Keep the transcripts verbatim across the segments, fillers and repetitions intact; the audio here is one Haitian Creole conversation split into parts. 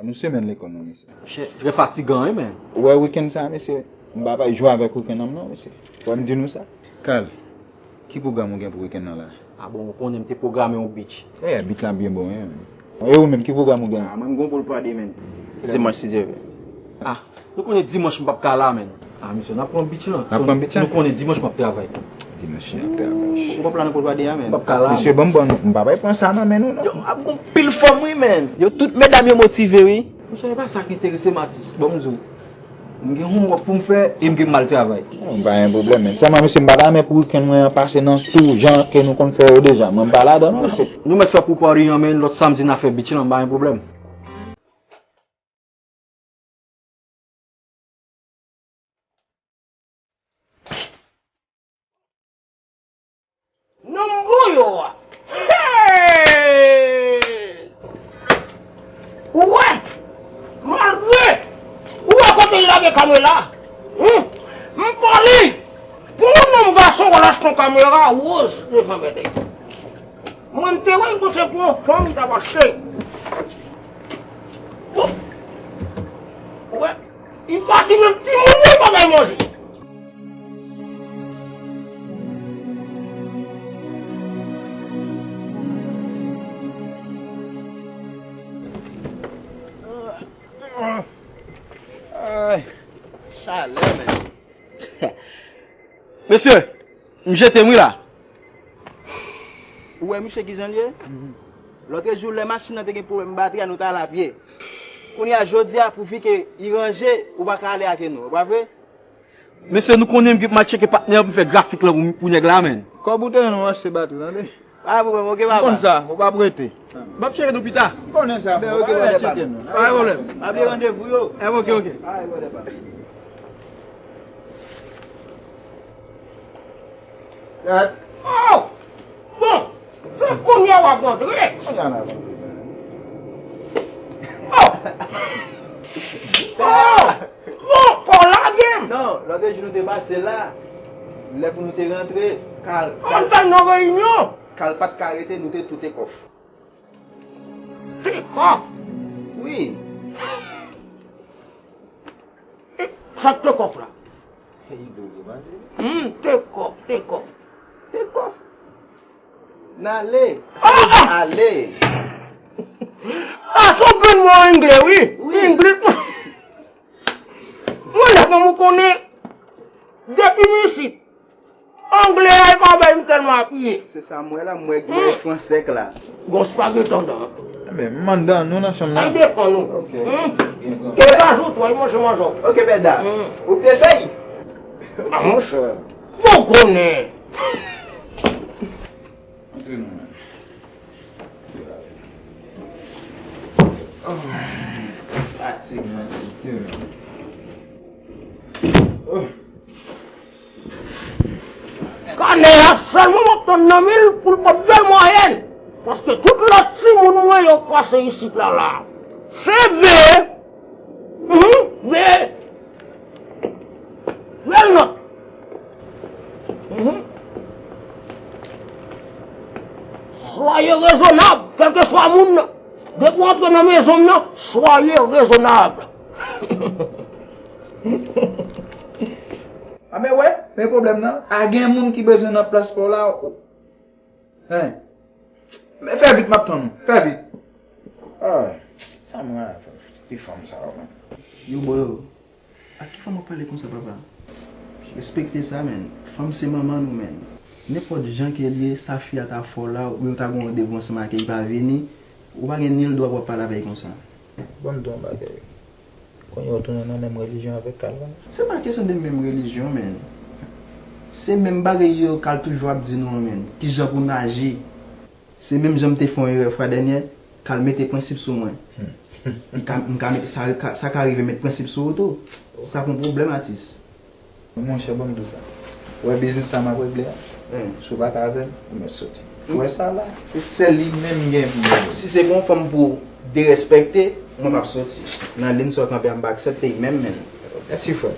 Nou semèn lekòl non, mesye. Chè, trè fatigan, wi, men. Ou wè wikenn sa, mesye? M pa pral jwe avèk wikenn an m non, mesye. Fò m di nou sa. Kal, ki pwogram ou gen pou wikenn nan la? A bon, ou konnen m te pwograme yon beach. E, beach la byen bon, wi, men. E ou menm, ki pwogram ou gen? A, mwen m gon pool party, men. Dimanch, si Dye vle. A, nou konnen dimanch m p ap ka la, men. A, mesye, n ap pran beach lan. N ap pran beach lan? Nou konnen dimanch m ap travay. Dimanch m ap travay. Ou p ap la nan pool party a, men? M p ap ka la. Mesye, ban m, ban m, m pa bay pran sa nan men nou, non. Yo, ap gon pil fanm, wi, men. Yo, tout medam yo motive, wi. Mesye, e pa sa k enterese m, atis. Ban m di w. M gen homework pou m fè e m gen m al travay. Bon, pa gen pwoblèm, men. Sèlman, mesye, m pa ta renmen pou wikenn mwen an pase nan tou jan ke nou konn fè yo deja. Mwen, m pa ladan, non, mesye. Nou mèt fè pool party an, men lòt samdi n a fè beach lan, pa gen pwoblèm. Nonm bouyon an. Hey! Ou wè? Malgre, ou wè kote l lage kamera? Hum? M pale pou yon nonm gason w al achte yon kamera woz devan bèdèy. Mwen, m te wè l, m panse pou yon fanm li t ap achte. Bon. Ou wè? Li pati, menm timoun li pa bay manje. Ay, chalè, men. Mesye, m jete m wi la. Ou wè misye kijan l ye? Lòtrejou, lè machin nan te gen pwoblèm batri a, nou t al apye. Kounye a, jodi a, pouvi ke li ranje, ou pa ka ale avè nou, pa vre? Mesye, nou konnen m gen pou m al tcheke patnè pou m fè grafik lan pou, pou nèg la, men. Kòb ou te jwenn ou achte batri, tande? Pa gen pwoblèm, oke, papa. M konn sa, ou p ap rete. M ap tcheke nou pita. M konnen sa, frè, pa gen pwoblèm, papa. Pa gen pwoblèm. Pa bliye randevou yo. Eh, oke, oke. Pa gen pwoblèm, papa. Oh! Bon, se kounye a w ap rantre. Kounye a n ap rantre. Oh! Oh! Bon, fò w lage m. Non, lòtrejou nou te pase la. Lè pou nou te rantre, Kal, Kal, ann fè yon reyinyon. Kal pa t ka rete, nou te tou te kòf. Te kòf? Wi. E sa k te kòf la? Hum, te kòf, te kòf. Te kòf. N ale. Ah, ah! Ale. Ah, se yon grenn mo angle, wi. Wi. English. Mwen, lè fanm ou konnen, depi m isit, angle a, e pa bay m tèlman apiye. Se sa m wè la, m wè, m wè franse k la. Gon spaghetti anndan. Enben, m anndan, nou nan chanm nan. Ay, defann nou. Ok. Hum? Byen pran. E gaz ou twò, manje manje w. Ok, bèda. Hum. Ou te fèy? Ah, monchè. Bon, konnen. Antre non, men. Oh, fatig, man. Oh. Kanè a sèlman m ap tann nan men l pou l pot bèl mwayèn. Paske tout lòt timoun mwen yo k pase isit la, la. Se B. Mhm, B. Bèl nòt. Mhm. Soyez raisonnable, kèlkeswa moun nan. Depi w antre nan mezon m nan, soyez raisonnable. A, men wè, men pwoblèm nan, a gen moun ki bezwen nan plas pa w la, o. Hein. Men fè vit, m ap tann ou. Fè vit. Ah, sa mwen la, ti fanm sa yo, man. Yo, bro, yo. Ak ki fanm w ap pale konsa, papa? Respekte sa, men. Fanm se manman nou, men. Nenpòt jan ke l ye, sa fi a ta fè w la, oubyen w ta gen yon randevou ansanm ak li, li pa vini, ou pa gen nil dwa pou w ap pale avè l konsa. Bon, m di w yon bagay. Kounye a w tounen nan menm relijyon avèk Kal la. Se pa kesyon de menm relijyon, men. Se menm bagay yo Kal toujou ap di nou an, men. Kijan pou n aji. Se menm jan m te fè yon erè fwa dènyè, Kal mete prensip sou mwen. M ka, m ka met, sa, sa ka rive met prensip sou ou tou. Sa pa yon pwoblèm, atis. Monchè, ban m di w sa. Ou wè biznis sa m ap regle a? Si w pa ka avè m, ou mèt soti. Ou wè sa la? Se sèl li menm m gen pou m regle. Si se pou yon fanm pou w derespèkte, mwen m ap soti. Nan liy sa w kanpe a, m pa aksepte l menm, menm. Mèsi, frè.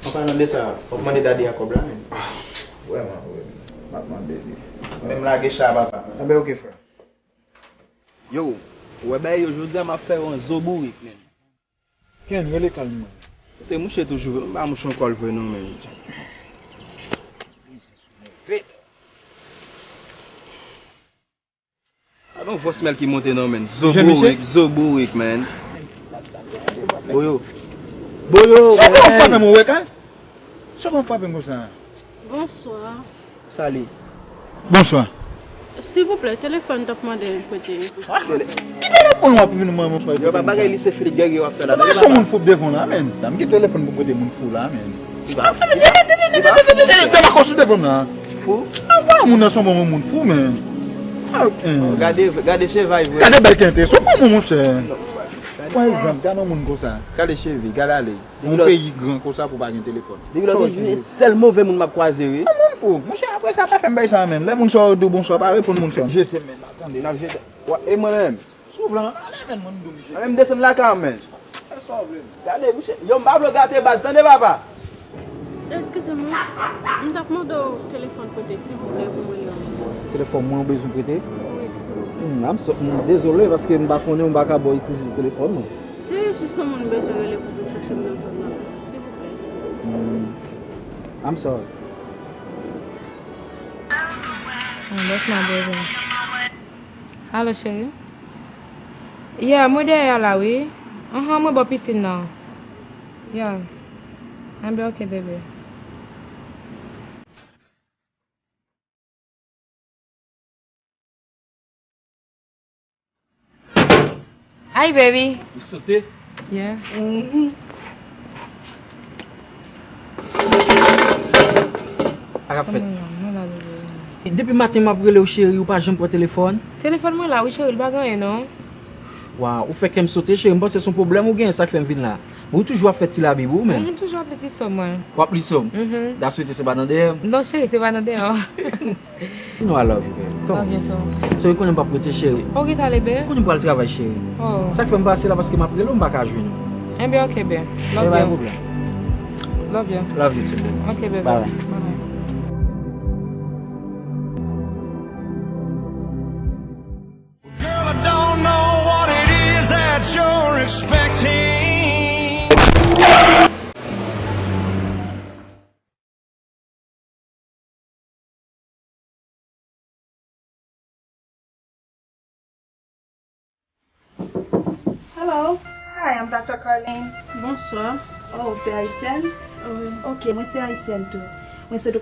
An palan de sa, fòk mande Daddy a kòb la, menm. Ah, vrèman, vrèman. M ap mande li. Men m lage cha a, papa. Enben, oke, frè. Yo, Ou wè bagay yo, jodi a m ap fè yo an zo bourik, menn. Ken, rele kalm mwen. Kote mouche toujou vre, m pa mouche ankò l vre non, menn. Gade yon vòs mèl ki monte non, menn. Zo bourik, zo bourik, menn. Boyo. Boyo, menn. Sòkè w frape m, ou wè, kan? Sòkè w frape m konsa? Bonswa. Sali. Bonswa. Silvouplè, telefòn t ap mande prete. Telefòn w ap vin mwen, mwen. Yo, pa bagay lise Filip Gègè w ap fè la. Ou pa son moun fou devan la, menn. Dam, ki telefòn pou prete moun fou la, menn. Li pa fou, li pa fou. Te pa konsulte fòm nan. Fou? An pa moun nan son bon moun fou, men. Gade, gade cheve vre. Gade bèl kente, son bon moun, monchè. Pa egzanp, gade yon moun konsa. Gade cheve, gade ale. Yon peyi gran konsa pou pa gen telefòn. Depi lòt jou, se sèl move moun m ap kwaze, wi. Yon moun fou. Monchè, apre sa, pa fè m bay sa, menn. Lè moun sa yo di w bonswa, pa reponn moun sa yo. Jete, menn, la, tande, n ap jete. Wa, e mwen menm? Souvlan, ale, menn, mwen m di w, mesye. Mwen menm desann lakay mwen. Fè sa w vle. Gade, mesye, yo, m pa vle w gate baz, tande, papa? Eskize mwen, m t ap mande w telefòn prete, silvouplè, pou mwen rele w. Telefòn mwen ou bezwen prete? Wi, silvouplè. Hmm, I'm so, m dezole, paske m pa konnen, m pa ka ba w itilize telefòn mwen. Se jis yon moun m bezwen rele pou vin chache m nan zòn nan, silvouplè. Hmm, I'm sorry. Ah, that's my boyfriend. Alo, cheri. Yeah, mwen dèyè a la, wi. Anhan, mwen bò pisin nan. Yeah. Enben, ok, bebe. Hi, baby. Ou sote? Yeah. Mhm. Sa k ap fèt? Kòman w ye? Mwen la, bebe. Depi maten m ap rele w, cheri, ou pa janm pran telefòn. Telefòn mwen la, wi, cheri, l pa gen anyen, non. Waw, ou fè kè m sote, cheri, m panse se yon pwoblèm ou genyen, sa k fè m vin la. Ou toujou ap fè ti labi pou ou menm? Mwen toujou ap li ti sòm mwen. W ap li sòm? Mhm. That's why se pa nan dèyè m. Non, cheri, se pa nan dèyè w. You know I love you, baby. Come on. Love you too. So, ou konnen m p ap rete, cheri. Ok, tale, babe. Ou konnen m pral travay, cheri. Oh. Sa k fè m pase la, paske m ap rele w, m pa ka jwenn ou. Enben, ok, babe. Love you. Enben, pa gen pwoblèm. Love you. Love you too, baby. Ok, baby. Bye bye. Bye bye. Girl, I don't know what it is that you're expecting. Hello. Hi, I'm Doctor Carlene. Bonswa. Oh, se ayisyèn? Wi. Ok, mwen se ayisyèn tou. Mwen se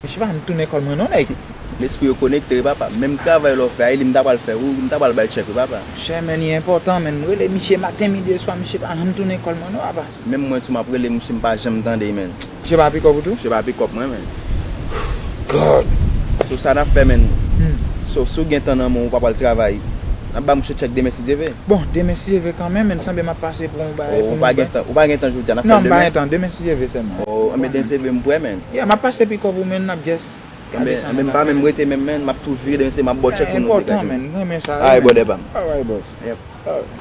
Misye pa janm tounen kòl mwen non, nèg. Lespri yo konekte, wi, papa. Menm travay la w fè a, e li m ta pral fè, wi, m ta pral bay tchèk, wi, papa. Monchè, men, li enpòtan, men. M rele misye maten, midi, e swa, misye pa janm tounen kòl mwen non, papa. Menm mwen tou, m ap rele misye, m pa janm tande, men. Misye pa pikòp ou tou? Misye pa pikòp mwen, men. God. So, sa n ap fè, men? Hmm. So, si w gen tan nan men w, ou pa pral travay, n ap ba misye tchèk demen, si Dye vle. Bon, demen si Dye vle kanmenm, men sanble m ap pase pou yon bagay pou nou. Oh, ou pa gen tan, ou pa gen tan jodi a, n ap fè l demen? Non, m pa gen tan, demen si Dye vle sèlman. Oh, enben, demen si Dye vle, m prè, men. Yeah, m ap pase pikòp ou, men, n ap just gade sa nou ka fè. Enben, enben, m pa menm rete menm, men, m ap tou vire demen si m ap ba w tchèk pou nou. Enpòtan, men, m renmen sa, wi, men. Alright, brother pa m. Alright, boss. Yep. Alright.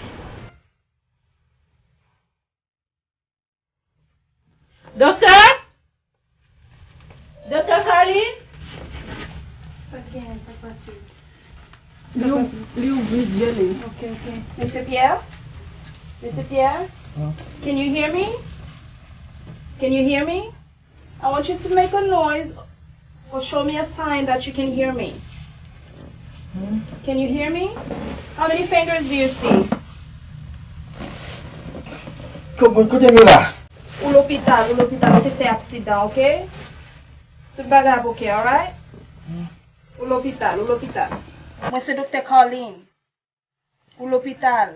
Doktè? Doktè Carlin? Sa k genyen, sa k pase? Li ou-, li ouvri zye li. Ok, ok. Mesye Pierre? Mesye Pierre? Huh? Can you hear me? Can you hear me? I want you to make a noise or show me a sign that you can hear me. Hmm? Can you hear me? How many fingers do you see? Kote m ye la? Ou lopital, ou lopital, ou te fè aksidan, oke? Tout bagay ap oke, alright? Ou lopital, ou lopital. Mwen se Doktè Carline. Ou lopital.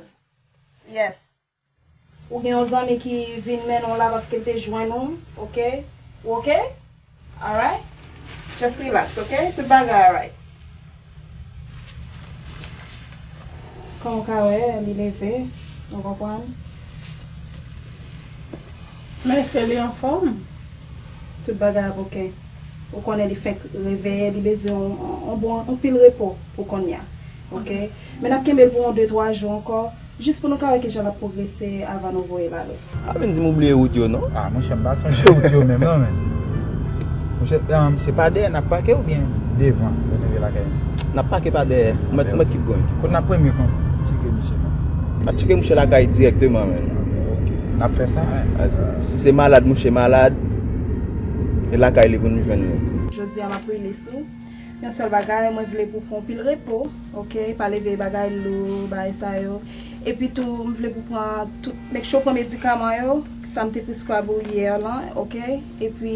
Yes. Ou gen yon zanmi ki vin mennen w la paske l te jwenn ou, oke? Ou oke? Alright? Just relax, oke? Tout bagay alright. Kòm w ka wè, li leve, ou konprann? Men èske li anfòm? Tout bagay ap oke. Ou konnen li fenk reveye, li bezwen yon, yon bon, yon pil repo pou kounye a. Oke? Men n ap kenbe l pou yon de, twa jou ankò, jis pou nou ka wè kijan l ap pwogrese avan nou voye l ale. Pa vin di m ou bliye wout yo, non. Ah, monchè, m pa sonje wout yo menm, non, men. Monchè, um, se pa dèyè n ap pake oubyen devan, lè n rive lakay nou? N ap pake pa dèyè. Mwen, mwen ki pran. Kote n ap premye kon tcheke misye, non? N ap tcheke misye lakay dirèkteman, men. Ok. N ap fè sa. Ah, si, si se malad, mouche malad, e lakay li pou nou jwenn li. Jodi a, m ap release ou. Yon sèl bagay, mwen vle pou pran pil repo, oke? Pa leve bagay lou, bagay sa yo. Epi tou, m vle pou pran tout, make sure pran medikaman yo, sa m te prescribe ou yè lan, oke? Epi,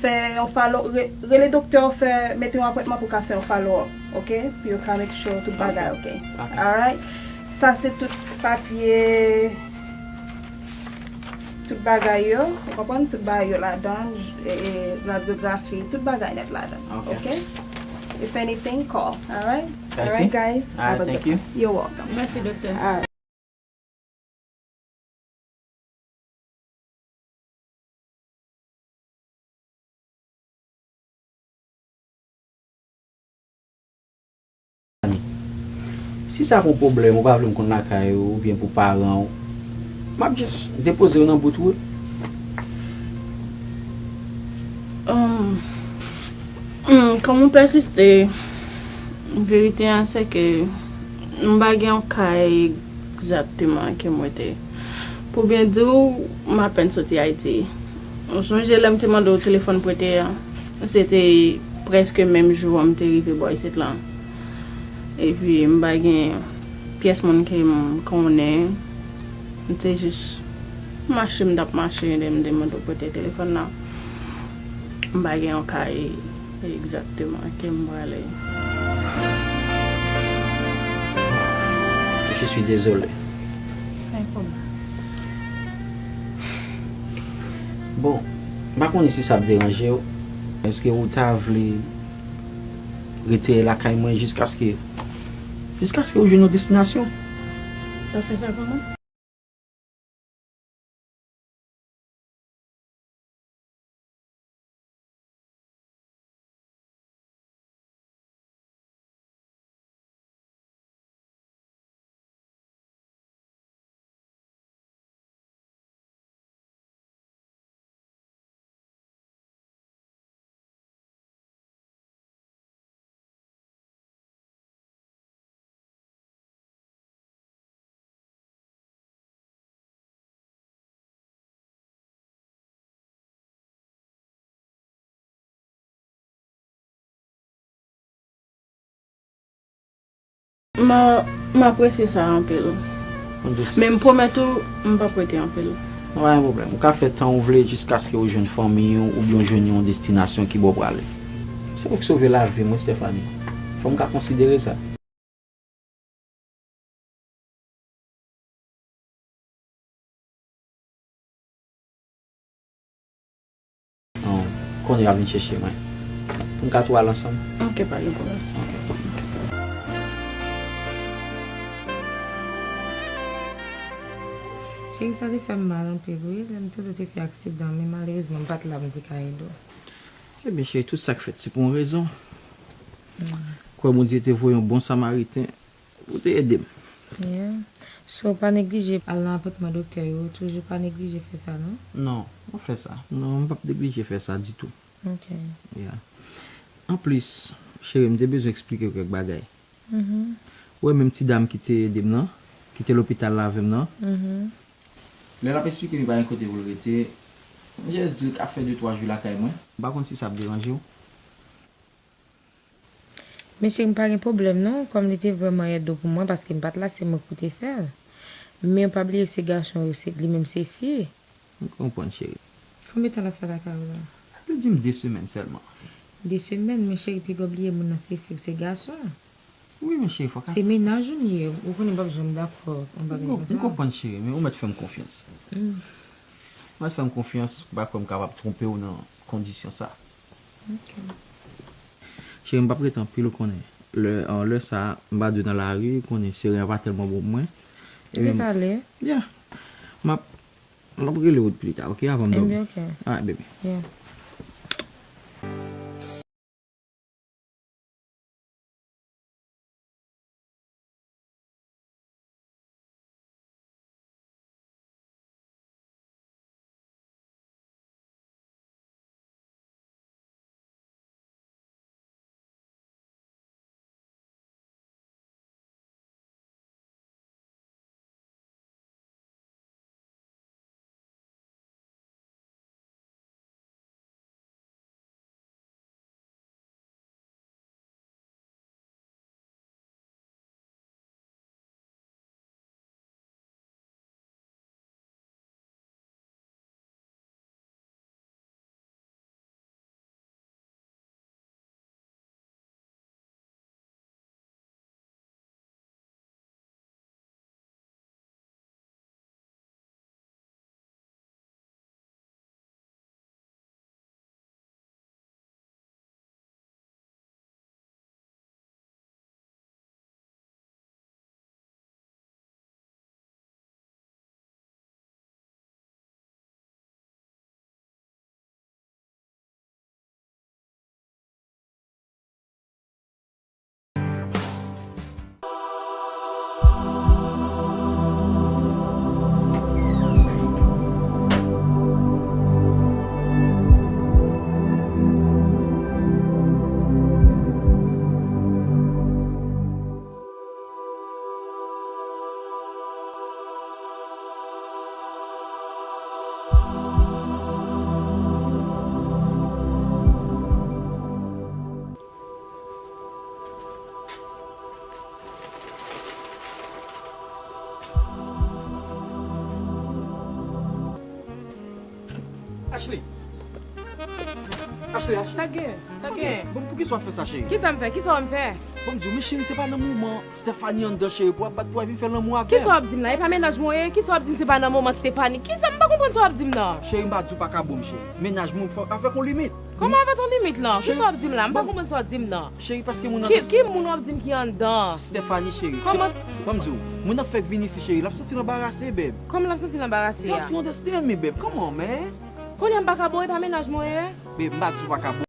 fè yon follow, re-, rele doktè w, fè, mete yon apwentman pou ka fè yon follow up, oke? Pou yo ka make sure tout bagay, oke? Ok. Alright? Sa se tout papye, tout bagay yo, ou konprann? Tout bagay yo ladan, e, e, radyografi, tout bagay nèt ladan, ok? If anything, call, alright? Alright, guys, have a good one. You're welcome. Mèsi, doktè. Alright. Si sa pou pwoblèm, ou pa vle m konn lakay ou, oubyen pou paran w, m ap jis depoze w nan bout wout. Ahn, hmm, kòm ou pèsiste, verite a se ke m pa gen yon kay egzakteman ke m rete. Pou byen di w, m apèn soti Ayiti. Ou sonje lè m te mande w telefòn prete a? Se te prèske menm jou an m te rive bò isit lan. Epi m pa gen pyès moun ke m konnen. M te jis mache, m t ap mache, lè m te mande w prete telefòn nan. M pa gen yon kay egzakteman ke m prale. Je suis désolé. Pa gen pwoblèm. Bon, m pa konnen si sa ap deranje w. Èske ou ta vle rete lakay mwen jiskaske, jiskaske ou jwenn yon destinasyon? T ap fè sa kòman? M a-, m apresye sa anpil. Men m pwomèt ou, m p ap rete anpil. Non, pa gen pwoblèm. Ou ka fè tan ou vle jiskaske ou jwenn fanmi w oubyen ou jwenn yon destinasyon ki ba w prale. Se ou k sove lavi m, wi, Stephanie. Fò m ka konsidere sa. Kounye a vin chèche mwen. Pou n ka tou al ansanm. Ok, pa gen pwoblèm. Ok. Cheri, sa te fè m mal anpil, wi. Lè m tande w te fè aksidan, men malerezman, m pa t la, m te ka ede w. Ebyen, cheri, tout sa k fèt, se pou yon rezon. Kwè Bondye te voye yon bon Samariten pou te ede m. Yeah. So, pa neglije al nan apwentman doktè yo, toujou pa neglije fè sa, non? Non, mwen fè sa. Non, m p ap neglije fè sa ditou. Ok. Yeah. Anplis, cheri, m te bezwen eksplike w kèk bagay. Mhm. Ou wè menm ti dam ki te ede m nan, ki te lopital la avè m nan? Mhm. Lè l ap eksplike m li pa gen kote pou l rete, m jis di l k ap fè de twa jou lakay mwen. M pa konn si sa ap deranje w. Men cheri, m pa gen pwoblèm non, kòm li te vrèman ede w pou mwen, paske m pa t la, se mwen ki te fè l. Men pa bliye se gason yo, se, li menm se fi. M konprann, cheri. Konbyen tan l ap fè lakay ou la? Li di m de semèn sèlman. De semèn, men cheri, piga w bliye moun nan se fi w, se gason. Wi, men cheri, fòk. Se mennaj ou m ye, ou konnen m p ap janm dakò yon bagay konsa. M konprann, cheri, men ou mèt fè m konfyans. Ou mèt fè m konfyans, ou pa kwè m kapab twonpe w nan kondisyon sa. Ok. Cheri, m p ap rete anpil, ou konnen. Lè, an, lè sa, m pa dwe nan lari, ou konnen, seren an pa tèlman bon pou mwen. Ebyen, talè. Yeah. M ap, m ap rele w pita, ok, avan m dòmi. Ebyen, ok. Alright, baby. Yeah. Ashley! Ashley, Ashley! Sa gen? Sa gen? Bon, poukisa w ap fè sa, cheri? Kisa m fè? Kisa w wè m fè? Bon, m di w, men cheri, se pa nan moman Stephanie anndan, cheri, pou w ap bat pou w al vin fè lanmou avè m. Kisa w ap di m la? E pa mennaj mwen w ye? Kisa w ap di m se pa nan moman Stephanie? Kisa m pa konprann sa w ap di m nan? Cheri, m pa di w pa ka bo m, cheri. Mennaj mwen fò avèk yon limit. Kòman avèk yon limit lan? Kisa w ap di m la? M pa konprann sa w ap di m nan. Cheri, paske moun nan... Ki, ki moun w ap di m ki anndan? Stephanie, cheri. Kòman? Ban m di w, moun nan fèk vin isi, cheri, l ap santi l anbarase, babe. Kòman l ap santi l anbarase a? You have to understand me, babe. Come on, man. Kounye a m pa ka bo w, e pa mennaj mwen w ye? Babe, m pa di w pa ka bo w.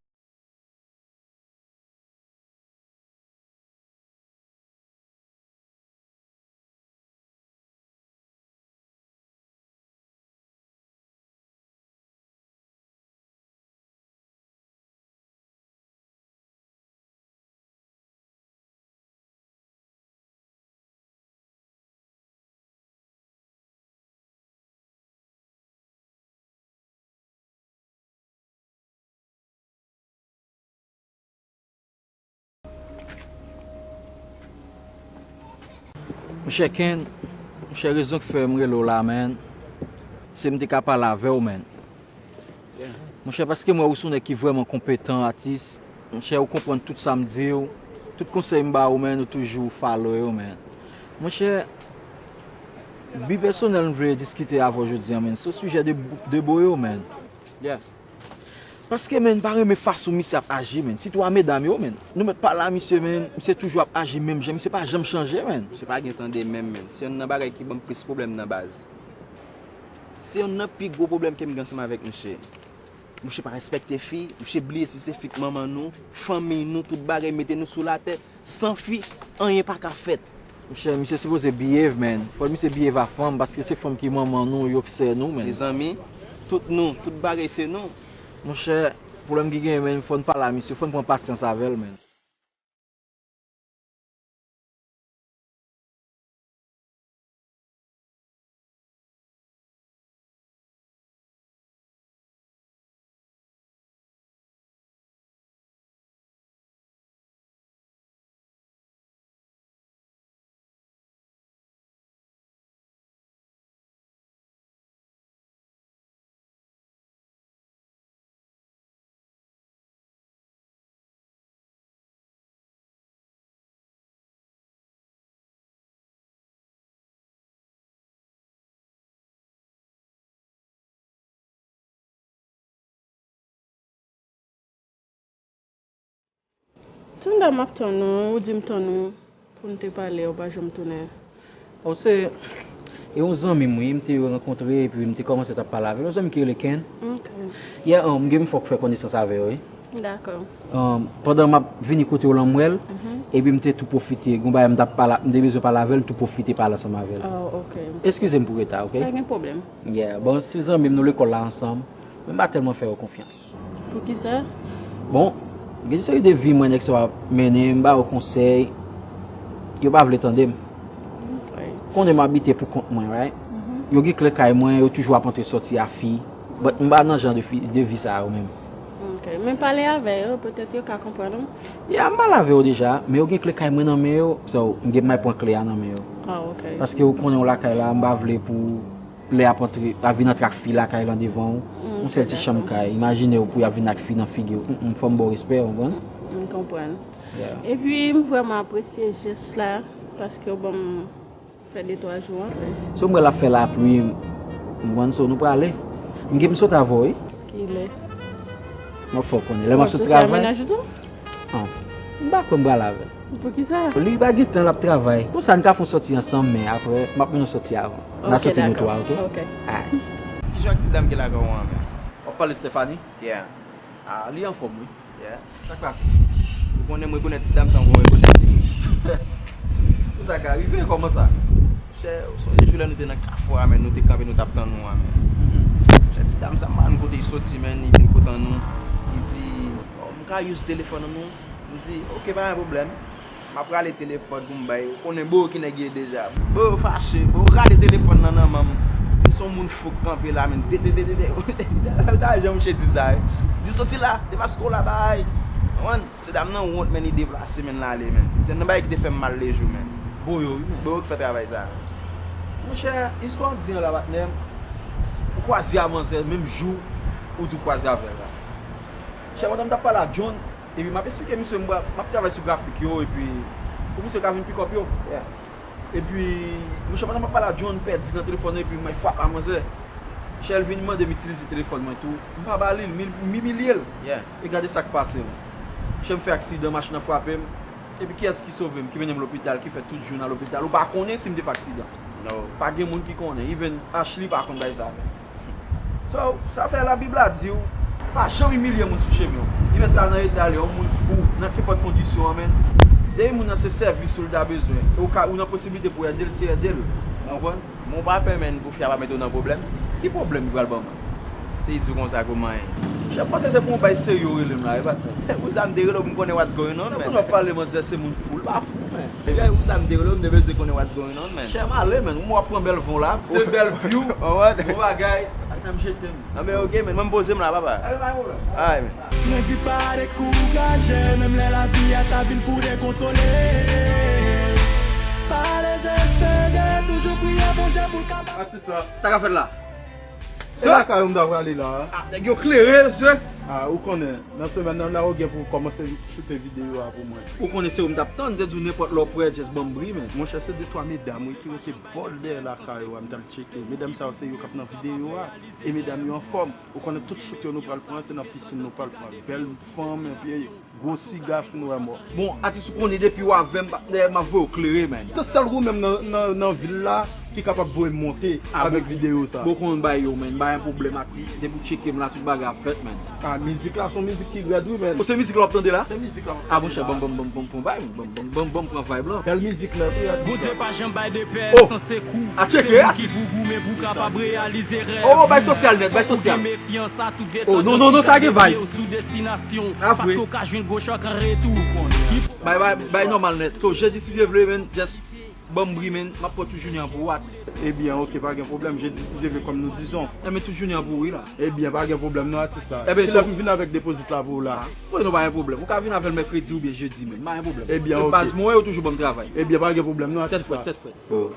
Monchè Ken, monchè, rezon k fè m rele w la, man, se m te ka pale avè w, man. Monchè, paske m wè ou se yon nèg ki vrèman konpetan, atis. Monchè, ou konprann tout sa m di w. Tout konsèy m ba ou, man, ou toujou follow yo, man. Monchè, bi pèsonèl m vle diskite avè w jodi a, man, se sou sijè de, de bo yo, man. Yeah. Paske, man, m pa renmen fason misye ap aji, man. Sitou a medam yo, man. Nou mèt pale a misye, man. Misye toujou ap aji menm jan. Misye pa janm chanje, man. Misye pa gen tande menm, man. Se youn nan bagay ki ban m plis pwoblèm nan baz. Se youn nan pi gwo pwoblèm ke m gen ansanm avèk misye. Misye pa respekte fi, misye bliye si se fi k manman nou, fanmi nou, tout bagay mete nou sou latè. San fi, anyen pa ka fèt. Monchè, misye sipoze behave, man. Fò misye behave a fanm, paske se fanm ki manman nou, yo k sè nou, man. Mezanmi, tout nou, tout bagay se nou. Monchè, pwoblèm ki genyen, man, fò n pale a misye, fò n pran pasyans avè l, man. Konda m ap tann ou, ou di m tann ou pou n te pale, ou pa janm tounen. Bon, se e yon zanmi m, wi, m te rankontre epi m te kòmanse t ap pale avè l. Yon zanmi ki rele Ken. Ok. Yeah, um, m gen m fòk fè konesans avè yo, wi. Dakò. Um, pandan m ap vini kote w lan, m wè l, epi m te tou pwofite, gon bagay m t ap pale, m te bezwen pale avè l, m tou pwofite pale ansanm avè l. Oh, ok. Eskize m pou reta, ok? Pa gen pwoblèm. Yeah, bon, se zanmi m, nou lekòl la ansanm, men m pa tèlman fè yo konfyans. Poukisa? Bon, gen seri de vi mwen nèg sa yo ap mennen, m ba yo konsèy, yo pa vle tande m. Ok. Konnen m abite pou kont mwen, right? Yo gen kle kay mwen, yo toujou ap antre sòti a fi. But m pa nan jan de fi, de vi sa yo menm. Ok, men pale avè yo, petèt yo ka konprann ou. Yeah, m pale avè yo deja, men yo gen kle kay mwen nan men yo, so m gen pou m al pran kle a nan men yo. Ah, ok. Paske ou konnen w lakay la, m pa vle pou lè y ap antre, y ap vin antre ak fi lakay lan devan w, yon sèl ti chanm kay, imajine w pou y ap vin ak fi nan figi w. Mm, mm, fò m ba w respè, w konprann? M konprann. Yeah. Epi, m vrèman apresye jès la, paske w ban m fè de twa jou an. So, m wè l ap fè lapli, m konprann, so, nou prale. M gen m sot avè w, wi. Kilè? M ap fè w konnen. Lè m ap sot travay. Mennaj ou tou? Non. M pa kwè m prale avè l. Poukisa? Li pa gen tan, l ap travay. Konsa, n ka fè yon sòti ansanm, men apre, m ap mennen yon sòti avan. N a sòti nou twa, ok? Ok. Alright. Kijan ak ti dam ki lakay ou an, men? W ap pale Stephanie? Yeah. Ah, li anfòm, wi. Yeah. Sa k pase? Ou konnen m rekonèt ti dam sa, m konn rekonèt li. Pou sa ka rive, kòman sa? Chè, ou sonje jou lè nou te nan kafou a, men nou te kanpe, nou t ap tann ou a, men. Chè, ti dam sa, m pa konn kote li soti, men, li vin kote nou. Li di, oh, m ka use telefòn ou? M di, ok, pa gen pwoblèm. M ap rale telefòn pou m bay. Ou konnen bro ki nèg ye deja. Bro fache, bro rale telefòn nan nan men m. M se yon moun fou k kanpe la, men. De, de, de, de, de. Sa jan mouche di sa, wi. Di soti la, depaske w la bay. Konprann? Se dam nan wont, men, li deplase, men, l ale, men. Se nan bagay ki te fè m mal lejou, men. Bro yo, wi, men. Bro yo ki fè travay sa. Monchè, istwa w di an la, patnè m, ou kwaze a manzè menm jou ou di w kwaze avè l la. Chè, pandan m t ap pale a John, epi m ap esplike misye m, m ap travay sou grafik yo, epi pou misye ka vin pick up yo. Yeah. Epi, monchè, pandan m ap pale a John, pèdi nan telefòn nan, epi mwen frape a manzè. Chè, l vin mande m itilize telefòn mwen tou. M pa ba li l, m, m imilye l. Yeah. E gade sa k pase, men. Chè, m fè aksidan, machin nan frape m. Epi kiyès ki sove m, ki mennen m lopital, ki fè tout jou nan lopital? Ou pa konnen si m te fè aksidan. No. Pa gen moun ki konnen. Even Ashley pa konn bagay sa. So, sa fè Labib la di w, pa janm imilye moun sou chemen w. Li rete la nan eta li, yon moun fou, nan kenpòt kondisyon an, men. Dèyè moun nan se sèvis ou l ta bezwen. E ou ka, ou nan posiblite pou w ede l, se ede l. Ou konprann? Men w pa pè, men, pou fi a pa mete w nan pwoblèm? Ki pwoblèm li pral ban mwen? Se di w konsa kòman ye? Chè, m panse se pou yon bay serye w rele m la, wi, patnè. Pou sa m te rele w pou m konnen what's going on, man. Pou nou pale, manzè, se moun fou, l pa fou, men. Ebyen, pou sa m te rele w, m te bezwen konnen what's going on, man. Chè, m ale, men. Ou wè w ap pran bèl van w la, se bèl view, bon bagay. Patnè m, je t'aime. Anben, ok, men. Mwen, m poze m la, papa. Alright, man. Mwen di pa dekouraje, menm lè lavi a ta vin pou dekontwole. Pa dezespere, toujou priye Bondye pou l kapab. Atis la. Sa k ap fèt la? Se lakay ou m ta prale la. Ah, nèg yo klere, mesye. Ah, ou konnen, nan semèn nan la, ou gen pou kòmanse choute videyo a pou mwen. Ou konnen se ou m t ap tann, m te di w nenpòt lè w prè, just ban m bri, men. Monchè, se de twa medam, wi, ki rete bò dèyè lakay ou a, m t al tcheke. Medam sa yo, se yo k ap nan videyo a. E medam yo anfòm. Ou konnen tout shoot yo nou pral pran, se nan pisin nou pral pran. Bèl fanm, epi gwo siga fin wè mò. Bon, atis, ou konnen depi w avè m, patnè, m ap voye w klere, man. Se sèl ou menm nan, nan, nan vil la ki kapab voye m monte avèk videyo sa. Bon, konn bay yo, man. Pa gen pwoblèm, atis. Depi w tcheke m la, tout bagay ap fèt, man. Ah, mizik la, se yon mizik ki rèd, wi, man. O, se mizik la w ap tande la? Se mizik la w ap tande la. Ah, monchè, ban m, ban m, ban m, ban m, ban m, ban m, ban m, ban m pran vibe lan. Bèl mizik nèt, wi, atis. Bondye pa janm bay de pè san sekou. A tcheke, atis. Se ou ki pou goumen pou kapab reyalize rèv. Oh, bay sosyal nèt, bay sosyal. Fòk ou gen mefyans a tout eta. Oh, non, non, non, sa gen vibe. Sou destinasyon. Paske w ka jwenn gwo chòk an retou. Bay, bay, bay nòmal nèt. So, jedi, si Dye vle, man, just ban m bri, man. M ap pran ti jounen an pou ou, atis. Ebyen, ok, pa gen pwoblèm. Jedi, si Dye vle, kòm nou dizon. Ebyen, tout jounen an pou ou, wi, la. Ebyen, pa gen pwoblèm, non, atis la. Kilè pou m vin avèk depozit la pou ou, la? Wi, non, pa gen pwoblèm. Ou ka vin avè l mèkredi oubyen jedi, man. Pa gen pwoblèm. Ebyen, ok. Tout baz mwen, yo toujou ban m travay. Ebyen, pa gen pwoblèm, non, atis la. Tèt frèt, tèt frèt. Oh.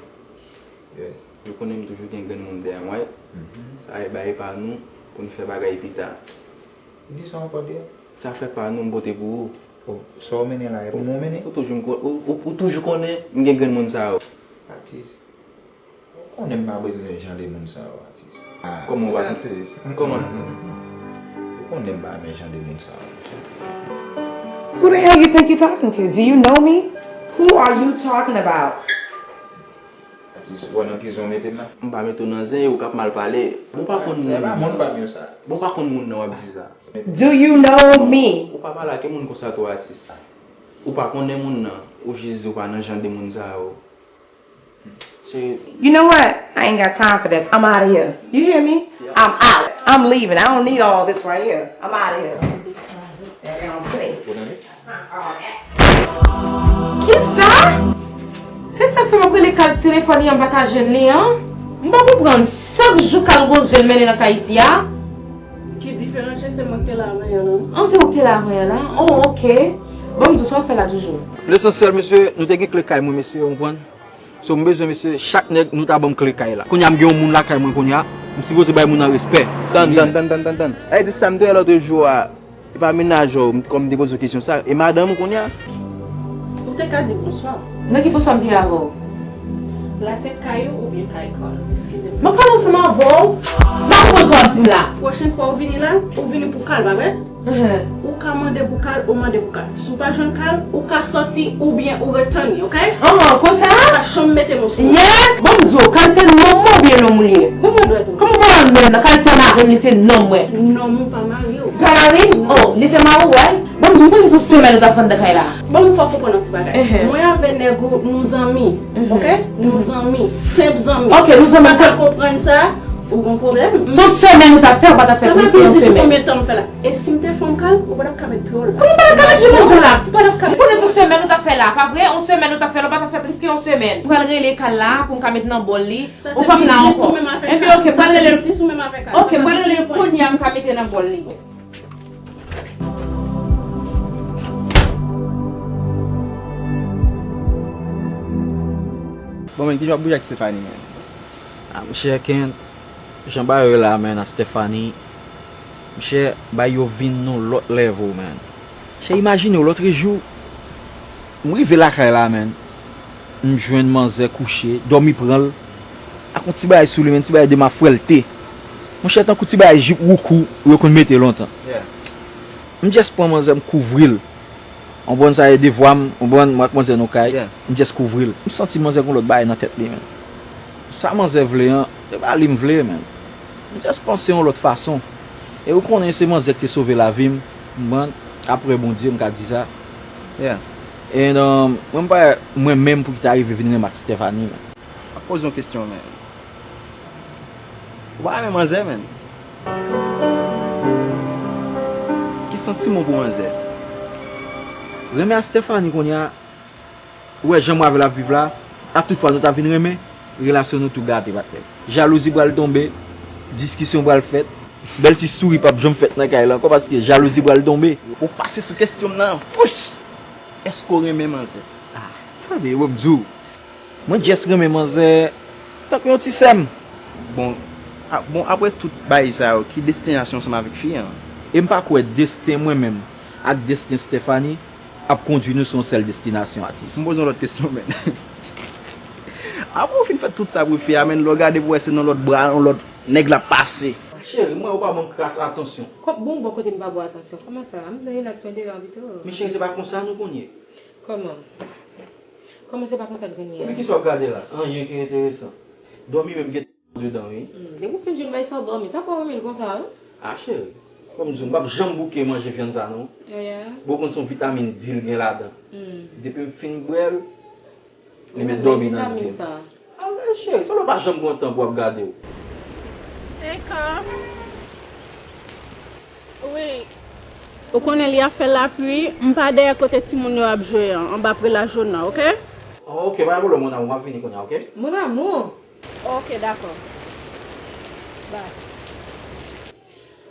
Yes. Ou konnen m toujou gen grenn moun dèyè m, right? Sa e bay pa nou pou n fè bagay pita. Di sa ankò, dear. Sa fè pa nou m pote pou ou. Oh, sa w mennen la, e pou mwen w mennen? Ou toujou m ko-, ou, ou, ou toujou konnen m gen grenn moun sa yo. Atis. Ou konnen m pa bezwen jan de moun sa yo, atis. Ah, kòman w pa santi? Kòman? Ou konnen m pa renmen jan de moun sa yo, monchè. Who the hell you think you're talking to? Do you know me? Who are you talking about? Atis, ou wè nan ki zen w mete m la? M pa mete w nan zen e ou k ap mal pale. Bon, w pa konn moun nan. Bon, w pa konn moun nan w ap di sa. Do you know me? Ou pa pale ak yon moun konsa tou, atis. Ou pa konnen moun nan, ou jis di w pa nan jan de moun sa yo. You know what? I ain't got time for this. I'm out of here. You hear me? I'm out. I'm leaving. I don't need all this right here. I'm out of here. Daggone place. Kisa? Se sa k fè m ap rele Kal sou telefòn li an, m pa ka jwenn li an. M pa konprann. Chak jou Kal gon zen l mennen nan kay isi a. Ki diferans? Se mwen ki te la avan yè la. An, se ou ki te la avan yè la? Oh, ok. Bon, m di w sa w fè la toujou. Lesansyèl, mesye, nou te gen kle kay mwen, mesye, w konprann? So, m bezwen, mesye, chak nèg, nou ta ban m kle kay la. Kounye a, m gen yon moun lakay mwen kounye a, m sipoze bay moun nan respè. Tann, tann, tann, tann, tann, tann. Sa vle di sa m te wè lòt jou a, e pa mennaj ou, kòm m te poze w kesyon sa, e madanm ou kounye a? Ou te ka di bonswa. Nan ki bonswa m te avè w? La se kay ou oubyen kay Carl? Eskize m. M ap pale ansanm avè w. M pa konprann sa w ap di m la. Pwochèn fwa ou vini la, ou vini pou Carl, pa vre? Ou ka mande pou Carl, ou mande pou Carl. Si w pa jwenn Carl, ou ka sòti oubyen ou ret tann li, oke? An, konsa? Ou pa janm mete men sou mwen. Yeah! Bon, m di w, Carl se nonm mwen oubyen nonm ou li ye? Bon, mwen dwèt ou. Kòman w pa wè m menm nan? Carl se mari m, li se nonm mwen. Nonm ou pa mari w. Pa mari m? Oh, li se mari w, wè? Bon, m di w, konbyen se yon semèn ou t ap fè anndan kay la? Bon, m fè w konprann yon ti bagay. Mwen avè nèg ou, nou zanmi, oke? Nou zanmi, senp zanmi. Oke, nou zanmi. Ou pa ka konprann sa, ou gon pwoblèm. Se yon semèn ou t ap fè, ou pa t ap fè plis ke yon semèn. Sa pa biznis ou konbyen tan m fè la. E si m te fè w Carl, ou pa t ap ka met pye w la. Kòman ou pa t ap ka met pye w la? Ou pa t ap ka met pye w la. M konnen se yon semèn ou t ap fè la, pa vre? Yon semèn ou t ap fè la, ou pa t ap fè plis ke yon semèn. Ou pral rele Carl la pou m ka met nan bòl li. Ou p ap la ankò. Enben, oke, m pral rele l. Oke, m pral rele l kounye a, m ka mete nan bòl li. Bon, men, kijan w ap bouje ak Stephanie, men? Ah, monchè Ken, jan bagay yo ye la, men, ak Stephanie, monchè, bagay yo vin nan yon lòt level, men. Monchè, imajine w, lòtrejou, m rive lakay la, men, m jwenn manzè kouche, dòmi pran l, ak yon ti bagay sou li, men, ti bagay de mafwèlte. Monchè, tankou ti bagay jip woukou yo konn mete lontan. M just pran manzè, m kouvri l. Ou konprann sa e devwa m, ou konprann, mwen ak manzè nou kay, m just kouvri l. M santi manzè gon lòt bagay nan tèt li, men. Sa manzè vle an, se pa li m vle, men. M just panse yon lòt fason. E ou konnen se manzè ki te sove lavi m, ou konprann, apre Bondye, m ka di sa. And, um, mwen m pa wè mwen menm pou ki ta rive vin renmen ak Stephanie, men. M ap poze yon kesyon, men. Ou pa renmen manzè, men. Ki santiman w pou manzè? Renmen a Stephanie kounye a, ou wè jan mwen avè l ap viv la, a tout fwa nou ta vin renmen, relasyon nou tou gate, patnè. Jalouzi pral tonbe, diskisyon pral fèt, bèl ti souri p ap janm fèt nan kay la ankò paske jalouzi pral tonbe. Ou pase sou kesyon m nan, wouch! Èske w renmen manzè? Ah, tande, bon, m di w. Mwen just renmen manzè tankou yon ti sè m. Bon, a, bon, apre tout bagay sa yo, ki destinasyon w ansanm avèk fi an? E m pa kwè desten mwen menm ak desten Stephanie ap kondui nou sou yon sèl destinasyon, atis. M poze yon lòt kesyon, men. Apre w fin fè tout sa pou fi a, men, lè w gade pou w wè se nan lòt bra yon lòt nèg l ap pase. Cheri, m wè ou pa ban m kras atansyon. Kòm, bon, bò kote m pa ba w atansyon. Kòman sa? M vle rilaks, mwen deyò an pito. Men cheri, se pa konsa nou konn ye. Kòman? Kòman se pa konsa l konn ye a? Ebyen kisa w ap gade la? Anyen ki enteresan. Dòmi menm gen andedan wi. Hmm, depi w fin jwenn bay sa w dòmi. Sa fè w renmen l konsa wi. Ah cheri, kòm di w, m p ap janm bouke manje vyann sa non. Bon, ou konn se yon vitamin D li gen ladan. Hmm. Depi m fin bwè l, li met dòmi nan zen m. Ah cheri, sa w pa janm pran tan pou w ap gade w. Hey, come. Wi. Ou konnen li ap fè lapli, m pa dèyè kote timoun yo ap jwe an, anba prela jòn nan, oke? Oh, oke, pa gen pwoblèm, mon amour, m ap vini kounye a, oke? Mon amour? Oke, dakò. Bye.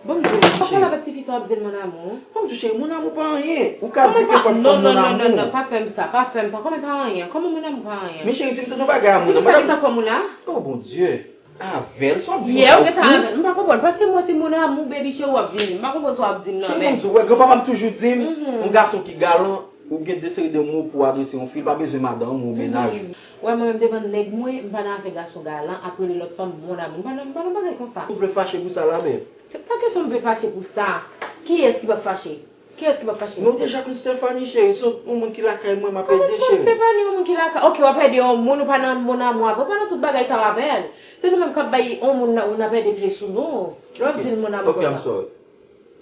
Bon, m di w, pa pale avèk tifi sa w ap di l mon amour. Bon, m di w, cheri, mon amour pa anyen. Ou ka di nenpòt kòm mon amour. Non, non, non, non, pa fè m sa, pa fè m sa. Kòman pa anyen? Kòman mon amour pa anyen? Men cheri, si m tande yon bagay a moun nan, madam. Depi sa ki tan fè moun la? Oh, Bondye. Avè l? Sa w ap di konsa? Yè, ou gentan avè l. M pa konprann. Paske mwen se mon amour, baby cheri, w ap vini. M pa konprann sa w ap di m nan, men. Cheri, ban m di w, wè, granpapa m toujou di m, yon gason ki galan, ou gen de seri de mo pou w adrese yon fi, li pa bezwen madanm ou mennaj ou. Wè, mwen menm devan nèg mwen, m pa nan afè gason galan, ap rele lòt fanm mon amour. M pa nan, m pa nan bagay konsa. Ou vle fache pou sa la, babe? Se pa kesyon m vle fache pou sa. Kiyès ki p ap fache? Kiyès ki p ap fache? Men w deja konn Stephanie, cheri. Se yon moun ki lakay mwen, m ap ede, cheri. Kòman Stephanie, yon moun ki lakay? Ok, w ap ede yon moun, ou pa nan mon amour avè, ou pa nan tout bagay sa w avè l. Se nou menm k ap bay yon moun, n ap ede pye sou nou. N ap di l mon amour. Ok, I'm sorry.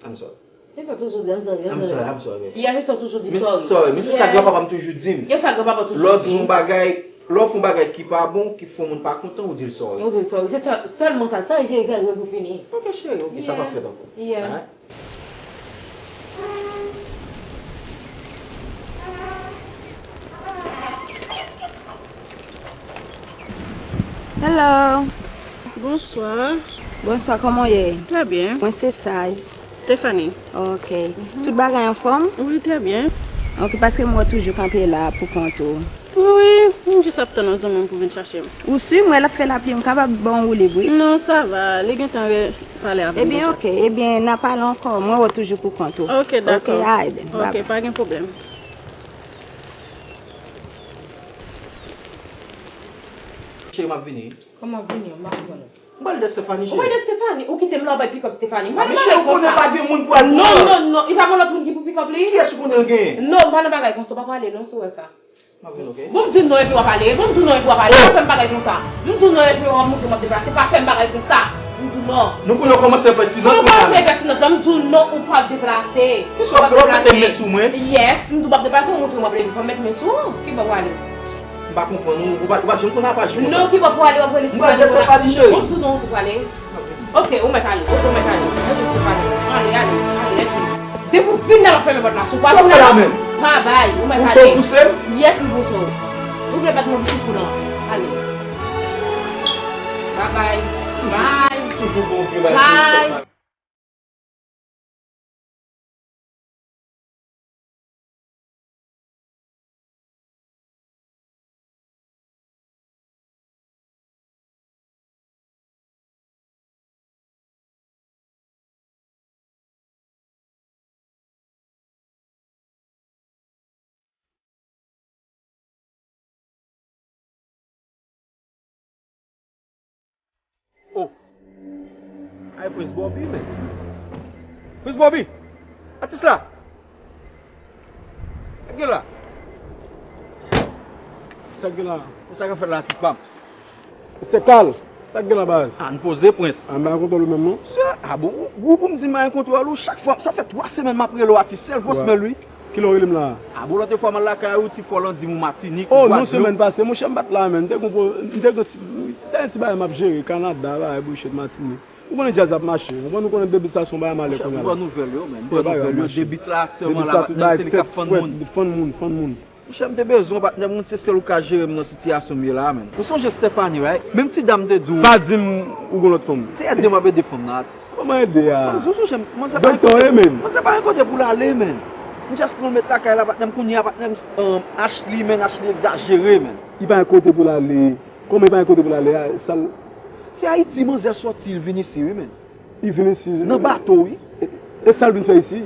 I'm sorry. Li sa toujou di, I'm sorry, I'm sorry. I'm sorry, I'm sorry. Yeah, li sa toujou di sorry. Sorry, men se sa granpapa m toujou di m. E sa granpapa toujou di. Lè w di yon bagay, lè w fè yon bagay ki pa bon, ki fè yon moun pa kontan, ou di l sorry. Ou di l sorry. Se sèl, sèlman sa, sa e regle pou fini. Ok, cheri, ok, sa p ap fèt ankò. Yeah. Alright? Hello. Bonswa. Bonswa, kòman w ye? Trè byen. Mwen se Saz. Stephanie. Ok. Tout bagay anfòm? Wi, trè byen. Ok, paske m wè w toujou kanpe la pou kont ou. Wi, m jis ap tann yon zanmi m pou vin chache m. Ou si m wè l ap fè lapli, m kapab ba w yon woulib, wi. Non, sa va. Li gentan re-, pale avè m deja. Ebyen, ok. Ebyen, n a pale ankò. Mwen wè w toujou pou kont ou. Ok, dakò. Ok, alright then. Bye bye. Ok, pa gen pwoblèm. Cheri, m ap vini. Kòman vini? M pa konprann ou. M pral de Stephanie, cheri. Ou pral de Stephanie? Ou kite m la, ou bay pikòp Stephanie. M pa nan bagay konsa. Cheri, ou konnen pa gen moun pou al pou mwen. Non, non, non. E pa mwen lòt moun ki pou pikòp li? Kiyès ou konnen l genyen? Non, m pa nan bagay konsa. Ou pa prale, non, sou wè sa. M ap vin, ok? Bon, m di w non epi w ap ale. Bon, m di w non epi w ap ale. Pa fè m bagay konsa. M di w non epi w ap montre m ap deplase. Pa fè m bagay konsa. M di w non. Nou konnen w kòmanse enpètinant. Ou kòmanse enpètinant la. M di w non, ou p ap deplase. Kisa w ap fè? W ap mete men sou mwen? Yes, m di w p ap deplase, ou montre m w ap leve. Fò m met men sou ou. Ki bò w ale? M pa konprann ou. Ou pa, ou pa janm konn apaj konsa. Non, ki bò pou w ale, w ap rele Stephanie konsa. M pral de Stephanie, cheri. Bon, m di w non, ou pou prale. Ok, ou mèt ale. Ok, ou mèt ale. Mwen jwenn Stephanie. Ale, ale, ale, ale. Depi w vin la, w ap fèmen pòt la sou ou. Sa w fè la menm? Pa bay, ou mèt ale. Ou pouse m? Yes, m pouse w. Ou vle bat mwen pou ti kou lan. Ale. Bye bye. Bye. Toujou bon vye bay. Bye. Oh. Ay, Prince Bobby, men. Prince Bobby! Atis la! Sa k gen la? Sa k gen la? Sa k ap fèt la, atis pa m? Mistè Carl, sa k gen la, baz? Ah, n poze, Prince. Ah, m pa gen kontwòl ou menm, non? Sè, ah bon, ou, ou pou m di m pa gen kontwòl ou, chak fwa, sa fè twa semèn m ap rele w, atis, sèl vòsmèl, wi. Kilè w rele m la? Ah bon, lòt fwa m al lakay ou, ti fòl an di m ou Matinik, ou Gwadloup. Oh, non, semèn pase, monchè, m pa t la, men. M te gon pwo-, m te gon ti, m te gen ti bagay m ap jere, Kanada, bagay bouchèt, Matinik. Ou konnen djaz ap mache, ou konn, ou konnen debit sa se yon bagay malè kounye a la. M ba w nouvèl yo, men. M ba w nouvèl yo, debit la aktyèlman la, patnè m, se li k ap fann moun. Fann moun, fann moun. Monchè, m te bezwen w, patnè m, se sèl ou ka jere m nan sitiyasyon m ye la, men. Ou sonje Stephanie, right? Menm ti dam te di w. Pa di m ou gon lòt fanm. Se ede m ap ede fanm nan, atis. Kòman ede a? Ou sonje, manzè pa gen kote pou, manzè pa gen kote pou l ale, men. M just pran l met lakay la, patnè m, kounye a, patnè m, um, Ashley, men, Ashley egzajere, men. Li pa gen kote pou l ale. Kòman li pa gen kote pou l ale a? Sa l... Se Ayiti manzè sòti, li vin isi, wi, men. Li vin isi. Nan bato, wi. E, e sa l vin fè isi?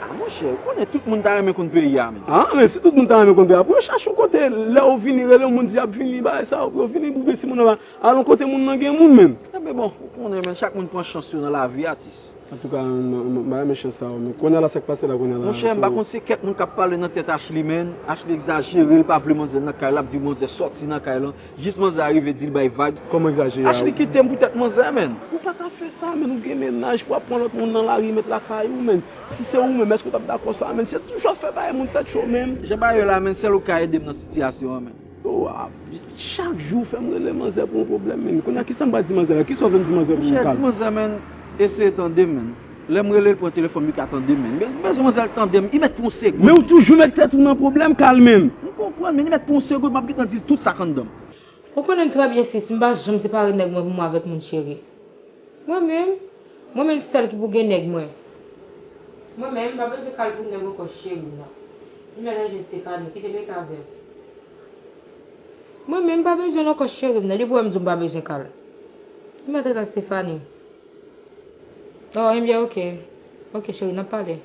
Ah, monchè, ou konnen tout moun ta renmen konn peyi a, men. Ah, men si tout moun ta renmen konn peyi a, pou yo chache yon kote, lè yo vini, rele yon moun, di y ap vini, bagay sa, pou yo vini, pou gen si moun nan pa al yon kote moun nan gen moun, men. Enben bon, ou konnen, men, chak moun pran chans yo nan lavi, atis. Antouka, m, m, m pa renmen chans sa yo, men kounye a la, sa k pase la, kounye a la, monchè, m pa konn se kèk moun k ap pale nan tèt Ashley, men. Ashley egzajere, li pa vle manzè nan kay la, l ap di manzè sòti nan kay lan. Jis manzè a rive di l bay vag. Kòman egzajere a? Ashley kite m poutèt manzè, men. Ou pa ka fè sa, men. Ou gen mennaj pou ap pran lòt moun nan lari, met lakay ou, men. Si se ou menm, èske w t ap dakò sa, men? Se toujou ap fè bagay moun tèt cho, men. Jan bagay yo la, men, sèl ou ka ede m nan sitiyasyon an, men. Oh, ah, chak jou w fè m rele manzè pou yon pwoblèm, men. Kounye a, kisa m pral di manzè la? Kisa w vle m di manzè pou mwen, Carl? Monchè, di manzè, men, eseye tande m, men. Lè m rele l, pran telefòn, li ka tande m, men. Men, bezwen manzè l tande m. Li mèt pou yon segonn. Men ou toujou met tèt ou nan pwoblèm, Carl, men. M konprann, men li mèt pou yon segonn, m ap gentan di l tout sa k anndan m. Ou konnen m trè byen, sis, m pa janm separe nèg mwen pou mwen avèk moun, cheri. Mwen menm, mwen menm sèl ki pou gen nèg mwen. Mwen menm, m pa bezwen Carl pou nèg ankò, cheri m nan. Li mèt al jwenn Stephanie, kite l rete avè l. Mwen menm, m pa bezwen l ankò, cheri m nan. Depi w wè m di w m pa bezwen Carl. Li mèt rete ak Stephanie. Oh, enbyen, ok. Ok, cheri, n ap pale.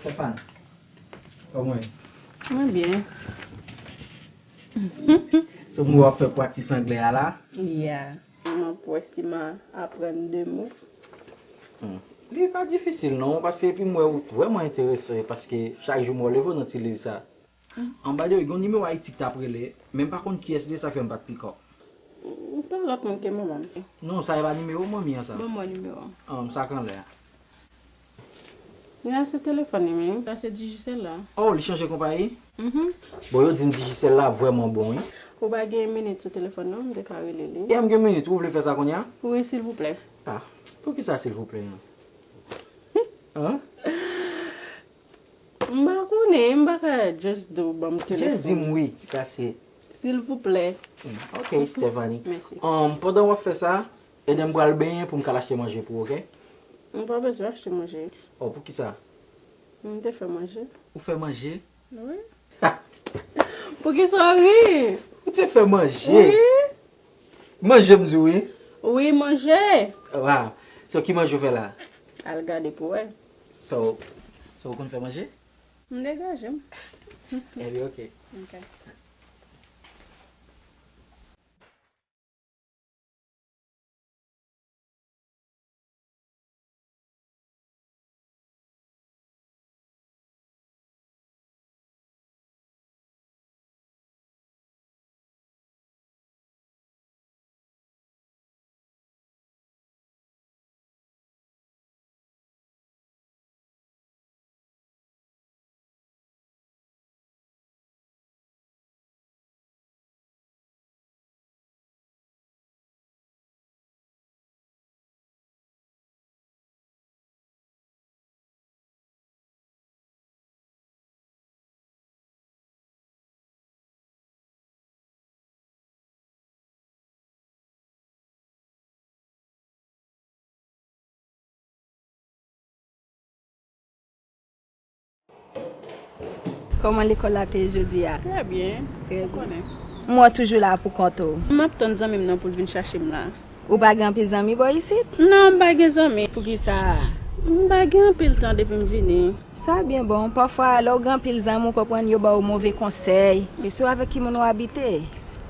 Stéphane, kòman w ye? Mwen byen. So, mwen w ap fè praktis anglè a la? Yeah. M ap wè si m a aprann de mo. Hmm. Li pa difisil non, paske epi m wè ou vrèman enterese, paske chak jou m wè w leve w nan ti liv sa. Hmm. An, by the way, gen yon nimewo Ayiti ki t ap rele, men m pa konn kiyès li ye, sa fè m pa t pick up. Ou pa lòt moun ke manman m. Non, sa e pa nimewo manmi an sa. Ban mwen nimewo an. Um, sa k anlè a. Li nan se telefòn li menm. Sa se Digicel la. Oh, li chanje konpayi? Mhm. Bon, yo di m Digicel la vrèman bon, wi. Ou pa gen minit sou telefòn non, m te ka rele li. E m gen minit, ou vle fè sa kounye a? Wi, silvouplè. Ah, poukisa silvouplè an? Hein? M pa konnen, m pa ka just di w ban m telefòn. Just di m wi, paske. Silvouplè. Hmm, ok, Stephanie. Mèsi. Um, pandan w ap fè sa, ede m pral benyen pou m ka al achte manje pou ou, ok? M pa bezwen achte manje. Oh, poukisa? M te fè manje. Ou fè manje? Wi. Poukisa w ri? Ou te fè manje? Wi. Manje m di w wi. Wi, manje. Wow. So, ki manje w fè la? Al gade pou wè. So, so ou konn fè manje? M degaje m. Ebyen, ok. Ok. Kòman lekòl la te ye jodi a? Trè byen. Trè byen. Ou konnen. M wè w toujou la pou kont ou. M ap tann zanmi m nan pou l vin chache m la. Ou pa gen anpil zanmi bò isit? Non, m pa gen zanmi. Poukisa? M pa gen anpil tan depi m vini. Sa byen bon. Pafwa, lè w gen anpil zanmi, ou konprann yo ba w move konsèy. E se w avèk ki moun w abite?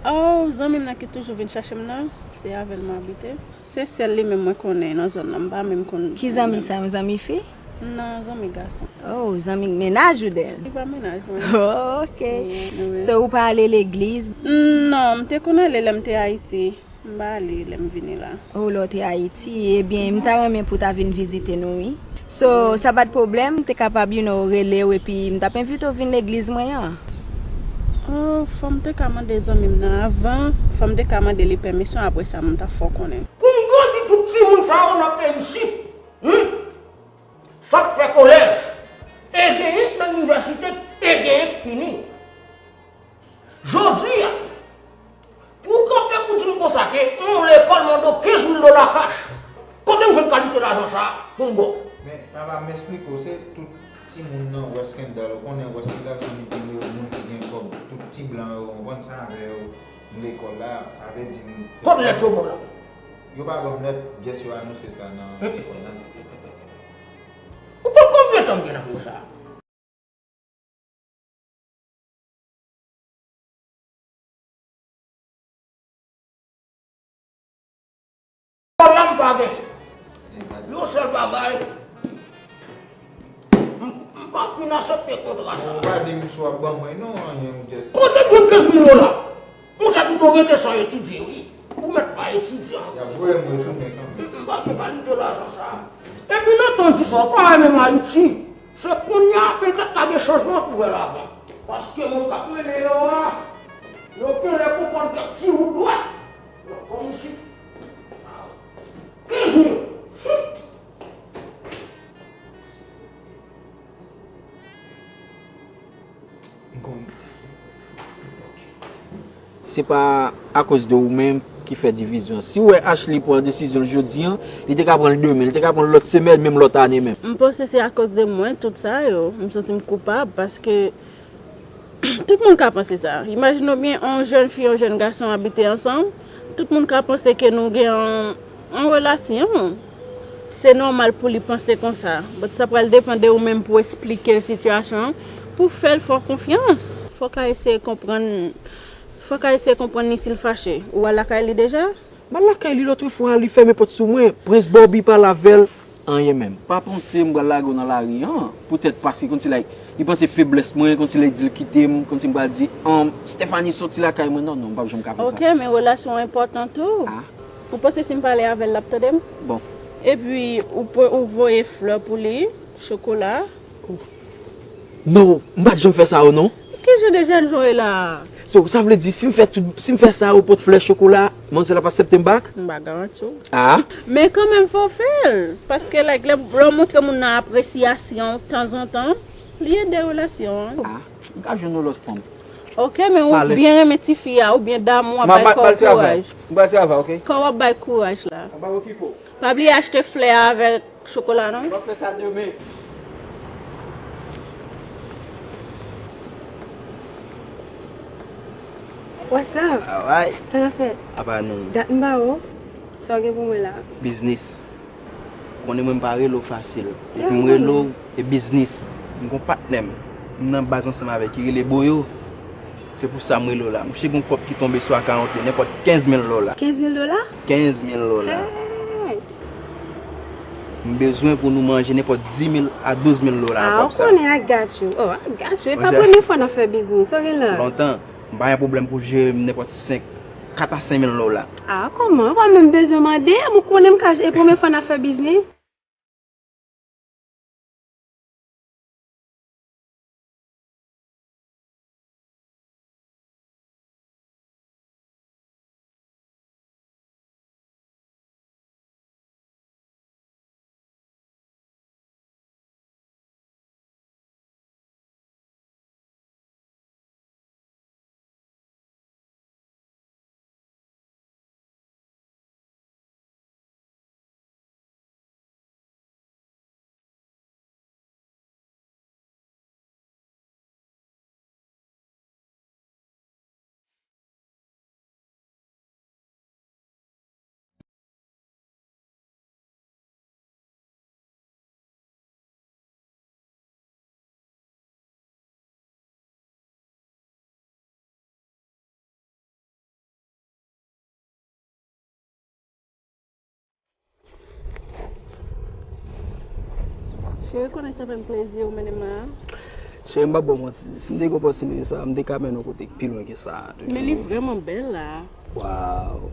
Oh, zanmi m nan ki toujou vin chache m nan, se avè l m abite. Se sèl li menm mwen konnen nan zòn nan, m pa menm konn. Ki zanmi sa, yon zanmi fi? Non, zanmi gason. Oh, zanmi mennaj ou, then? Li pa mennaj mwen. Oh, ok. Wi, wi. So, ou pa ale legliz? Non, m te konn ale lè m te Ayiti. M pa ale lè m vini la. Oh, lè w te Ayiti, ebyen, m ta renmen pou w ta vin vizite nou, wi. So, sa pa t pwoblèm, m te kapab, you know, rele w, epi m t ap envite w vin legliz mwen an. Oh, fò m te ka mande zanmi m nan avan, fò m te ka mande li pèmisyon, apre sa, m t ap fè w konnen. Pou m grandi tout timoun sa yo nan peyi isit, hmm? Sa k fè kolèj, e genyen k nan inivèsite, e genyen k fini. Jodi a, pou w kanpe pou di m konsa ke yon lekòl mande w kenz mil dola kach, kote m jwenn kalite lajan sa a pou m ba w? Men, papa, m esplike w, se tout timoun nan West Kendall, ou konnen West Kendall se yon moun ki gen kòb, tout ti blan yo, ou konprann sa avè yo, lekòl la, avè di m. Kot lèt yo ba w la? Yo pa ban m lèt, just yo anonse sa nan lekòl la. Ou konn konbyen tan m gen nan peyi sa? Kòb la m pa gen. Yon sèl bagay, m, m pa vin aksepte kontra sa. Ou pa di m si w ap ban mwen non, anyen, ou just. Kote m jwenn kenz mil dola? Monchè, pito rete san etidye, wi. Ou mèt pa etidye ankò. Y ap voye m retounen kanmenm. M pa gen kalite lajan sa. Epi nan tan di sa, ou pa wè menm Ayiti. Se kounye a, petèt, ka gen chanjman pou wè ladan. Paske moun k ap mennen yo a, yo genlè konprann kèk ti wout dwèt. Yo kòm isit. Kenz mil. M konn. Se pa akoz de ou menm ki fè divizyon. Si w wè Ashley pran desizyon l jodi an, li te ka pran l demen, li te ka pran l lòt semèn, menm lòt ane menm. M panse se akoz de mwen, tout sa yo. M santi m koupab paske tout moun ka panse sa. Imajine w byen, yon jèn fi, yon jèn gason abite ansanm, tout moun ka panse ke nou gen yon, yon relasyon. Se nòmal pou li panse konsa. But sa pral depann de ou menm pou esplike l sitiyasyon an, pou fè l fè w konfyans. Fò w ka eseye konprann, fò w ka eseye konprann li si l fache. Ou al lakay li deja? M al lakay li lòt fwa, li fèmen pòt sou mwen. Prince Bobby pale avè l, anyen menm. Pa panse m pral lage w nan lari an, poutèt paske konn se like, li panse feblès mwen, konn se li di l kite m, konn se m pral di, um, Stephanie soti lakay mwen. Non, non, m p ap janm ka fè sa. Ok, men relasyon an enpòtan tou. Ah. Ou panse si m pale avè l, l ap tande m? Bon. Epi, ou, pe- ou voye flè pou li, chokola. No, m pa t janm fè sa yo, non. Ki jan de jèn jan w ye la? So, sa vle di, si m fè tout, si m fè sa yo, pot flè, chokola, manzè la ap aksepte m back? M pa garanti w. Ah. Men kanmenm, fò w fè l. Paske, like, lè, lè w montre moun nan apresyasyon tanzantan, li ede relasyon an. Ah, m ka jwenn yon lòt fanm. Ok, men ou byen renmen tifi a, ou byen damou, w ap bay kò w kouraj. M pral travay, ok? Kò w ap bay kouraj la. Pa bliye achte flè a avèk chokola, non? M ap fè sa demen. What's up? Alright. Sa n ap fè? Apa nou? Dat m pa wè w. Sa w gen pou mwen la? Biznis. Konnen mwen m pa rele w fasil. Depi m rele w, e biznis. M gon patnè m. M nan baz ansanm avè l ki rele Boyo. Se pou sa m rele w la. Msye gon kòb ki tonbe sou akawont li, nenpòt kenz mil dola. Kenz mil dola? Kenz mil dola. Hey! M bezwen pou nou manje nenpòt dis mil a douz mil dola nan kòb sa. Ah, ou konnen I got you. Oh, I got you. E pa premye fwa n ap fè biznis. Sa w gen la? Lontan. M pa gen pwoblèm pou jere m nenpòt senk, kat a senk mil dola. Ah, kòman? Ou pa menm bezwen mande m, ou konnen m ka, e premye fwa n ap fè biznis. Cheri, konnen sa fè m plezi ou mennen m la. Cheri, m p ap ba w manti. Si m te gen opòtinite sa, m te ka mennen w kote k pi lwen ke sa a toujou. Men li vrèman bèl la. Waw.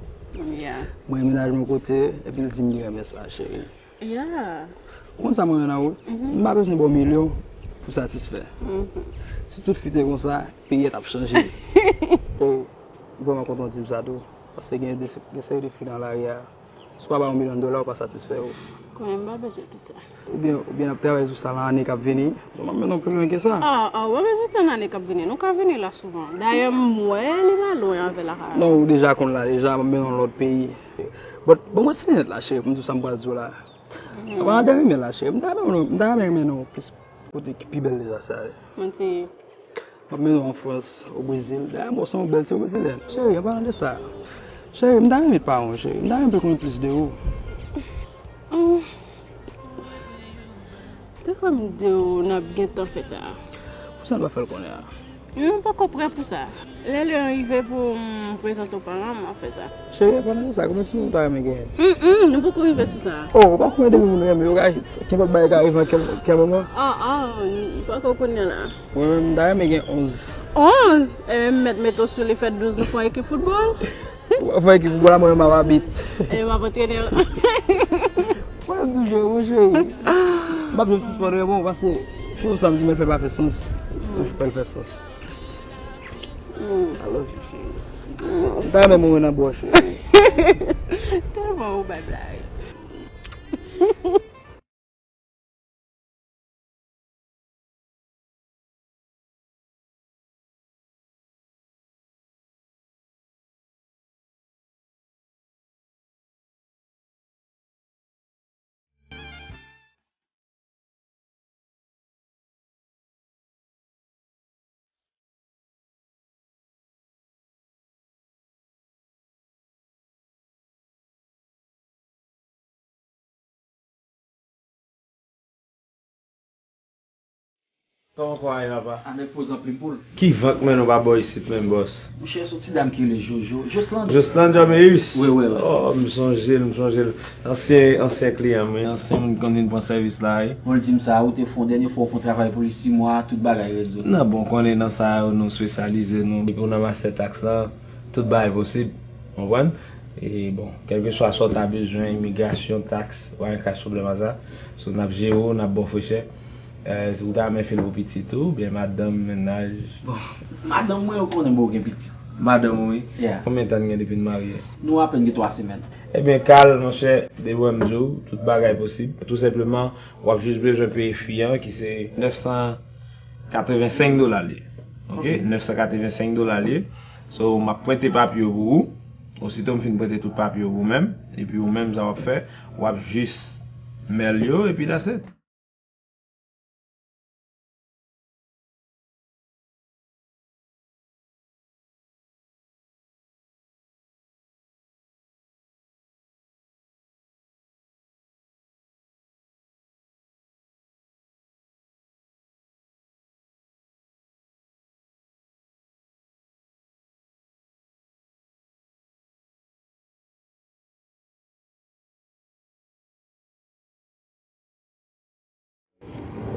Yeah. Mwen, menaj mwen kote, epi l di m li renmen sa, cheri. Yeah. Ou konn sa mwen renmen nan ou? Mhm. M pa bezwen ba w milyon pou satisfè. Mhm. Si tout fi te konsa, peyi a t ap chanje. Oh, m vrèman kontan w di m sa tou. Paske gen de, gen seri de fi nan lari a, si w pa ba yo milyon dola, yo pa satisfè yo. Konnen m pa bezwen tout sa. Oubyen, oubyen n ap travay sou sa nan ane k ap vini. Bon, m ap mennen w pi lwen ke sa. Ah, ah, ou pa bezwen tann ane k ap vini. Nou ka vini la souvan. Dayè, m wè li pa lwen avè lakay la. Non, ou deja konn la deja, m ap mennen w lòt peyi. But, bon, mwen se nèt la, cheri, pou m di w sa m pral di w la. Mhm. Apa, m te renmen la, cheri. M ta renmen, m ta renmen mennen w plis kote ki pi bèl deja sa. Mwen te M ap mennen w an Frans, o Brezil. Dayè, mwen se yon bèl ti Brezilyèn. Cheri, an palan de sa, cheri, m ta renmen pa w, cheri. M ta renmen konnen plis de ou. Hum. Te kwè m di w n ap gentan fè sa. Poukisa n pa fè l kounye a? Nou poko prè pou sa. Lè lè an rive pou m prezante w paran m, m ap fè sa. Cheri, an palan de sa, konbyen timoun ou ta renmen genyen? Hum, hum, nou poko rive sou sa. Oh, ou pa konnen depi moun renmen, yo ka, kenpòt bagay ka rive an kè, kè moman. Ah, ah, m poko konnen la. Mwen menm, m ta renmen gen onz. Onz? Ebyen, m mèt mete w sou li fè douz, nou fè yon ekip foutbòl. Ou fè ekip foutbòl, mwen menm, m ap abit. Ebyen, m ap antrene w. Mwen menm toujou, mon cheri. M ap janm sispann renmen w, paske, pou sa m di, mwen fè pa fè sans. Mwen fè l fè sans. Mm. I love you, cheri. Mm. M ta renmen mwen nan bò, cheri. Tèlman ou bay blag. Kòman kò a ye, papa? Avèk poz anpli poul. Ki van k mennen w pa bò isit menm, bòs? Monchè, se yon ti dam ki rele Jojo. Joslande. Joslande Jomeus? Wi, wi, wi. Oh, m sonje l, m sonje l. Ansyen, ansyen kliyan m, wi. Ansyen moun ki konn vin pran sèvis la, wi. Bon, l di m sa, ou te fè yon dènye fwa, ou fè yon travay pou li sis mwa, tout bagay rezoud. Nan, bon, konnen nan sa yo, nou espesyalize nou. Depi w nan machè taks la, tout bagay posib. Ou konprann? E bon, kèlkeswa sa w ta bezwen, imigrasyon, taks, w pa gen kras pwoblèm a sa. So, n ap jere w, n ap ba w frechè. Eh, si w ta renmen fè l pou pitit ou, oubyen madanm, mennaj? Bon, madanm mwen, ou konnen, mwen gen pitit. Madanm ou, wi? Yeah. Konbyen tan n gen depi n marye? Nou apèn gen twa semèn. Ebyen, Carl, monchè, depi w wè m di w, tout bagay posib. Tou senpleman, w ap jis bezwen peye fi an, ki se nèf san katrevensenk dola l ye. Ok? Ok. Nèf san katrevensenk dola l ye. So, m ap prente papye yo pou ou. Osito m fin prente tout papye yo pou ou menm, epi ou menm, sa w ap fè, w ap jis mail yo, epi that's it.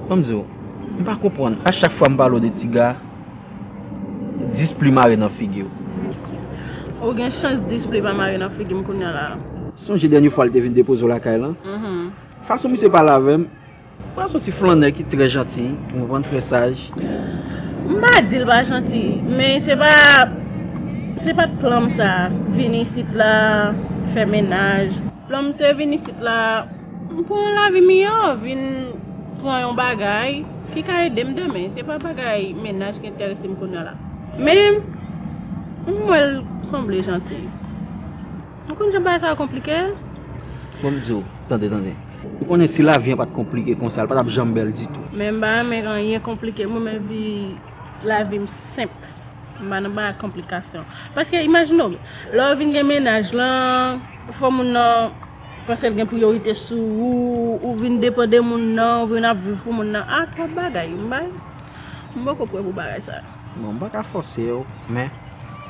Ban m di w, m pa konprann. A chak fwa m pale w de Tiga, dis pli mare nan figi w. Ou gen chans dis pli pa mare nan figi m kounye a la. Sonje dènye fwa l te vin depoze w lakay lan? Mhm. Fason misye pale avè m, m pa santi flannè ki trè janti, ou konprann, trè saj. M pa di l pa janti, men se pa, se pa t plan m sa, vin isit la, fè mennaj. Plan m se vin isit la, pou yon lavi miyò, vin pran yon bagay ki ka ede m demen. Se pa bagay mennaj ki enterese m kounye a la. Men, m wè l sanble janti. Ou konn jan bagay sa yo konplike? Bon, m di w, tande, tande. Ou konnen si lavi an pa t konplike konsa, l pa t ap janm bèl ditou. Men m pa renmen anyen konplike, mwen menm vi lavi m senp. M pa nan bagay konplikasyon. Paske imajine w, lè w vin gen mennaj lan, fò moun nan panse l gen priyorite sou ou, ou vin depann de moun nan, ou vin ap viv pou moun nan. A, twòp bagay, m pa, m poko prè pou bagay sa. Bon, m pa ka fòse w, men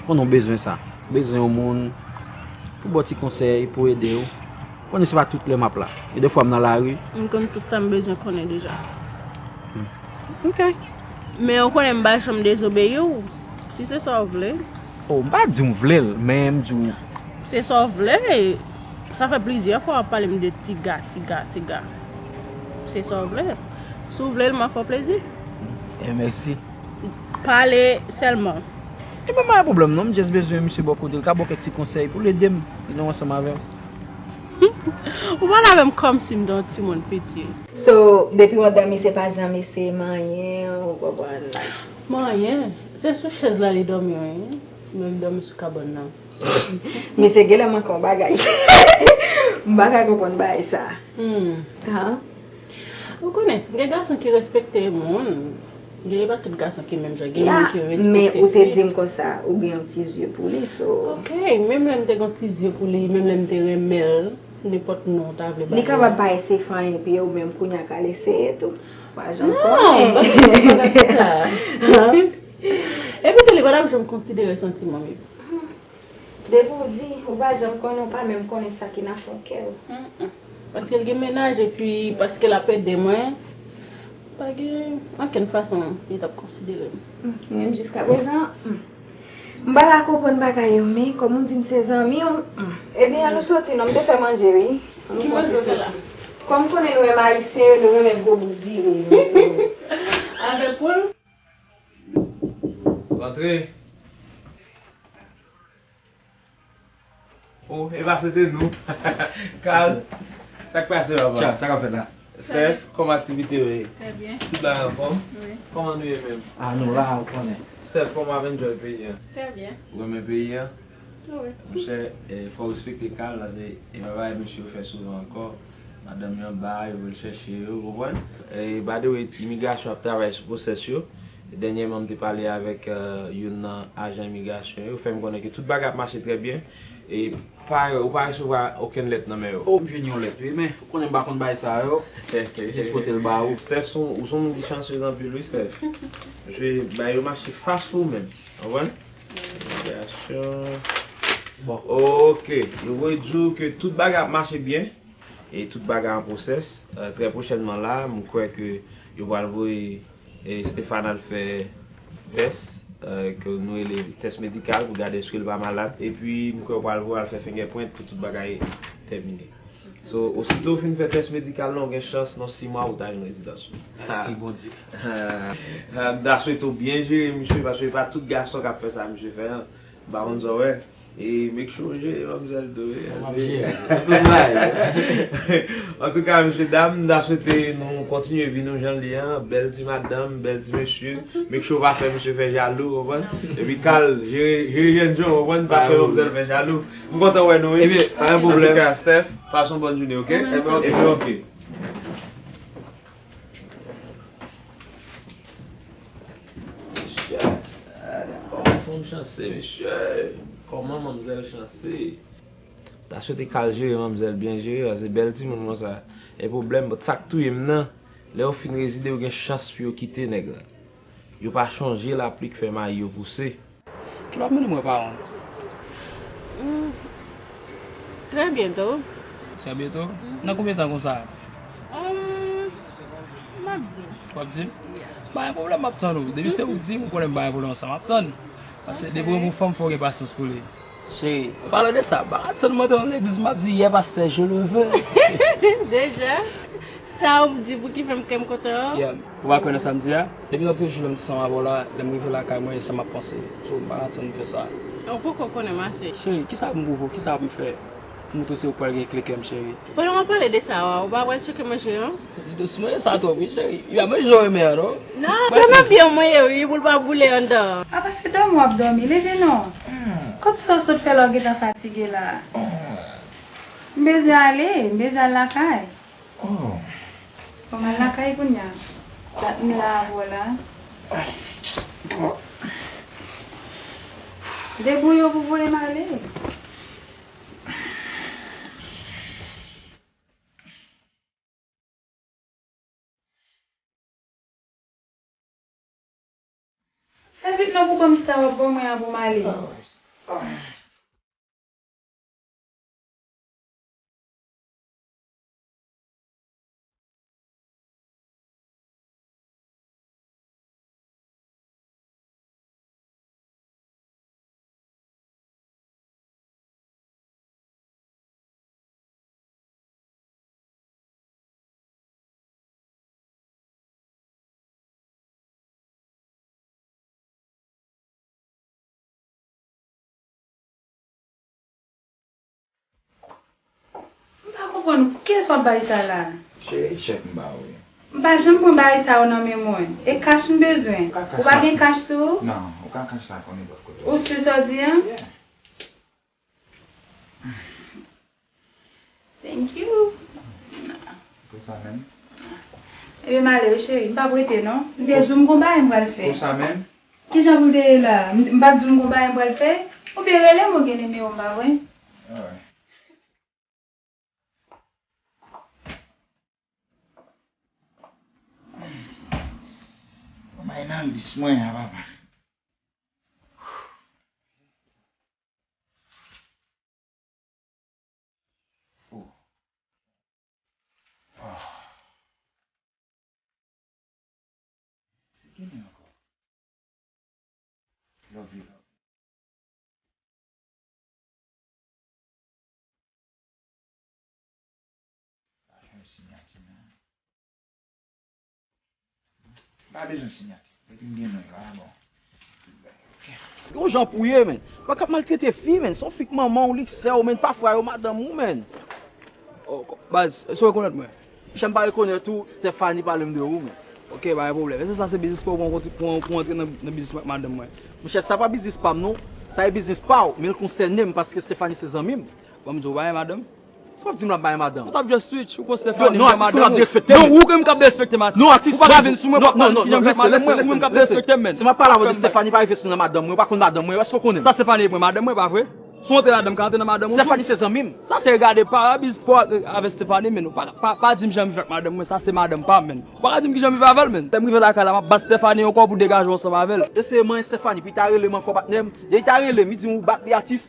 konnen w bezwen sa. Bezwen yon moun pou ba w ti konsèy, pou ede w. Konnen se pa tout lè m ap la. Gen de fwa m nan lari. M konn tout sa m bezwen konnen deja. Hmm. Ok. Men ou konnen m pa janm dezobeyi w, si se sa w vle. Oh, m pa di w vle l, men m di w. Se sa w vle. Sa fè plizyè fwa w ap pale m de Tiga, Tiga, Tiga. Se sa w vle. Si w vle l, m ap fè w plezi. Eh, mèsi. Pale sèlman. Ebyen, pa gen pwoblèm non, m just bezwen misye bò kote l, ka ba w kèk ti konsèy pou l ede m, nou ansanm avè m. Ou pale avè m kòmsi m te yon timoun piti. So, depi w andòmi, se pa janm eseye manyen, ou konprann, like. Manyen? Se sou chèz la li dòmi, wi. Mwen, m dòmi sou kabann nan. Misye genlè manke yon bagay. M pa ka konprann bagay sa. Hmm. Han? Ou konnen, gen gason ki respekte moun, gen, e pa tout gason ki menm jan, gen moun ki respekte fi. Ya, men ou te di m konsa, ou gen yon ti zye pou li, so. Ok, menm lè m te gen yon ti zye pou li, menm lè m te renmen l, nenpòt non w ta vle ba li. Li kapab pa eseye fè anyen pou ou, menm kounye a k al eseye tou. Pa janm konnen. Non, m pa konnen bagay sa. Epi tou, li pa t ap janm konsidere santiman m. Depi w di, ou pa janm konnen, ou pa menm konnen sa ki nan fon kè w. Mm, mm. Paske l gen mennaj, epi paske l ap ede mwen, pa gen okenn fason li t ap konsidere m. Mm, menm jiskaprezan, mm. M pa ka konprann bagay yo, men kòm ou di m se zanmi w, mm. Ebyen, ann nou soti non, m te fè manje, wi. Ann nou pran ti soti. Kòm konnen nou menm Ayisyen yo, nou renmen gwo bout diri, wi, so. Avèk poul? Rantre. Oh, e pa se te nou. Carl, sa k pase, papa? Tcha, sa k ap fèt la? Steph, kòman aktivite yo ye? Trè byen. Tout bagay anfòm? Wi. Kòman nou ye menm? Ah, nou la, ou konnen. Steph, kòman w ap enjoy peyi a? Trè byen. Ou renmen peyi a? Wi. Monchè, eh, fò w respekte Carl, paske e pa bagay mesye yo fè souvan ankò. Madanm yo anba, yo vle chèche yo, ou konprann? Eh, by the way, imigrasyon ap travay sou pwosès yo. Dènyèman, m te pale avèk, euh, youn nan ajan imigrasyon yo, fè m konnen ke tout bagay ap mache trè byen, e pa, ou pa resevwa okenn lèt nan men yo. O, m jwenn yon lèt, wi, men ou konnen m pa konn bagay sa yo. Jis pote l ba ou. Steph, se yon, ou se yon moun ki chansez anpil, wi, Steph. Misye, bagay yo mache fas pou ou menm. Konprann? Imigrasyon. Bon. Ok. Yo voye di w ke tout bagay ap mache byen. E tout bagay an pwosès. Euh, trè pwochènman la, m kwè ke yo pral voye, e, Stéphane al fè tès, euh, ke nou rele tès medikal pou gade èske l pa malad. Epi, m kwè yo pral voye al fè fingerprint pou tout bagay tèmine. So, osito w fin fè tès medikal lan, w gen chans nan sis mwa ou ta jwenn rezidans ou. Mèsi Bondye. M ta swete w byen jere misye, paske e pa tout gason k ap fè sa misye fè an. M pa konn sa w wè. E make sure w jere manmzèl tou, wi. M ap jere. Antouka, mesye dam, m ta swete nou kontinye vi nou jan l ye an. Bèl ti madanm, bèl ti mesye. Make sure w pa fè misye fè jalou, w konprann? Epi Carl, jere, jere jènjan, w konprann? Pa fè manmzèl fè jalou. M kontan wè nou, wi. Ebyen, pa gen pwoblèm. Antouka, Steph, pase yon bòn jounen, ok? Ebyen, ok. Ebyen, ok. Mesye, kòman fanm chanse, mesye? Kòman manmzèl chanse? Ta swete Carl jere manmzèl byen jere, paske bèl timoun konsa. E pwoblèm, but sa k touye m nan, lè yo fin rezide, yo gen chans pou yo kite nèg la. Yo pa chonje lapli k fè mayi yo pouse. Kilè w ap mennen m wè paran w? Hmm, trè byento. Trè byento? Mhm. Nan konbyen tan konsa? Hmm, m ap di w. W ap di m? Yeah. Pa gen pwoblèm, m ap tann ou. Depi se ou k di m, ou konnen m pa gen pwoblèm ansanm, m ap tann. Paske depi w renmen yon fanm, fò w gen pasyans pou li. Cheri, an palan de sa, m pa ka tann m antre nan legliz, m ap di, yè pastè, je le veux. Deja? Sa w di pou ki fè m kè m kontan an? Yeah. Ou pa kwè nan sa m di a? Depi lòt jou lè m desann avè w la, lè m rive lakay mwen, e sa m ap panse. So, m pa ka tann fè sa. Ou poko konnen m ase. Cheri, kisa pou m pwouve w? Kisa pou m fè? Pou m montre w se ou k pral gen kle kè m, cheri. Pandan w ap pale de sa a, ou pa pral tcheke manje an? Di dousman, e sa twòp, wi, cheri. Li pa manje w renmen an, non? Non, se nan byen mwen ye, wi, pou l pa boule anndan. Apa se dòmi w ap dòmi? Leve non. Kote sa w sot fè la w gentan fatige la? M bezwen ale, m bezwen al lakay. Oh. Bon, m al lakay kounye a. Dat m la avè w la. Bon. Debouye w pou voye m ale. Fè vit non pou ban m sa w ap ban mwen an pou m ale. M pa konprann, kiyès w ap bay sa la? Cheri, chèk m ba ou yo. M pa janm pran bagay sa yo nan men moun. E kach m bezwen. Ou pa gen kach sou ou? Non, ou ka kach sa kon nenpòt kote. Ou si sa w di an? Yeah. Thank you. Pou sa menm? Ebyen, m ale wi, cheri. M p ap rete, non. M te di w m gon bagay m pral fè. Pou sa menm? Kijan pou l te ye la? M, m pa t di w m gon bagay m pral fè? Oubyen rele m, ou gen nimewo m, pa vre? Alright. Mwen nan lis mwen a, papa. Oh. Oh. Se kiyès ankò? Love you, love you. Pa jwenn siyati, non. Pa bezwen siyati. Depi m gen non yo a, bon. Tout bagay ok. Yon jan pou ye, menn. Pa ka maltrete fi, menn. Se yon fi k manman w, li k sè w, menn. Pa frè yo, madanm ou, menn. Oh, baz, èske w rekonèt mwen? Monchè, m pa rekonèt ou, Stephanie pale m de ou, menn. Ok, pa gen pwoblèm. Èske sa se biznis pa w pou, pou, pou antre nan, nan biznis mwen ak madanm mwen? Monchè, sa pa biznis pa m, non. Sa e biznis pa w, men l konsène m paske Stephanie se zanmi m. Ban m di w, w pa gen madanm? W ap di m l ap bay madanm. Ou t ap just switch, ou konn Stephanie, non, non, atis, madanm ou. Non, ou gen m k ap derespekte m, men. Non, atis, ou pa ka vin sou mwen pou ap pale m ki jan m vle pale m, mwen, ou gen m k ap derespekte m, men. Si m ap pale avè w de Stephanie, pa rive sou nan madanm mwen, ou pa konn madanm mwen, èske w konnen m? Sa Stephanie pran madanm mwen, pa vre? Si w antre ladan m, ka antre nan madanm ou tou. Stephanie se zanmi m. Sa se gade parabiz pa w avè Stephanie, men. Ou pa, pa, pa di m jan m viv ak madanm mwen, sa se madanm pa m, men. Ou pa ka di m ki jan m viv avè l, men. Lè m rive lakay la, m ap bat Stephanie ankò pou degaje w ansanm avè l. Eseye manyen Stephanie, pou li ta rele m ankò, patnè m. Lè li ta rele m, li di m ou bat li, atis.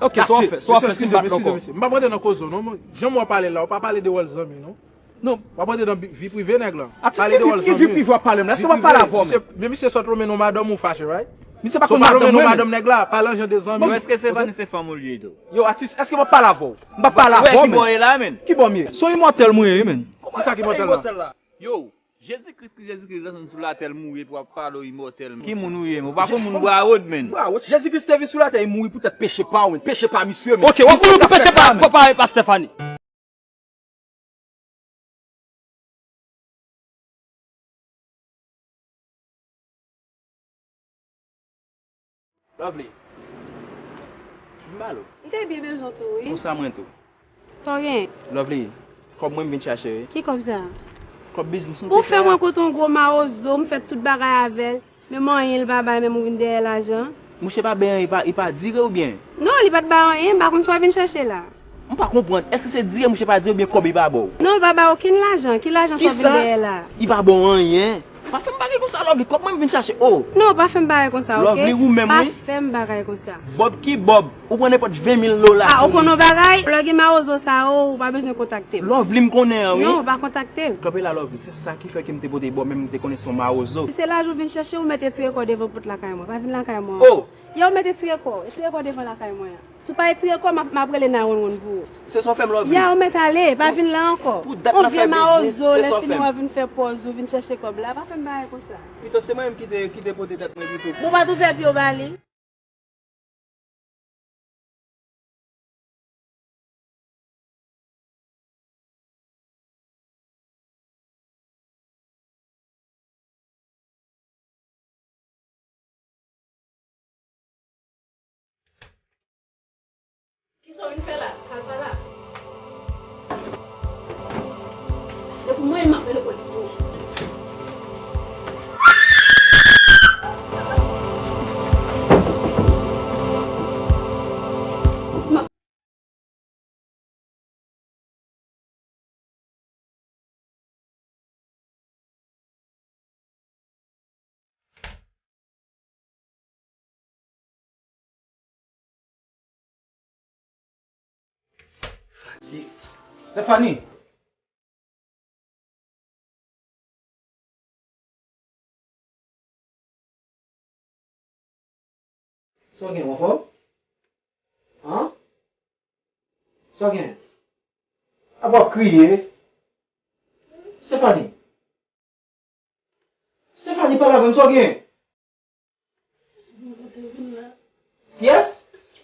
Ok, sa w ap fè, sa w ap fè, si m bat l ankò. Mesye, mesye, mesye, m p ap rantre nan koze w, non, men. Jan w ap pale la, w pa pale de wòl zanmi, non. Non. W ap rantre nan vi, vi prive nèg la. Atis, pale de wòl zanmi. Ki vi prive w ap pale m la? Èske m ap pale avè w, men? Men misye sot lonmen non madanm ou fache, right? Misye pa konn madanm mwen, men. Madanm nèg la, pale an jan de zanmi. Yo, èske Stephanie se fanm ou l ye tou? Yo, atis, èske m ap pale avè w? M p ap pale avè w, men. Ki bò w ye la, men? Ki bò m ye? Se yon imòtèl mwen ye, men. Kisa ki imòtèl la? Yo, Jezi Kris ki Jezi Kris desann sou latè, l mouri pou ap pale w imòtèl. Ki moun ou ye, men? Ou pa konn moun brawod, men. Brawod. Jezi Kris te vin sou latè, li mouri poutèt peche pa w, men. Peche pa misye, men. Ok, w ap mouri pou peche pa, pa, pa Stephanie. Lovely. Vin ba lo. M te byen bezwen w tou, wi. Konsa mwen tou. Sa w gen? Lovely, kòb mwen m vin chache, wi. Ki kòb sa? Kòb biznis nou te fè a. Ou fè mwen kote yon gwo mawozo, m fè tout bagay avè l. Menm anyen li pa bay, menm ou vin dèyè lajan. Mouche pa bay anyen, li pa, li pa dire oubyen? Non, li pa t bay anyen, m pa konn sa w vin chache la. M pa konprann, èske se dire mouche pa dire oubyen kòb li pa ba w? Non, li pa bay okenn lajan, ki lajan sa w vin dèyè la? Kisa? Li pa ba w anyen? Pa fè m bagay konsa, Lovely, kòb mwen m vin chache, oh! Non, pa fè m bagay konsa, ok? Lovely, ou menm, wi. Pa fè m bagay konsa. Bob ki Bob? Ou pran nenpòt ven mil dola sou li. Ah, ou konn yon bagay? Lè w gen mawozo sa yo, ou pa bezwen kontakte m. Lovely, m konnen an, wi. Non, pa kontakte m. Kanpe la, Lovely. Se sa ki fè ke m te pote bò, men m te konnen se yon mawozo. Si se lajan w vin chache, ou mete ti rekò devan pòt lakay mwen. Pa vin lakay mwen. Oh! Ya, ou mete ti rekò. Ti rekò devan lakay mwen an. Si w pa retire kò, m ap, m ap rele nine one one pou ou. Se sa w fè m, Lovely. Ya, ou mèt ale. Pa vin la ankò. Pou dat n ap fè biznis, se sa w fè m. Yon vye mawozo, lè fini w ap vin fè pòz ou, vin chache kòb la. Pa fè m bagay konsa. Pito se mwen menm ki te, ki te pote tèt mwen pito. Bon, pa t ouvè pye w ba li. Kisa w vin fè la? Al pa la. Depi mwen, m ap rele polis pou ou. Fatig. Stephanie! Sa w gen, w anfòm? An? Sa w gen? Apa w ap kriye? Stephanie! Stephanie, pale avè m, sa w gen? Mwen te vin la. Kiyès?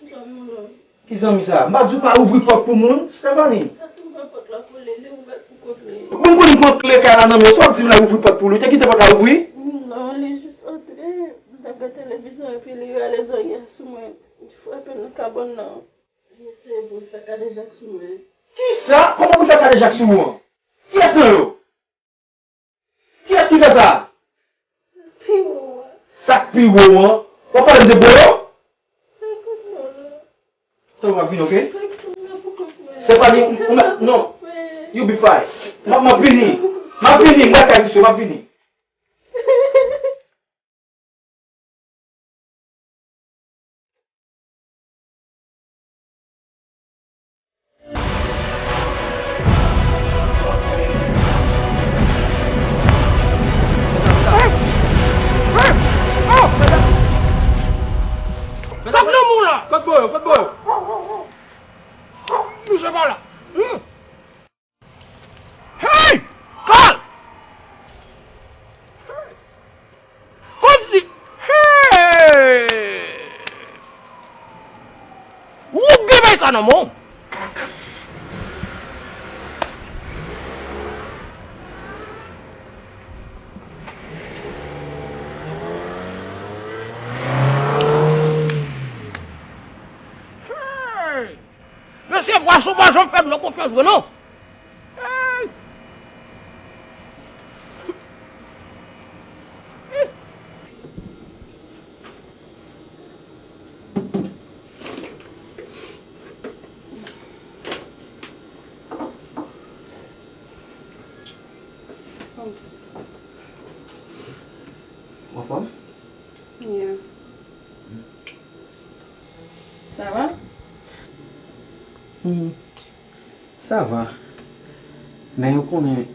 Zanmi w la. Ki zanmi sa? M pa di w pa ouvri pòt pou moun, Stephanie. Sa tou fè pòt la pou li, li ouvè pou kont li. Bon, m konn pran kle kay la nan men w, sa w ap di m la ouvri pòt pou li, ou te kite pòt la ouvri? Non, li jis antre, m t ap gade televizyon epi li rale zòrye sou mwen, li frape m nan kabòn nan. Li eseye pou l fè kadejak sou mwen. Kisa? Kòman pou l fè kadejak sou ou an? Kiyès nan yo? Kiyès ki fè sa? Sa k pi wo a. Sa k pi wo an? W ap pale m de Bolo? Tann, m ap vini, oke? Se pa li, ou, ou mèt, non. You be fine. M ap, m ap vini. M ap vini, m pral kay misye, m ap vini. Sa k nan men w la? Kot bò yo? Kot bò yo? Touche pa la. Hmm. Hey! Carl! Kòmsi, hey! Ou gen bagay sa nan men w? Hey! Mesye, Pwason pa janm fè m nan konfyans vre non. Ou anfòm? Yeah. Sa va? Hmm. Sa va. Men ou konnen,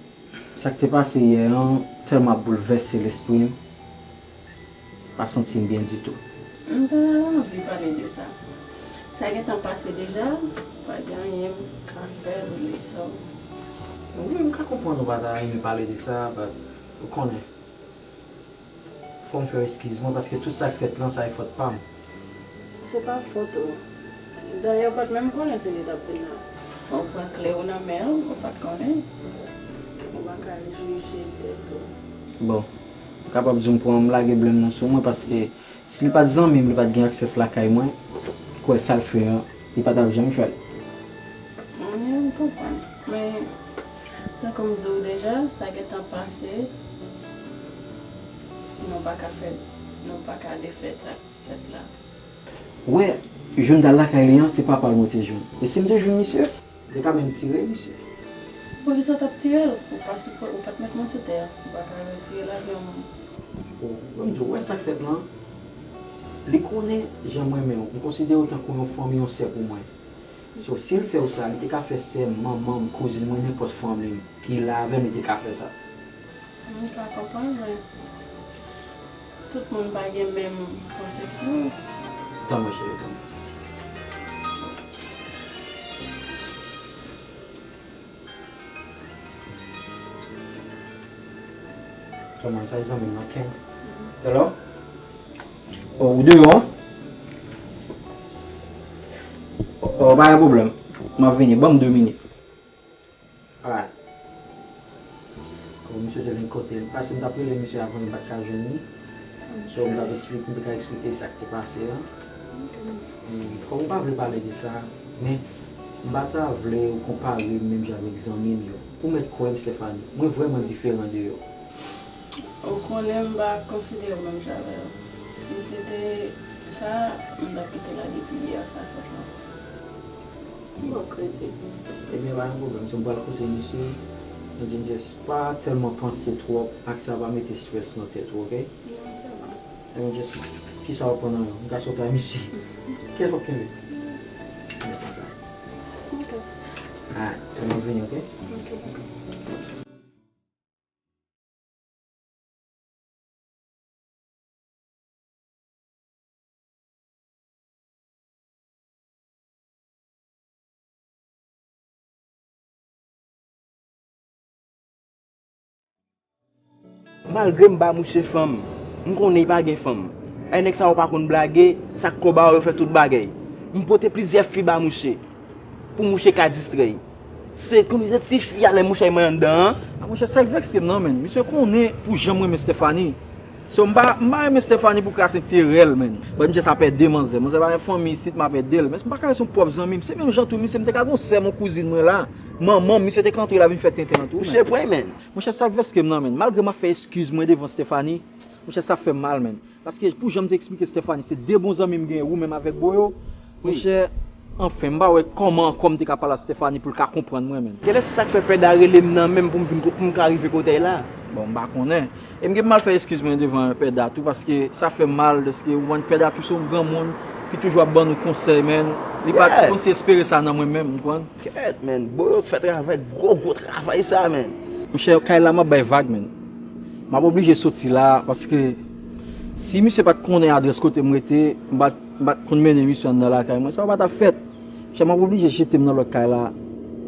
sa k te pase yè an tèlman ap boulvèse lespri m, pa santi m byen ditou. M pa anvi pale de sa. Sa gentan pase deja, pa gen anyen m ka fè rele sa. Wi, m ka konprann ou pa ta renmen pale de sa, but ou konnen. Fò m fè w eskiz mwen, paske tout sa k fèt lan, sa e fòt pa m. Se pa fòt ou. Dayè, ou pa t menm konnen si li t ap vin la. Ou pran kle w nan men l, ou pa t konnen. Ou pa ka jije tèt ou. Bon, ou kapab di m pran, m lage blame nan sou mwen, paske si li pa t zanmi m, li pa t gen aksès lakay mwen, kwè sa l fè an, li pa t ap janm fè l. Mwen, m konprann. Men, tankou m di w deja, sa gentan pase. Nou pa ka fè, nou pa ka defèt sa k fèt la. Wè, jou m t al lakay li an, se papa l mwen te jwenn. E si m te jwenn misye? Li te ka menm tire misye. Poukisa w t ap tire l? Ou pa sipò-, ou pa t met moun sou tè a. Ou pa ka retire lavi yon moun. Bon, ban m di w, wè sa k fèt lan? Li konnen jan m renmen w. M konsidere w tankou yon fanmi, yon sè pou mwen. So, si l fè w sa, li te ka fè sè m, manman m, kouzin mwen, nenpòt fanmi m ki la avè m, li te ka fè sa. M ka konprann, men tout moun pa gen menm konsepsyon. Tann mwen, cheri, tann. Kòman sa, zanmi m nan, Ken? Hello? Oh, ou deyò? Oh, pa gen pwoblèm. M ap vini. Ban m de minit. Alright. Kòm misye te vin kote m, paske m t ap rele misye avan, m pa t ka jwenn li. So, m t ap esplike, m te ka eksplike sa k te pase a. E, kòm ou pa vle pale de sa, men m pa ta vle ou konpare m menm jan avèk zanmi m yo. Ou mèt kwè m, Stephanie, mwen vrèman diferan de yo. Ou konnen m pa konsidere w menm jan avè yo. Si se te sa, m t ap kite la depi yè sa fèt la. Bon, kredi. Ebyen, pa gen pwoblèm. So, m pral kote misye. Mwen di m just pa tèlman panse twòp ak sa, pa mete strès nan tèt ou, oke? Non, sa va. Ebyen, just, kisa w ap pran nan men w? M ka sot a misye. Kèt w ap kenbe? Mwen fè sa. Ok. Alright, tann mwen vini, oke? Ok. Malgre m ba mouche fanm, m konnen li pa gen fanm. Ay nèg sa yo pa konn blage, sa k kò ba yo, yo fè tout bagay. M pote plizyè fi ba mouche, pou mouche ka distrè l. Se kounye se ti fi a lè mouche ay mwen anndan an. A monchè, sa k vèkse m nan, menn. Misye konnen pou jan m renmen Stephanie. So, m pa, m pa renmen Stephanie pou kras enterè l, menn. But m just ap ede manzè. Manzè pa gen fanmi isit, m ap ede l. Men m pa ka wè se yon pwòp zanmi m. Se menm jan tou, misye, m te ka gon sè m, yon kouzin mwen la. Manman m, misye te ka antre la vin fè tenten an tou, menn. Monchè, sa k vèkse m nan, menn. Malgre m ap fè eskiz mwen devan Stephanie, monchè, sa fè m mal, menn. Paske pou jan m te eksplike Stephanie, se de bon zanmi m gen, ou menm avèk Boyo. Monchè, anfen, m pa wè kòman ankò m te ka pale a Stephanie pou l ka konprann mwen, menn. Genlè se sa k fè Pèda rele m nan menm pou m vin ko-, pou m ka rive kote l la. Bon, m pa konnen. E m gen pou m al fè eskiz mwen devan Pèda tou, paske sa fè m mal, dèske ou konprann Pèda tou se yon granmoun ki toujou ap ban nou konsèy, menn. Li pa t konn si espere sa nan mwen menm, ou konprann? Kèt, menn. Boyo k fè travay, gwo, gwo travay sa, menn. Monchè, kay la m ap bay vag, menn. M ap oblije soti la, paske si misye pa t konnen adrès kote m rete, m pa t, m pa t konn mennen misye anndan lakay mwen, sa yo pa t ap fèt. Monchè, m ap oblije jete m nan lòt kay la,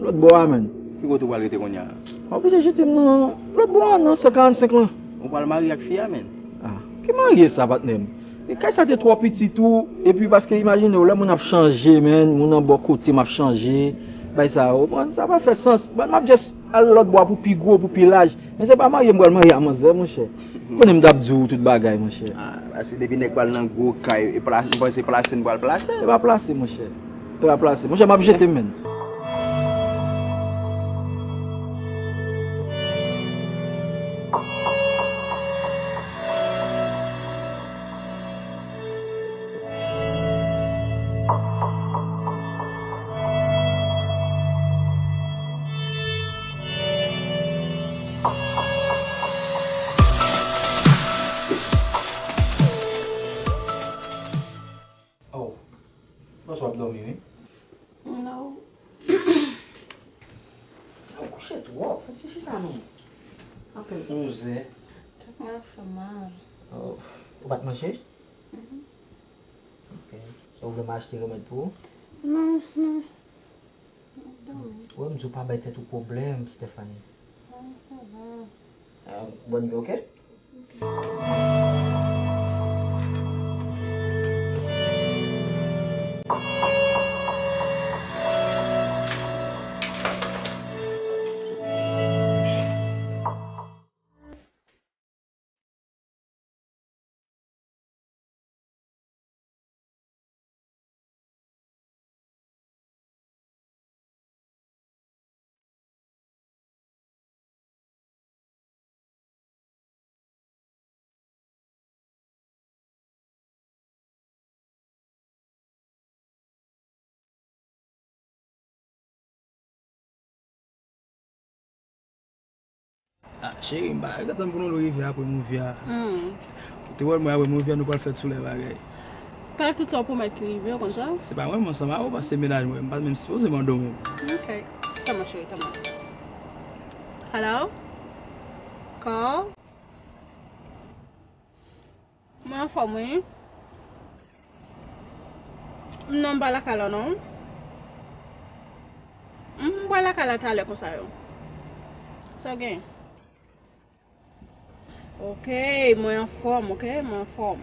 lòt bò a, menn. Ki kote w pral rete kounye a? M ap oblije jete m nan lòt bò a, nan san karannsenk lan. Ou pral marye ak fi a, menn? Ah, ki marye sa, patnè m? E kay sa te twò piti tou, epi paske imajine w, lè moun ap chanje, menn, moun nan bò kote m ap chanje, bay sa yo, bon, sa pa fè sans. Bon, m ap just al lòt bò a pou pi gwo, pou pi laj. Men se pa marye m pral marye a manzè, monchè. Konnen m t ap di w tout bagay, monchè. Ah, paske depi nèg pral nan gwo kay, e pla-, m panse plase n pral plase. Se pa plase, monchè. Se pa plase. Monchè, m ap jete m, menn. Panse w ap dòmi, wi. Non. Ou kouche twòp. Fè ti chita non. Apèn onz è. Tèt mwen ap fè mal. Oh. Ou pa t manje? Mhm. Ok. So, ou vle m achte remèd pou ou? Non, non. M ap dòmi. Ou wè, m di w pa bay tèt ou pwoblèm, Stephanie. Ah, sa va. Ah, bòn nuit, ok? Ah, cheri, m pa gentan pou nou rive apre movie a. Hmm. Ou te wè mwen apre movie a, nou pral fè tout lè bagay. Pale tout sa w pwomèt ki rive yo konsa. Se pa mwen, m ansanm avè w, paske se mennaj mwen, m pa t menm sipoze mande w menm. Ok. Tanmen, cheri, tanmen. Hello? Call? Mwen anfòm, wi. Non, m pa lakay la, non. M, m pral lakay la talè konsa yo. Sa w gen? Ok, mwen anfòm, ok? Mwen anfòm.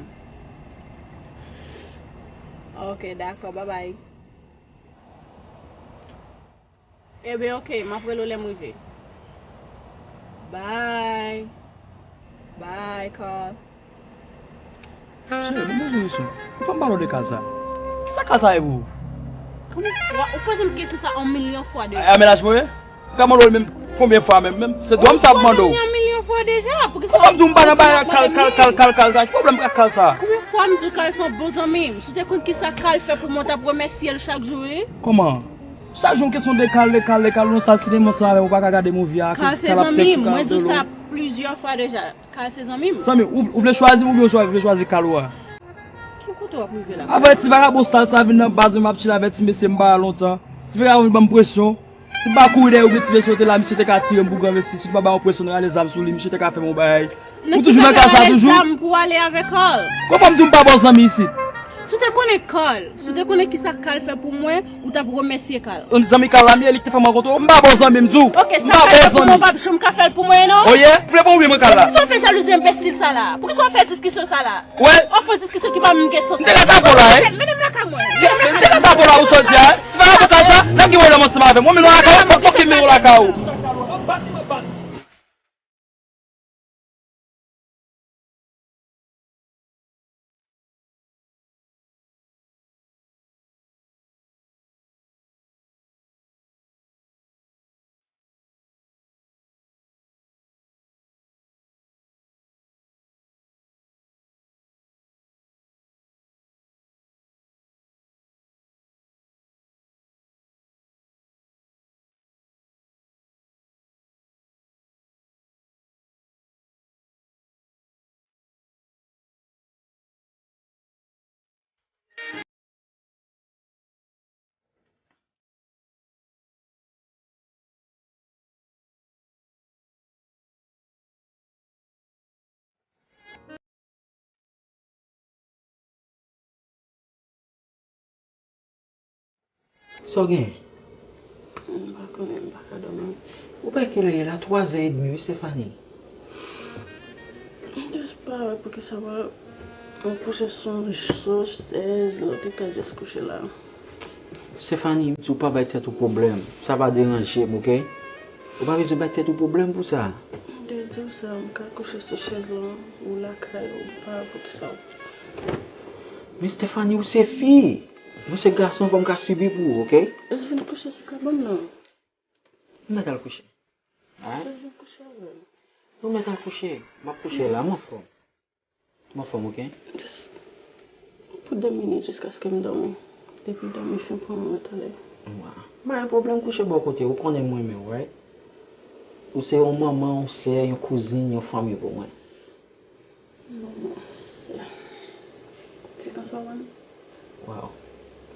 Ok, dakò, babay. Ebyen, ok, m ap rele w lè m rive. Bye. Bye, Carl. Cheri, mwen bezwen yon kesyon. Ou fè m pale w de kal sa. Kisa kal sa ye pou ou? Kòman w, ou poze m kesyon sa yon milyon fwa deja? A, a mennaj mwen ye? M ka mande w li menm konbyen fwa menm? Menm se dwa m sa ap mande w. Ou poze m li yon milyon fwa deja. Poukisa w ap di w m pa nan bagay kal, kal, kal, kal, kal, kal? Ki pwoblèm ak kal sa? Konbyen fwa m di w kal se yon bon zanmi m? Si w te konn kisa kal fè pou mwen, w t ap remèsye l chak jou, wi. Kòman? Chak jou yon kesyon de kal, de kal, de kal, ou nan sal sinema ansanm avè m, ou pa ka gade movie a, akoz kal ap tèks ou, kal ap rele w. Kal se zanmi m, mwen di w sa plizyè fwa deja. Kal se zanmi m. Zanmi, ou, ou vle chwazi m oubyen ou vle chwazi kal ou a? Ki kote w ap rive la? Apre ti vagabon sal sa vin nan baz mwen, m ap chill avè ti mesye m pa la lontan. Ti vagabon vin ban m presyon. Si m pa kouri dèyè ou, gen ti mesye yo te la, misye te ka tire m pou gran vesti. Si m pa ba yon presyon, rale zam sou li, misye te ka fè m yon bagay. Ou toujou nan kal sa toujou? Nan ki zam pou ale avè Carl? Kòman m di w m pa ba w zanmi isit? Si w te konnen Carl, si w te konnen kisa Carl fè pou mwen, ou t ap remèsye Carl. Zanmi Carl la m ye, li ki te fè m rankontre w. M pa ba w zanmi, m di w. Ok, sa Carl fè pou mwen, ou p ap janm ka fè l pou mwen, non? Oye, ou vle pran oubyen mwen Carl la? Poukisa w fè jalouzi enbesil sa la? Poukisa w fè diskisyon sa la? Wè. Ou fè diskisyon ki pa menm gen sans. M te ka ta bon la, wi. Mennen m lakay mwen. M te ka ta bon la, ou sot di a, wi. Ti vagabon kal sa, nèg ki wè lòm ansanm avè m. Mwen menm lakay ou, fòk, fòk ki mennen w lakay ou. Sa w gen? M pa konnen, m pa ka dòmi. Ou pa wè kilè l ye la? Twazè edmi, wi, Stephanie. M jis pa wè poukisa mwen kouche sou, sou chèz, lè w te ka jis kouche la. Stephanie, m di w pa bay tèt ou pwoblèm. Sa pa deranje m, oke? Ou pa bezwen bay tèt ou pwoblèm pou sa. M te di w sa, m ka kouche sou chèz lan, ou lakay ou, m pa wè poukisa w. Men Stephanie, ou se fi. Mwen se gason, fò m ka sibi pou ou, oke? Ou vin kouche sou kabann nan. M mèt al kouche. Hein? Ou vin kouche avè m. Non, m mèt al kouche. M ap kouche la, m anfòm. M anfòm, oke? Just pou de minit, jiskaske m dòmi. Depi w dòmi, fin pran mwen talè. Wa. M pa gen pwoblèm kouche bò kote w, ou konnen m renmen w, right? Ou se yon manman, yon sè, yon kouzin, yon fanmi pou mwen. Manman, sè. Ti konsa w wè m? Wow.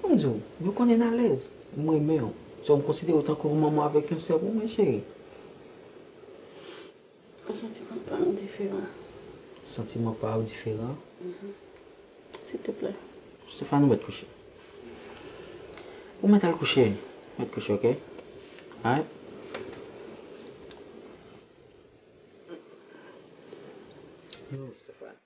Kòm di w, nou konnen n alèz. M renmen w. So, m konsidere w tankou yon manman avèk yon sè pou mwen, cheri. Santiman pa m diferan. Santiman pa w diferan? Mhm. Silteplè. Stephanie, ou mèt kouche. Ou mèt al kouche. Ou mèt kouche, oke? Alright? Yo, Stephanie.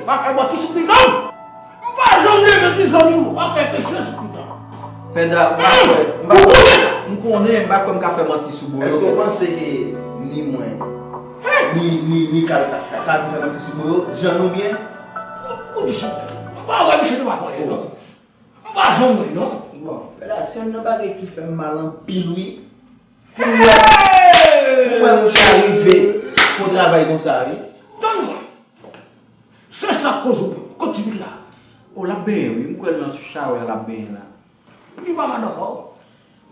Pa fè manti sou pitit m. M pa janm leve di zanmi m, pa fè peche sou pitit m. Pèda, m pa kwè, m pa kwè, m konnen, m pa kwè m ka fè manti sou bro yo. Èske w panse ke ni mwen, ni, ni, ni Kal ka, ka, ka fè manti sou bro yo? Jan nou byen? Ou di sa, m pa wè misye nan pa konnen, non. M pa janm wè, non. Bon, Pèda, se youn nan bagay ki fè m mal anpil, wi. Pou m wè, pou m wè mouche a rive fè yon travay konsa, wi. Tann mwen. Se sa k koze w, kot Tibit la? O, l ap benyen, wi. M kwè l nan chawè a l ap benyen la. Li pa madanm pa w?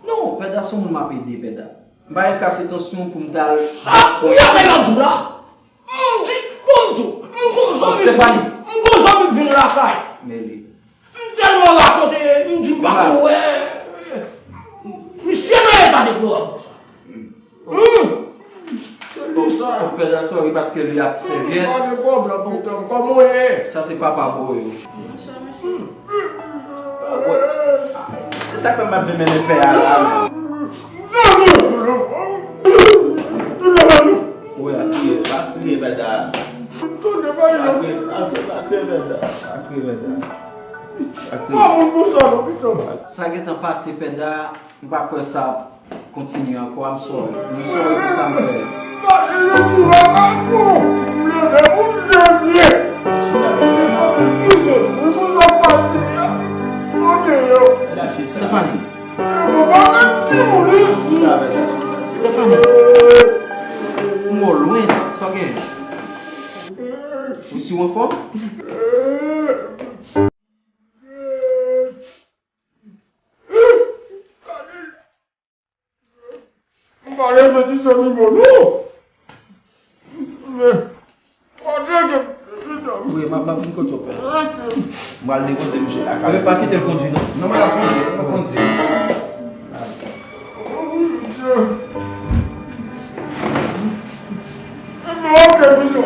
Non, Pèda, se yon moun m ap ede, Pèda. M pa gen kase tansyon pou m t al. Sa, ou y ap fè nan tou la? M di, bon, m di w, m gon zanmi, Stephanie. M gon zanmi k vin lakay. Men li. M tèlman rakonte, m di m pa konn wè. Misye nan eta deplorab konsa. Hmm. Se li sa. Pèda, sorry, paske li ak sèvyèt. Pa gen pwoblèm, pitit m, kòman w ye? Sa se papa bro yo. Bonswa, mesye. Se sa k fè m ap vin mennen pè a la. Ou wè, ap kriye, ap kriye, Pèda. Ap kriye, ap kriye, ap kriye, Pèda. Ap kriye, Pèda. Ap kriye. Sa gentan pase, Pèda. M pa kwè sa ap kontinye ankò, I'm sorry. Mwen sorry pou sa m fè. Stephanie. Stephanie. Ou mò lwen, sa, sa w gen? Ou si w anfòm? M pa renmen di zanmi m non. Men, pa trete m, pitit m. Wi, m ap, m ap vin kote w, pè. M pral depoze misye lakay. Wi, pa kite l kondui, non. Non, mwen ap kondui, mwen ap kondui.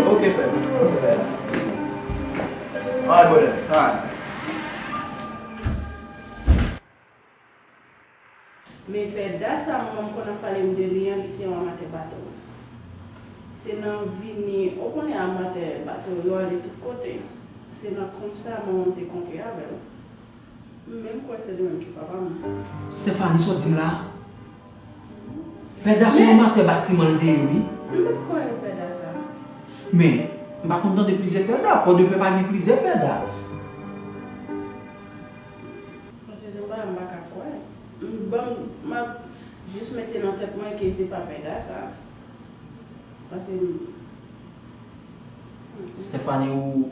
Ok, pè. Alright, brother. Alright. Men pè Da sa manman m konn ap pale m de li an, li se yon amatè bato. Se nan vini, ou konnen amatè bato yo ale tout kote. Se nan konsa manman m te kontre avè l. M menm kwè se li menm ki papa m. Stephanie, sa w di m la? Pè Da se yon amatè batiman l te ye, wi. M pa t kwè pè Da sa. Men, m pa konn tande plizyè pè Da. Pòdepè pa gen plizyè pè Da. Paske se yon bagay m pa ka kwè. M, ban m, m ap jis mete nan tèt mwen ke se pa pè Da sa. Paske m, Stephanie, ou,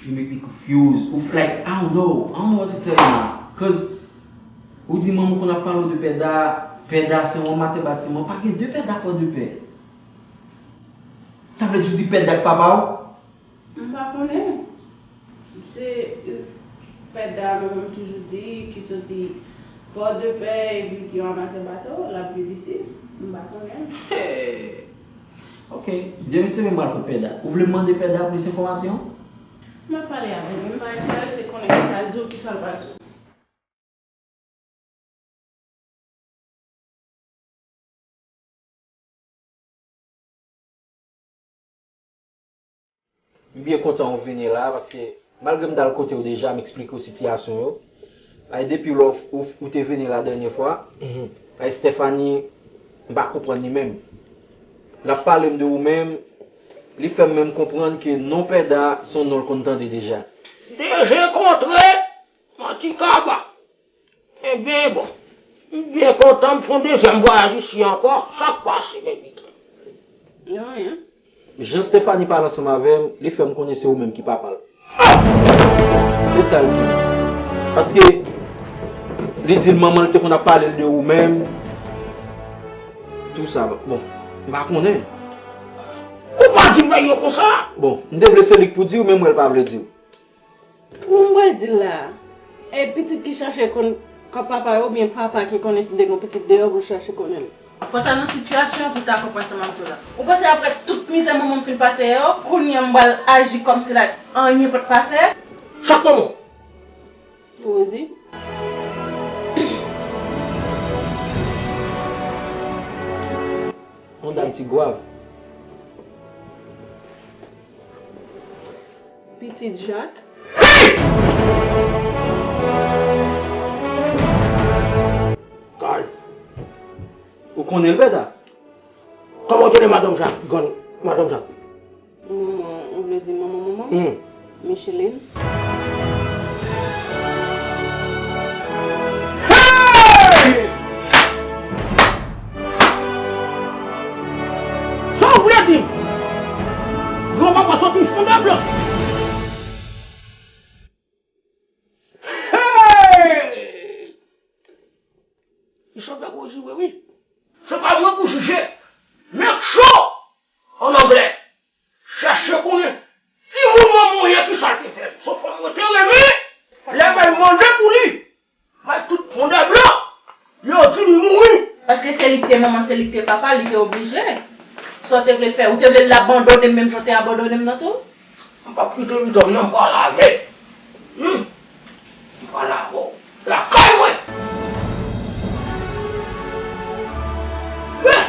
you make me confused. Ou, like, I don't know. I don't know what to tell you now. 'Cause ou di manman w konn ap pale w de pè Da, pè Da se yon amatè batiman. Pa gen de pè Da Pòdepè. Sa vle di ou di pè Da k papa w? M pa konnen. Se, eh, pè Da, mwen menm toujou di, ki soti Pòdepè, epi ki yon amatè bato, l ap viv isit. M pa konnen. Hey! Ok. Demen se mwen pral kot pè Da. Ou vle m mande pè Da plis enfòmasyon? M ap pale avè l, men m pa enterese konnen kisa l di w, kisa l pa di w. M byen kontan ou vini la, paske malgre m t al kote w deja, m eksplike w sitiyasyon yo. Ay, depi lè w, ou, ou te vini la dènye fwa, ay, Stephanie, m pa konprann li menm. L ap pale m de ou menm, li fè m menm konprann ke non Pè Da, se yon non l konn tande deja. Deje kontre, manti kaba. Ebyen, bon, m byen kontan m fè yon dezyèm vwayaj isi ankò. Sa k pase, baby? Anyen. Jan Stephanie pale ansanm avè m, li fè m konnen se ou menm ki papa l. Se sa l di m. Paske li di l manman l te konn ap pale l de ou menm. Tou sa, bon, m pa konnen. Ou Fè yo konsa. Bon, m te vle se li k pou di w, men m wè l pa vle di w. Kòman m pral di l la? E pitit ki chache konn kò papa yo, oubyen papa ki konnen si te gen pitit deyò pou l chache konnen l? Fò w ta nan sitiyasyon an pou w ta konprann sa m ap di w la. Ou panse apre tout mizè manman m fin pase yo, kounye a m pral aji kòmsi like anyen pa t pase? Chak manman. Rosie. Yon dam ti gwav. Pitit Jak. Kal. Ou konnen l, Bèta? Kòman w te rele madanm Jak, grann madanm Jak? Manman, ou vle di manman manman m? Hmm. Micheline. Hey! Sa w vle di? Granpapa soti fonn de blan. Hey! Li sot fè gwo zye vre, wi. Se pa mwen pou jije. Make sure, an anglè. Chèche konnen timoun manman w ye kisa l te fè l. Se fanm mwen te renmen. Lè m al mande pou li, bay tout fonn de blan, yo di li mouri. Paske se li k te manman, se li k te papa, li te oblije. Sa w te vle fè? Ou te vle l abandone m menm jan w te abandone m nan tou? M p ap kite Widòm nan, m pral avè l. Hmm. M pral avè w lakay mwen. Men.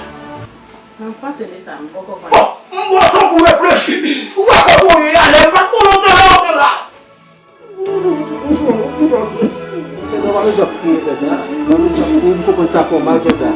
Mwen panse de sa, m poko konnen. Bon, m pran tan pou reflechi. Ou pa konn kote w ye a, lè m pa t konnen w te la, w te la. Se nan mami jan kriye, Bèta. Mami jan kriye, m konprann sa fè w mal, Bèta.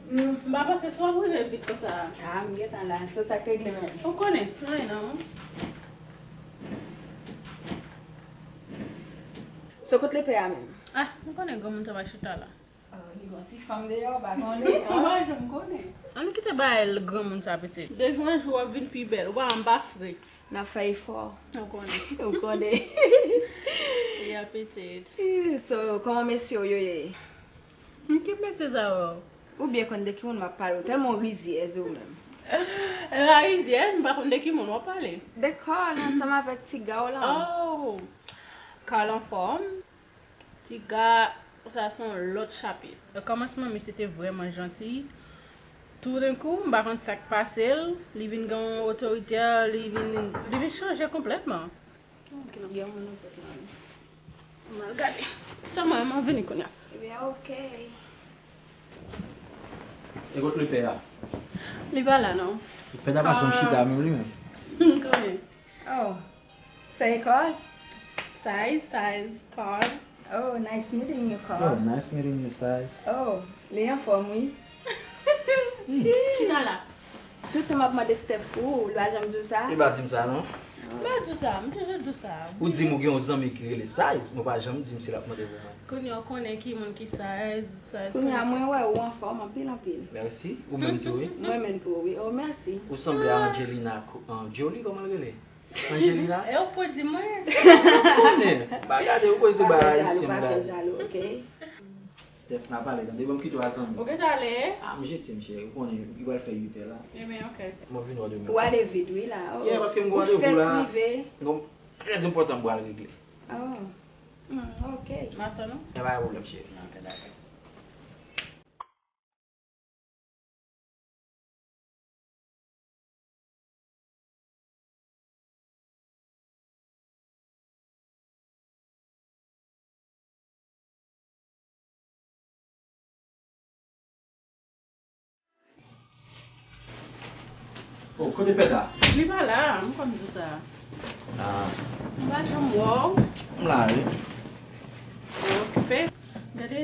M pa panse si w ap rive vit konsa. A, m gentan la. So sa k regle menm? Ou konnen, anyen non. So kot lepè a menm? A, m konnen granmoun sa va chita la. Oh, li gon ti fanm deyò, w pa konnen. M pa janm konnen. Ann kite bagay granmoun sa pitit. De jou an jou w ap vin pi bèl. Ou pa wè m pa fre. N ap fè efò. Ou konnen. Ou konnen. Ya pitit. So, kòman mesye w yo ye? M ki mesye sa yo? Ou byen konn de ki moun m ap pale, w tèlman rizyèz ou menm. E pa rizyèz, m pa konn de ki moun w ap pale. De Carl ansanm avèk ti ga w la. Oh! Carl anfòm. Ti ga, sa se yon lòt chapit. Nan kòmansman, misye te vrèman janti. Toudenkou, m pa konn sa k pase l, li vin gen yon otorite, li vin, li vin chanje konplètman. Ki moun ki nan gen moun nan pòt la menm? M al gade. Tann mwen, m ap vini kounye a. Ebyen, oke. E kot lepè a? Li pa la, non. Lepè a pa janm chita menm li menm. Konnen. Oh. Say Carl? Size, size, Carl. Oh, nice meeting you, Carl. Oh, nice meeting you, size. Oh, li anfòm, wi. Hmm. Chita la. Tout tan m ap mande Steph pou ou, li pa janm di w sa? Li pa di m sa, non. Li pa di w sa, m toujou di w sa. Ou di m ou gen yon zanmi ki rele Size, men w pa janm di m si l ap mande pou mwen. Kounye a w konnen ki moun ki Size, Size. Kounye a mwen wè ou anfòm anpil, anpil. Mèsi. Ou menm tou, wi. Mwen menm tou, wi. Oh, mèsi. Ou sanble a Angelina Jolie, kòman l rele? Angelina? E ou k pou di mwen? Ou konnen. Pa gade, ou konnen se bagay ayisyen m gade. Pa fè jalou, pa fè jalou, oke? Steph, n a pale, tande, ban m kite w a zanmi. Ou gentan ale? A, m jete m, cheri, ou konnen, li pral fè uit è la. Ebyen, oke. M ap vin wè demen. Ou ale vit, wi, la. Oh. Yeah, paske m gen randevou la. Ou fèk rive. M gen yon trè enpòtan m pral regle. Oh. Hmm, oke. M ap tann ou. E pa gen pwoblèm, cheri. Oke, dakò. Oh, kote Pèda? Li pa la, m konn di w sa. Ah. M pa janm wè w. M la, wi. Ou okipe? Gade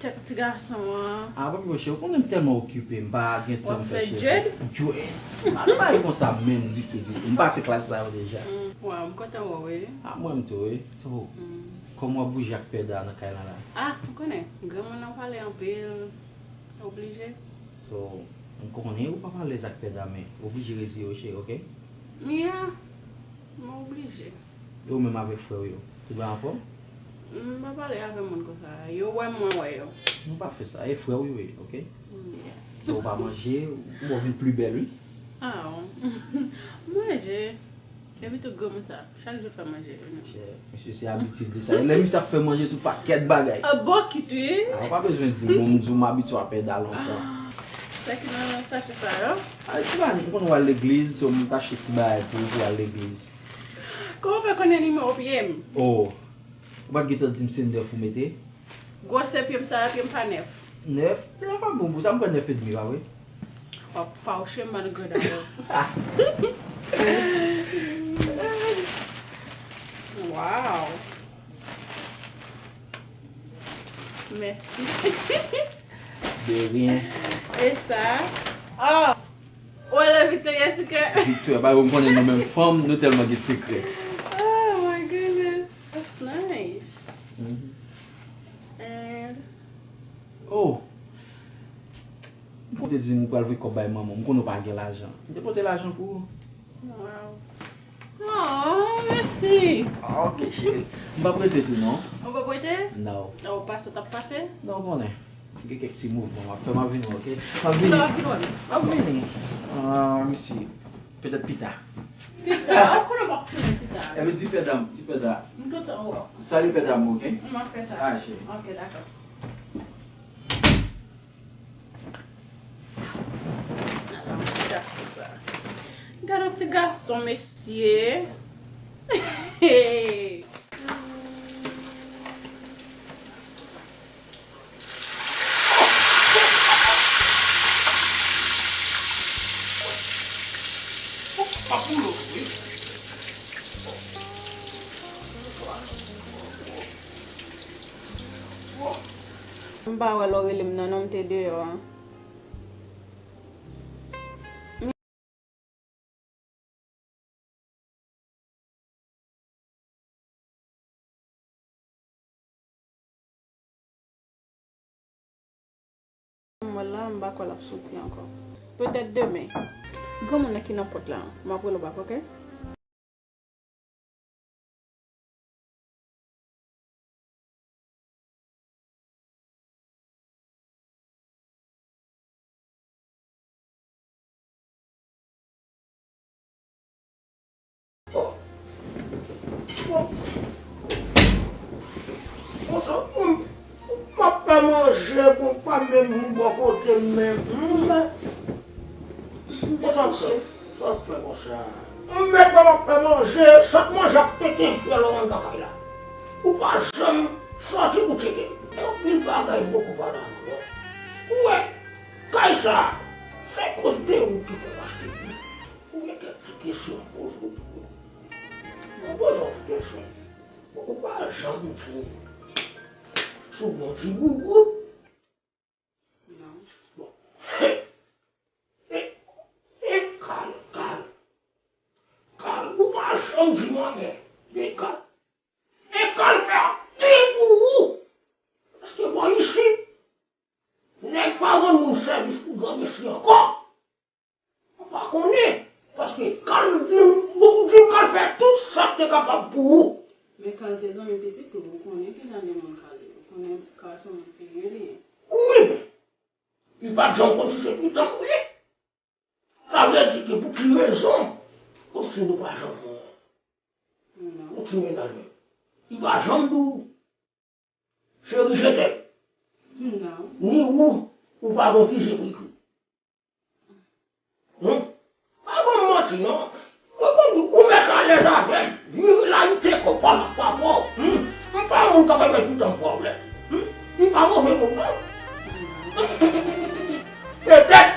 tèt ti gason an. Ah, papi monchè, ou konnen m tèlman okipe, m pa gen tan fè cheve. W ap fè dread? Dread. M pa bay konsa menm ditou, ditou. M pase klas sa yo deja. Mm, waw, m kontan wè w, wi. Ah, mwen menm tou, wi. So, kòman w ap bouje ak Pèda nan kay la la? Ah, m konnen. Granmoun nan pale anpil. Oblije. So, m konnen ou pa alèz ak Pèda, men oblije reziye w, cheri, oke? Yeah, m oblije. E ou menm avèk frè w yo? Tout bagay anfòm? M pa pale avè moun konsa. Yo wè m, mwen wè yo. Nou pa fè sa. E frè w yo ye, oke? Mm, yeah. So, ou pa manje, ou bon vin pli bèl, wi. Ah, m manje. Epi tou granmoun sa, chak jou l fè manje, wi, non. Chè, misye se abitid li sa. Lè misye ap fè manje sou pakèt bagay. Ah, bokit, wi. Ah, ou pa bezwen di m, bon, m di w m abitye a Pèda lontan. Ah, sa ki nan sachè sa yo? Ah, ti bagay, m konn w al legliz, so m t achte ti bagay pou ou pou w al legliz. Kòman w fè konnen nimewo pye m? Oh, ou pa t gentan di m se nèf ou mete? Gwosè pye m sa a, pye m pa nèf. Nèf? Nèf pa bon pou sa, m kwè nèf edmi, pa vre? W ap fawche m, man, grandadè. Waw. Mèsi. De rien. E sa? Oh! Ou wè lè Victoria sekrè? Victoria, pa m konnen nou menm fanm, nou tèlman gen sekrè. Oh my goodness. That's nice. Mhm. And oh! M konn te di m pral voye kòb bay manman w. M konnen w pa gen lajan. M te pote lajan pou ou. Wow. Oh, mèsi. Ah, ok, cheri. M p ap rete tou, non. Ou p ap rete? Non. Ou pase, w t ap pase? Non, ou konnen. Gen kèk ti mouvman m ap fè, m ap vini, ok? M ap vini. Kilè w ap vin wè m? M ap vini. Ah, mèsi. Petèt pita. Pita? Ou konnen m ap tounen pita. Ebyen, di pèda m, di pèda. M kontan wè w. Salye pèda m, ok? M ap fè sa. Ah, cheri. Ok, dakò. Ala yon ti gason sa. Gade yon ti gason, mesye. M pa wè lè w rele m nan, non, m te deyò a. Mwen la, m pa kwè l ap soti ankò. Petèt demen. Granmoun nan ki nan pòt la, m ap rele w bak, ok? Oh. Bon. Bon, sa, m, m ap fè manje, bon, pa menm vin bò kote m, men, hmm. Bon, sa m fè? Sa m fè konsa? M mèt pa m ap fè manje, sa k manje ap pete fyèl ou anndan kay la. Ou pa janm sòti pou tcheke m. Gen anpil bagay m poko pale avè w. Ou wè, kay sa, se koz de ou ki fè m achte li. Ou gen kèk ti kesyon m poze w tou. Mwen poze w ti kesyon. Bon, ou pa janm di m si w gen yon ti boubou. Non. Bon. E, e, Kal, Kal. Kal, ou pa janm di m anyen de Kal. E Kal fè anpil pou ou. Paske bò isit, nèg pa rann moun sèvis pou granmesi ankò. Ou pa konnen, paske Kal di m, bon, di m Kal fè tout sa k te kapab pou ou. Men Kal te zanmi pitit ou, ou konnen ki jan de moun Kal ye, ou konnen Kal se yon moun serye li ye. Wi, men li pa t janm konn si se pitit m li ye. Sa vle di ke pou ki rezon, kòmsi nou pa janm, non, kontinye nan jwèt. Li pa janm di w, Cheri, je t'aime. Non. Ni ou, ou pa gon ti je pritri. Hum? Pa ban m manti, non. Mwen konn di, ou mèt alèz avè m. Vire la, ou te konpa m ak papa w. Hum? M pa moun k ap bay tout tan pwoblèm. Hum? Li pa move moun, non. Petèt,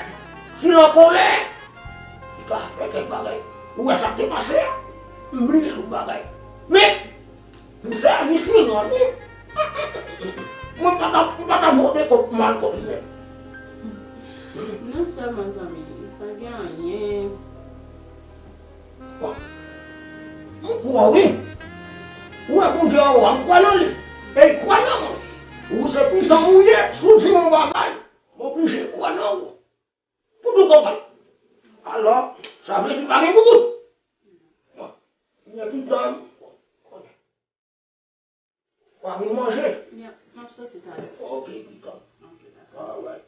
si l an kolè, li Pa fè kèk bagay. Ou wè sa k te pase a? M bliye tout bagay. Men, pou sèvis li, non, men, mwen pa t ap, mwen pa t ap vote kont mal kont li menm. Non sèlman, zanmi, pa gen anyen. Bon. M kwè w, wi. Ou wè Bondye anwo a, m kwè nan li. E l kwè nan mwen. Ou se pitit mwen ou ye, si w di m yon bagay, m oblije kwè nan ou. Pou nou konprann. Alò, sa vle di pa gen boubout. Bon. Kounye a pitit mwen. W a vin manje? Ya, m ap soti talè. Ok, pitit. Ok, dakò. Alright.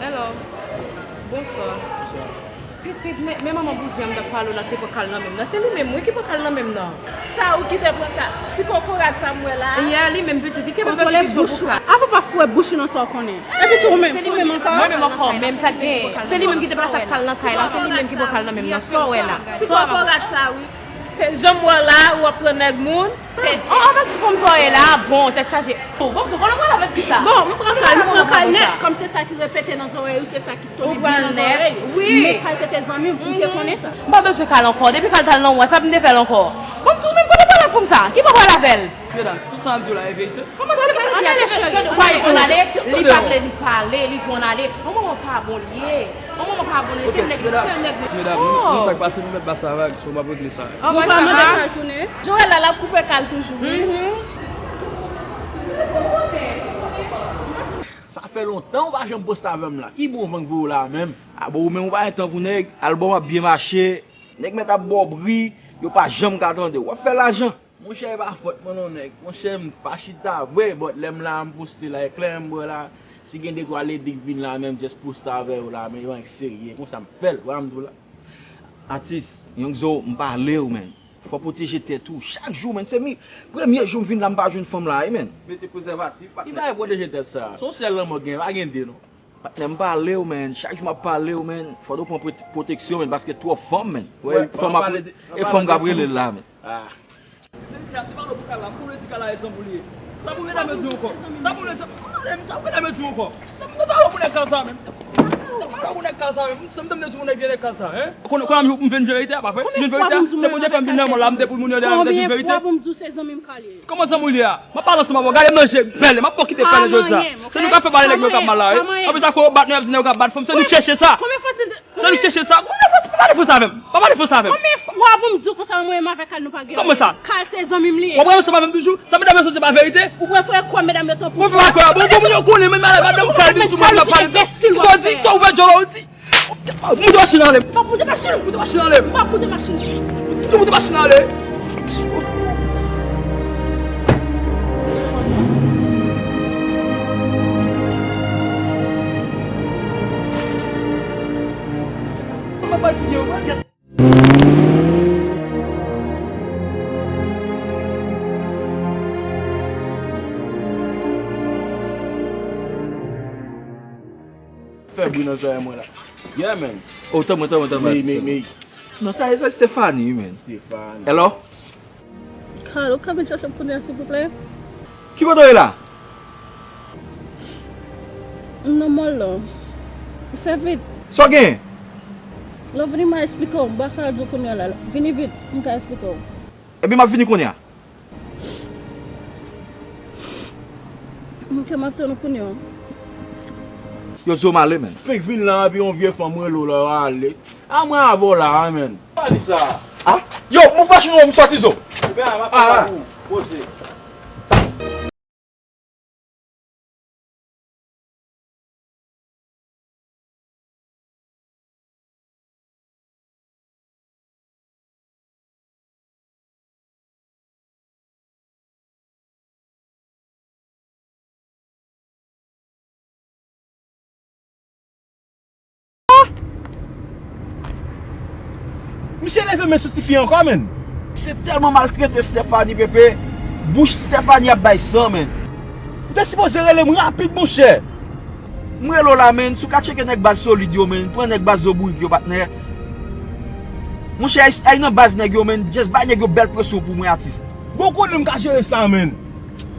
Hello. Bonswa. Pitit, men, men manman bouzyen m t ap pale w la, te pran kal nan men m nan. Se li menm, wi, ki pran kal nan men m nan. Sa ou ki te pran kal? Ti kokorat sa m wè la. Yeah, li menm, pitit, li kenbe bouch ou pou kal. Avan pa foure bouch ou nan sa w konnen. Epi tou ou menm, ou menm ankò? Mwen menm ankò, menm sa k genyen. Se li menm ki te pase ak kal nan kay la, se li menm ki pran kal nan men m nan. Sa w wè la? Ti kokorat sa, wi. Se jan m wè w la, w ap pran nèg moun. An, avèk ti fanm sa w ye la, bon, tèt chaje. Oh, bon, m sou konnen mwen avèk ki sa. Bon, m pran kal, m pran kal nèt, kòm se sa ki repete nan zòrèy ou, se sa ki sonnen byen nan zòrèy ou. Wi. Men kal se te zanmi m, ou te konnen sa. M pa bezwen kal ankò, depi kal t al nan ou a, sa pou m te fè l ankò? Bon, m di w menm kote pale pou m sa, ki pral avè l? Medam, si tout sa m di w la e verite. Kòman se verite a? Tande, tande, tande, li pa vle, li pale, li di w ann ale. Yon manman pa bon li ye. Yon manman pa bon li ye, se nèg, se nèg. Ti medam, nou, nou sa k pase, nou mèt ba sa vag, so m ap regle sa. Ou pa mande kal tounen? Joël la, l ap koupe kal toujou, wi. Sa fè lontan ou pa janm poste avè m la. Ki bon van k voye w la menm? A bon, ou menm ou pa gen tan pou nèg, album ap byen mache, nèg mèt ap ba w bri, yo pa janm ka tande w. W ap fè lajan. Monchè, e pa fòt mwen non nèg. Monchè, m pa chita vre, but lè m la, m poste la, e klè m bwè la. Si gen de twa lady k vin la menm, just poste avè yo la, men yo annik serye. Konsa m fè l, w a m di w la. Atis, Young Zo, m pale w, man. Fò pwoteje tèt ou. Chak jou, man, se mi, premye jou m vin la, m pa jwenn fanm la, wi, man. Mete prezèvatif, patnè. Ki bagay pwoteje tèt sa? Se yon sèl lanmò gen, pa gen de, non. Patnè, m pale w, man. Chak jou m ap pale w, man. Fò w pran pwote-, pwoteksyon, man, paske twòp fanm, man. Wè, fanm ap, e fanm k ap rele l la, man. Ah. Menm jan m te pale w pou kal la, m konnen ti kal la e san pou l ye. Sa pou medam yo di ankò? Sa pou medam, sa pou medam yo di ankò? Sa pou medam yo di ankò? Sa pou nèg kal sa menm? Sa pou nèg kal sa menm? Sa pou nèg di pou nèg vye nèg kal sa, en? Konnen, konnen m vin di verite a, pa vre? M vin verite a? Se pou te fè m vin nan mond la, m te pou moun yo dèyè, m te di verite. Konbyen fwa pou m di w se zanmi m kal ye? Kòman zanmi w ye a? M ap pale ansanm avè w, gade m nan je, pèle, m ap fè w kite pèle jodi a. Se nou k ap fè pale nèg yo k ap mal la, wi. Apre sa, kou yo bat nou, y ap di nèg yo k ap bat fanm, se nou k chèche sa. Se nou chèche sa. Kòman fwa, pa pale franse avè m. Pa pale franse avè m. Konbyen fwa pou m di w konsa mwen menm avèk kal nou pa gen anyen? Kòman sa? Kal se zanmi m li ye. W ap rete ansanm avè m toujou? Sa medam yo sot se pa verite? Ou prefere kwè medam yo tankou... Mwen pa kwè. Bon, bon, moun yo konnen, men malè madanm kal vin sou mwen, m ap pale. Kisa w di? Kisa w di? Sa ou fè djòlè w di? Moute machin ale. M p ap moute machin. Moute machin ale. M p ap moute machin. Moute machin ale. Mwen fatige, mwen. Fè bri nan zòrèy mwen la. Yeah, man. Oh, tanpri, tanpri, tanpri. Non, sa, sa Stephanie, man. Stephanie. Hello? Carl, ou ka vin chache m kounye a, silvouplè? Ki kote w ye la? M nan mall lan. Fè vit. Sa w genyen? Lè w vini, m a esplike w. M pa ka di w kounye a la. Vini vit, m ka esplike w. Ebyen, m ap vini kounye a. Ok, m ap tann ou kounye a. Yo, zo m ale, man. Fenk vin la, epi yon vye fanm rele w la, w ale. A mwen avè w la a, menn. Pa di sa. Ah, yo, move machin ou, m soti zo. Ebyen, a, m ap fè sa pou ou. Poze. Misye leve men sou tifi ankò, menn. Misye tèlman maltrete Stephanie, Pepe. Bouch Stephanie ap bay san, menn. Ou te sipoze rele m rapid, monchè. M rele w la, menn. Si w ka tcheke nèg baz solid yo, menn. Pran nèg baz zo bourik yo, patnè. Monchè, ay, ay nan baz nèg yo, menn. Just bay nèg yo bèl presyon pou mwen, atis. Bon, konnen m ka jere sa, menn.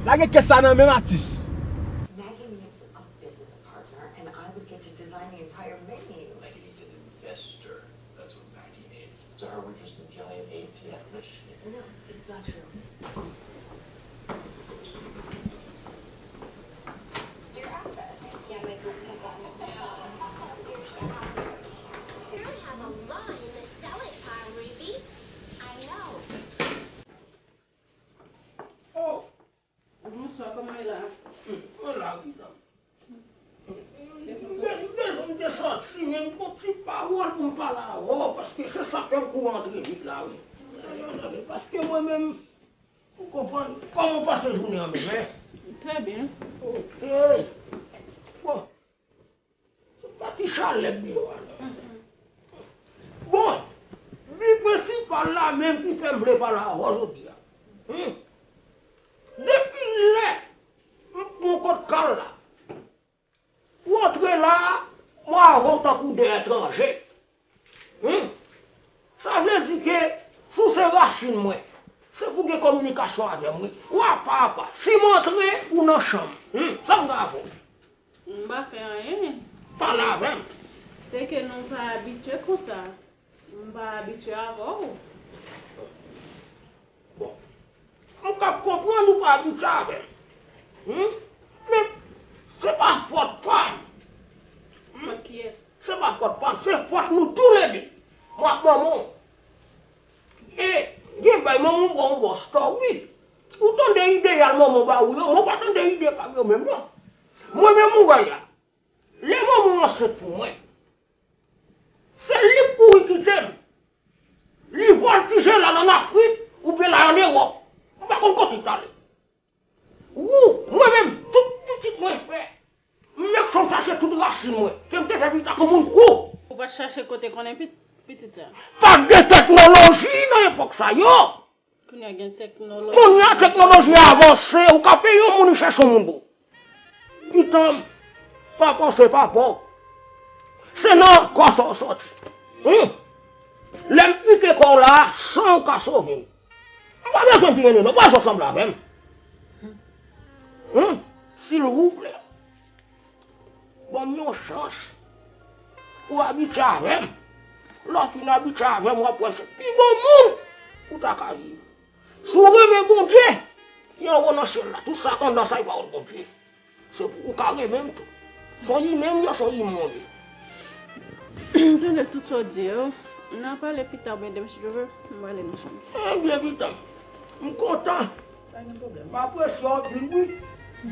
Lage kès sa nan men m, atis. Maggie needs a business partner, and I would get to design the entire menu. Maggie needs an investor. That's what Maggie needs. To her, we're just a giant A T M machine. No, it's not true. You're out of it. Yeah, my boobs have gotten smaller. You're gonna have a line in the salad pile, Ruby. I know. Oh! Bonswa, kòman w ye la? Hmm, mwen la, wi, dam. M be-, m bezwen m te sòti, men m gon ti pawòl pou m pale avè w, paske se sa k fè m kouri antre vit la, wi. Paske mwen menm, ou konprann, kòman w pase jounen an menm, en? Trè byen. Ok. Bon. Se pa ti chalè biro a, non. Bon, bi prensipal la menm ki fè m vle pale avè w jodi a. Hmm. Depi lè m pran kòd kal la, ou antre la, mwen avè w tankou de etranje. Hmm. Sa vle di ke si w se rasin mwen, se pou gen kominikasyon avè m, wi. Ou apa, apa. Si m antre, ou nan chanm. Hmm. Sa m gen avè w? M pa fè anyen. Pale avè m. Se ke nou pa abitye konsa. M pa abitye avè w. Bon. M ka konprann ou pa abitye avè m. Hmm? Men se pa fòt pa m. Hmm? Fòt kiyès? Se pa fòt pa m, se fòt nou toulède. Mwen ak manman w. E gen bay manman w ba w bòs tò, wi. Ou tande ideyal manman w ba ou yo, mwen pa tande ide pa m yo menm, non. Mwen menm ou wè la. Lè manman w ansent pou mwen, se li k kouri kite m. Li vòltije l al ann Afrik oubyen l al ann Ewòp. M pa konn kote l t ale. Wou, mwen menm, tout pitit mwen fè, m make sure m chache tout rasin mwen, ke m te fè pita kon moun kou. Ou pa t chache kote konnen pit-, pitit la? Pa t gen teknoloji nan epòk sa yo. Kounye a gen teknoloji. Kounye a teknoloji a avanse, ou ka peye yon moun li chèche yon moun pou ou. Pitanm, pa panse pa pa w. Se nan kò sa w sòti. Hum. Lè m pike kò w la, san w ka sove m. M pa bezwen di anyen non, pa jwe sanble avè m. Hum. Silvouplè. Ban m yon chans pou w abitye avè m. Lè w fin abitye avè m, w ap wè se pi bon moun ou ta ka viv. Si w renmen Bondye, gen anwo nan syèl la. Tout sa k anndan sa, se pawòl Bondye. Se pou ou ka renmen m tou. Se yon imè m ye, se yon imè w ye. M tande tout sa w di yo. N a pale pita oubyen demen si Dye vle, m prale nan chanm. Ebyen, pita, m kontan. Pa gen pwoblèm. M apresye w anpil, wi.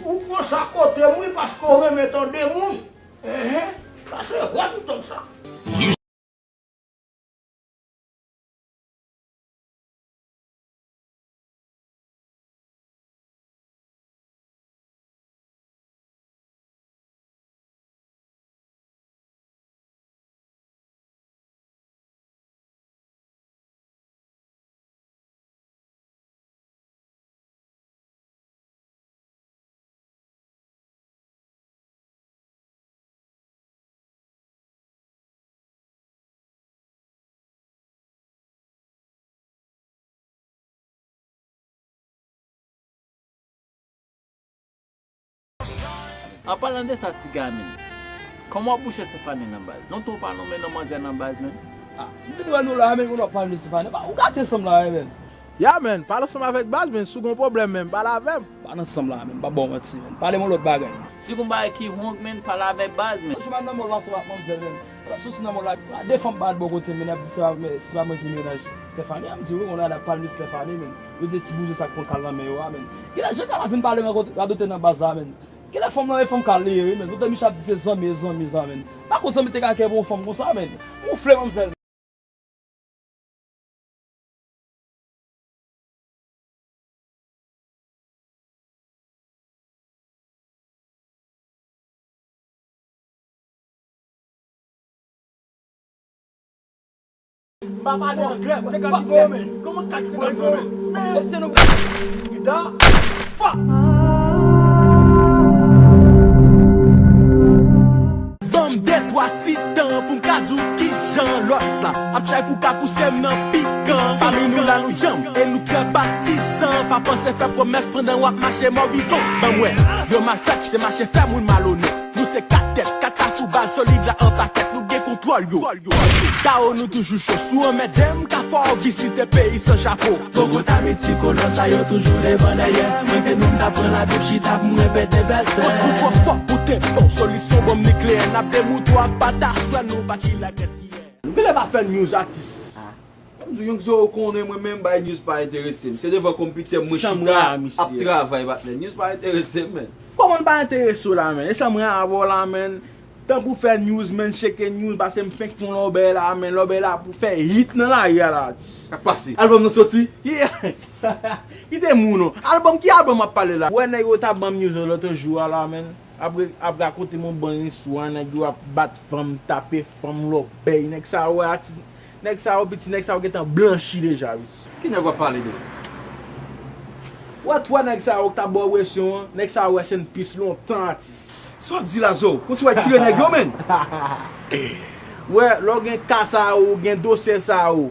Ou pran sa kote m, wi, paske w renmen tande moun. Enhen, sa se vre, pita m sa. An palan de sa, ti gamin, kòman w ap bouche Stéphanie nan baz? Lontan w pa nonmen non manzè nan baz, menn. Ah, m vin wè nou la, menn, kounye w ap pale de Stéphanie. Ou gate sanm la, menn. Ya, menn, pale ansanm avèk baz, menn, si w gen yon pwoblèm, menn, pale avè m. Pa nan sanm la, menn, m p ap ba w manti, menn. Pale m yon lòt bagay. Si gon bagay ki wrong, menn, pale avèk baz, menn. Franchman, nan mò l ansanm ak manzè, menn. Sou sinema la, de fanm parèt bò kote m, men y ap di se pa, se pa mwen ki mennaj Stephanie. M di wi, kounye a n ap pale de Stephanie, men yo di ti bouzou sa k pran kal nan men yo a, men. Kilè Jean Carl ap vin pale m radote nan baz la, men. Kilè fanm nan e fanm kal li ye, wi, men. Toutan Michel ap di se zanmi, e zanmi sa, men. Pa konn zanmi te ka kè pou yon fanm konsa, men. Ou flè manmzèl. M pa pale anglè, men. Se kat ki voye, men. Kòman kat ki voye, men? Men se nou. Gita. Fuck. Ban m de twa ti tan pou m ka di w kijan lòt la ap chay pou ka pouse m nan pikan. Pami nou la nou djanm e nou trè patizan. Pa panse fè pwomès pandan w ap mache mò vivan. Ban m wè, yo mal fèt se mache fè moun malonèt. Nou se kat tèt, kat kafou baz solid la an pakèt. Nou gen kontwòl yo. Kawo nou toujou cho. Si w anmède m, ka fè w vizite peyi san chapo. Poko ta met ti kolòn sa yo toujou devan dèyè. Mwen te nou m ta pran Labib chita pou m repete vèsè. Fòs nou twò fò pou te bon. Solisyon bonm nikleyè. N ap demoute w ak pataswè nou pa chila kès ki yè. Nou genlè pa fè news atis. Mwen di w, Young Zo, ou konnen mwen menm bay news pa enterese m. Se devan konpitè m mwen chita ap travay, patnè. News pa enterese m, men. Kòman l pa enterese w la, men? E sa mwen avè w la, men. Tan pou fè news, men, cheke news, paske m fenk fè yon lòbèy la, men, lòbèy la pou fè hit nan lari a la, atis. Sa k pase? Album nan soti? Yeah. Kite moun, non. Album, ki album ap pale la? Ou wè nèg yo t ap ban m news lòt jou a la, men. Ap re-, ap rakonte m yon bann istwa, nèg yo ap bat fanm, tape fanm, lòbèy. Nèg sa yo, atis, nèg sa yo, piti, nèg sa yo gentan blanchi deja, wi. Ki nèg w ap pale de? Ou wè twa nèg sa yo k t ap ba w presyon an, nèg sa yo wè se n pis lontan, atis. Sa w ap di la, Zo? Konn si w al tire nèg yo, men. Ou wè, lè w gen ka sa yo, ou gen dosye sa yo,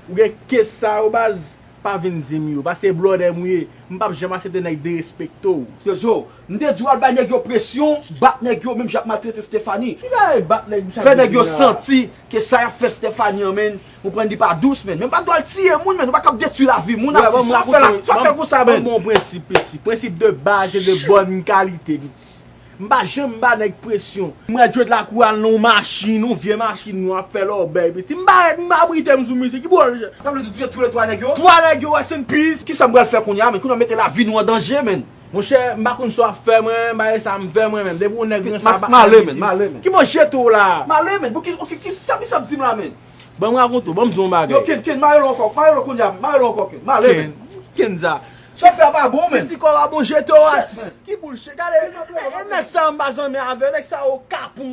ou gen kes sa yo, baz, pa vin di m yo, paske blòdè m ou ye, m p ap janm aksepte nèg derespekte w. Yo, Zo, m te di w al bay nèg yo presyon, bat nèg yo, menm jan ap maltrete Stephanie. Ki bagay bat nèg, fè nèg yo santi ke sa y ap fè Stephanie an, men, ou konprann, li pa dous, men. Men m pa t dwe al tiye moun, men. Ou pa kab detwi lavi moun, atis. Sa w ap fè la, sa w ap fè konsa, men. Ban m yon prensip, piti. Prensip de baz e de bòn kalite, piti. M pa janm ba nèg presyon. M wè Djod Lakou al nan yon machin, yon vye machin, nou ap fè lòbèy, piti. M pa rèd, m pa brite m sou misye. Ki bòl, jè? Sa vle di w tire tou le twa nèg yo? Twa nèg yo, rest in peace. Kisa m pral fè kounye a, men? Kounye a w mete lavi nou an danje, men. Monchè, m pa konn sa w ap fè mwen, bagay sa m fè mwen menm. Depi yon nèg nan sa, m ale, men, m ale, men. Ki bò jete w la? M ale, men. Bon, ki, ok, ki sa misye ap di m la, men? Ban m rakonte w, ban m di w yon bagay. Yo, Ken, Ken, mare l ankò, mare l kounye a, mare l ankò, Ken, mare, men. Ken, Kenza. Sa w fè a pa bon, men. Si ti kò pa bon, jete w, atis. Ki bullshit, gade, e, e nèg sa yo m pa zanmi avè yo, nèg sa yo kapon.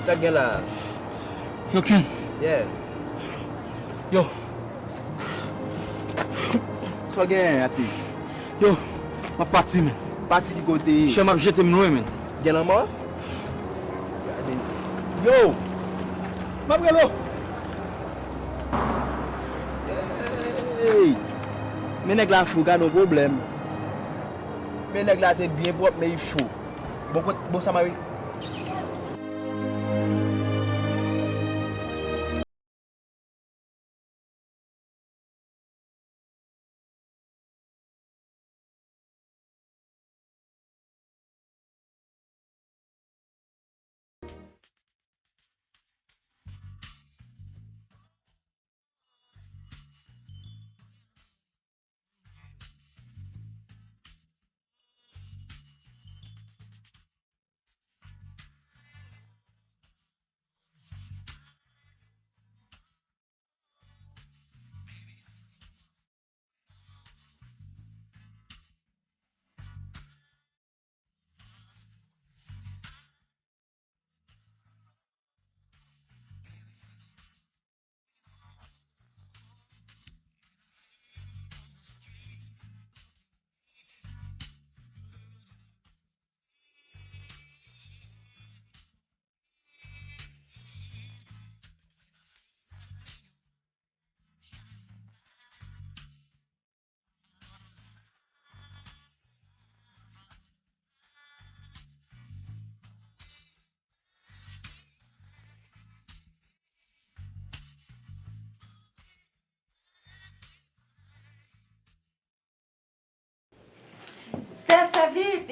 Sa k gen la? Yo, Ken. Yeah. Yo. Sa w genyen, atis? Yo, m ap pati, men. Pati ki kote? Chè m ap jete m lwen, men. Gen lanmò? Gade. Yo! M ap rele w! Hey! Men nèg la fou, gade yon pwoblèm. Men nèg la te byen pwòp, men li fou. Bon, kot, bon, sa mari.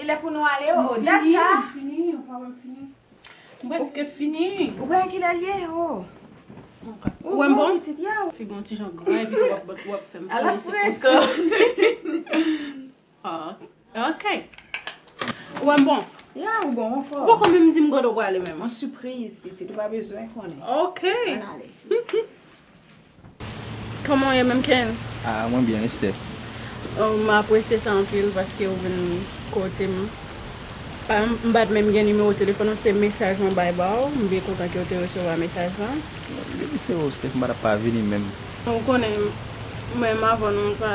Lè pou nou ale, o, dat sa. M fini, m fini, ou pa wè m fini. M prèske fini. Ou wè kilè l ye, o. Ok. Ou wè m bon? Pitit, ya. Figi w ti jan gran, epi w ap, w ap fè m fini, se konsa. Ah, ok. Ou wè m bon? Ya, ou bon, ou fò. Ou poko menm di m kote w prale menm. An sipriz, pitit, ou pa bezwen konnen. Ok. Ann ale. Kòman w ye menm, Ken? Ah, mwen byen, e Steph? Oh, m apresye sa anpil paske w vin kote m. Pa, m pa t menm gen nimewo telefòn ou, se mesaj mwen bay ba w. M byen kontan ke w te resevwa mesaj lan. Depi se ou, Steph, m pa t ap pa vini menm. Ou konnen, mwen menm avè w, nou pa.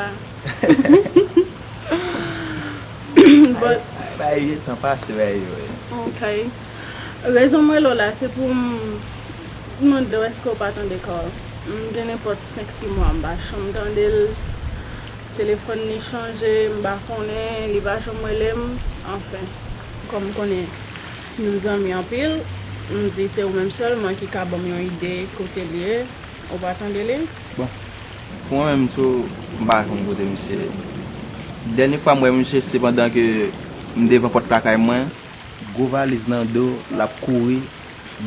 But, bay, bay tan pase, bay yo, wi. Ok. Rezon m rele w la, se pou m mande w èske w pa tande kò l. M gen nenpòt senk sis mwa, m pa janm tande l. Telefòn li chanje, m pa konnen, li pa janm rele m. Anfen, kòm m konnen nou zanmi anpil, m di se ou menm sèlman ki ka ban m yon ide kote l ye. Ou pa tande li? Bon, pou mwen menm tou, m pa konn kote misye ye. Dènye fwa m wè misye, se pandan ke m devan pòt lakay mwen, gwo valiz nan do, l ap kouri,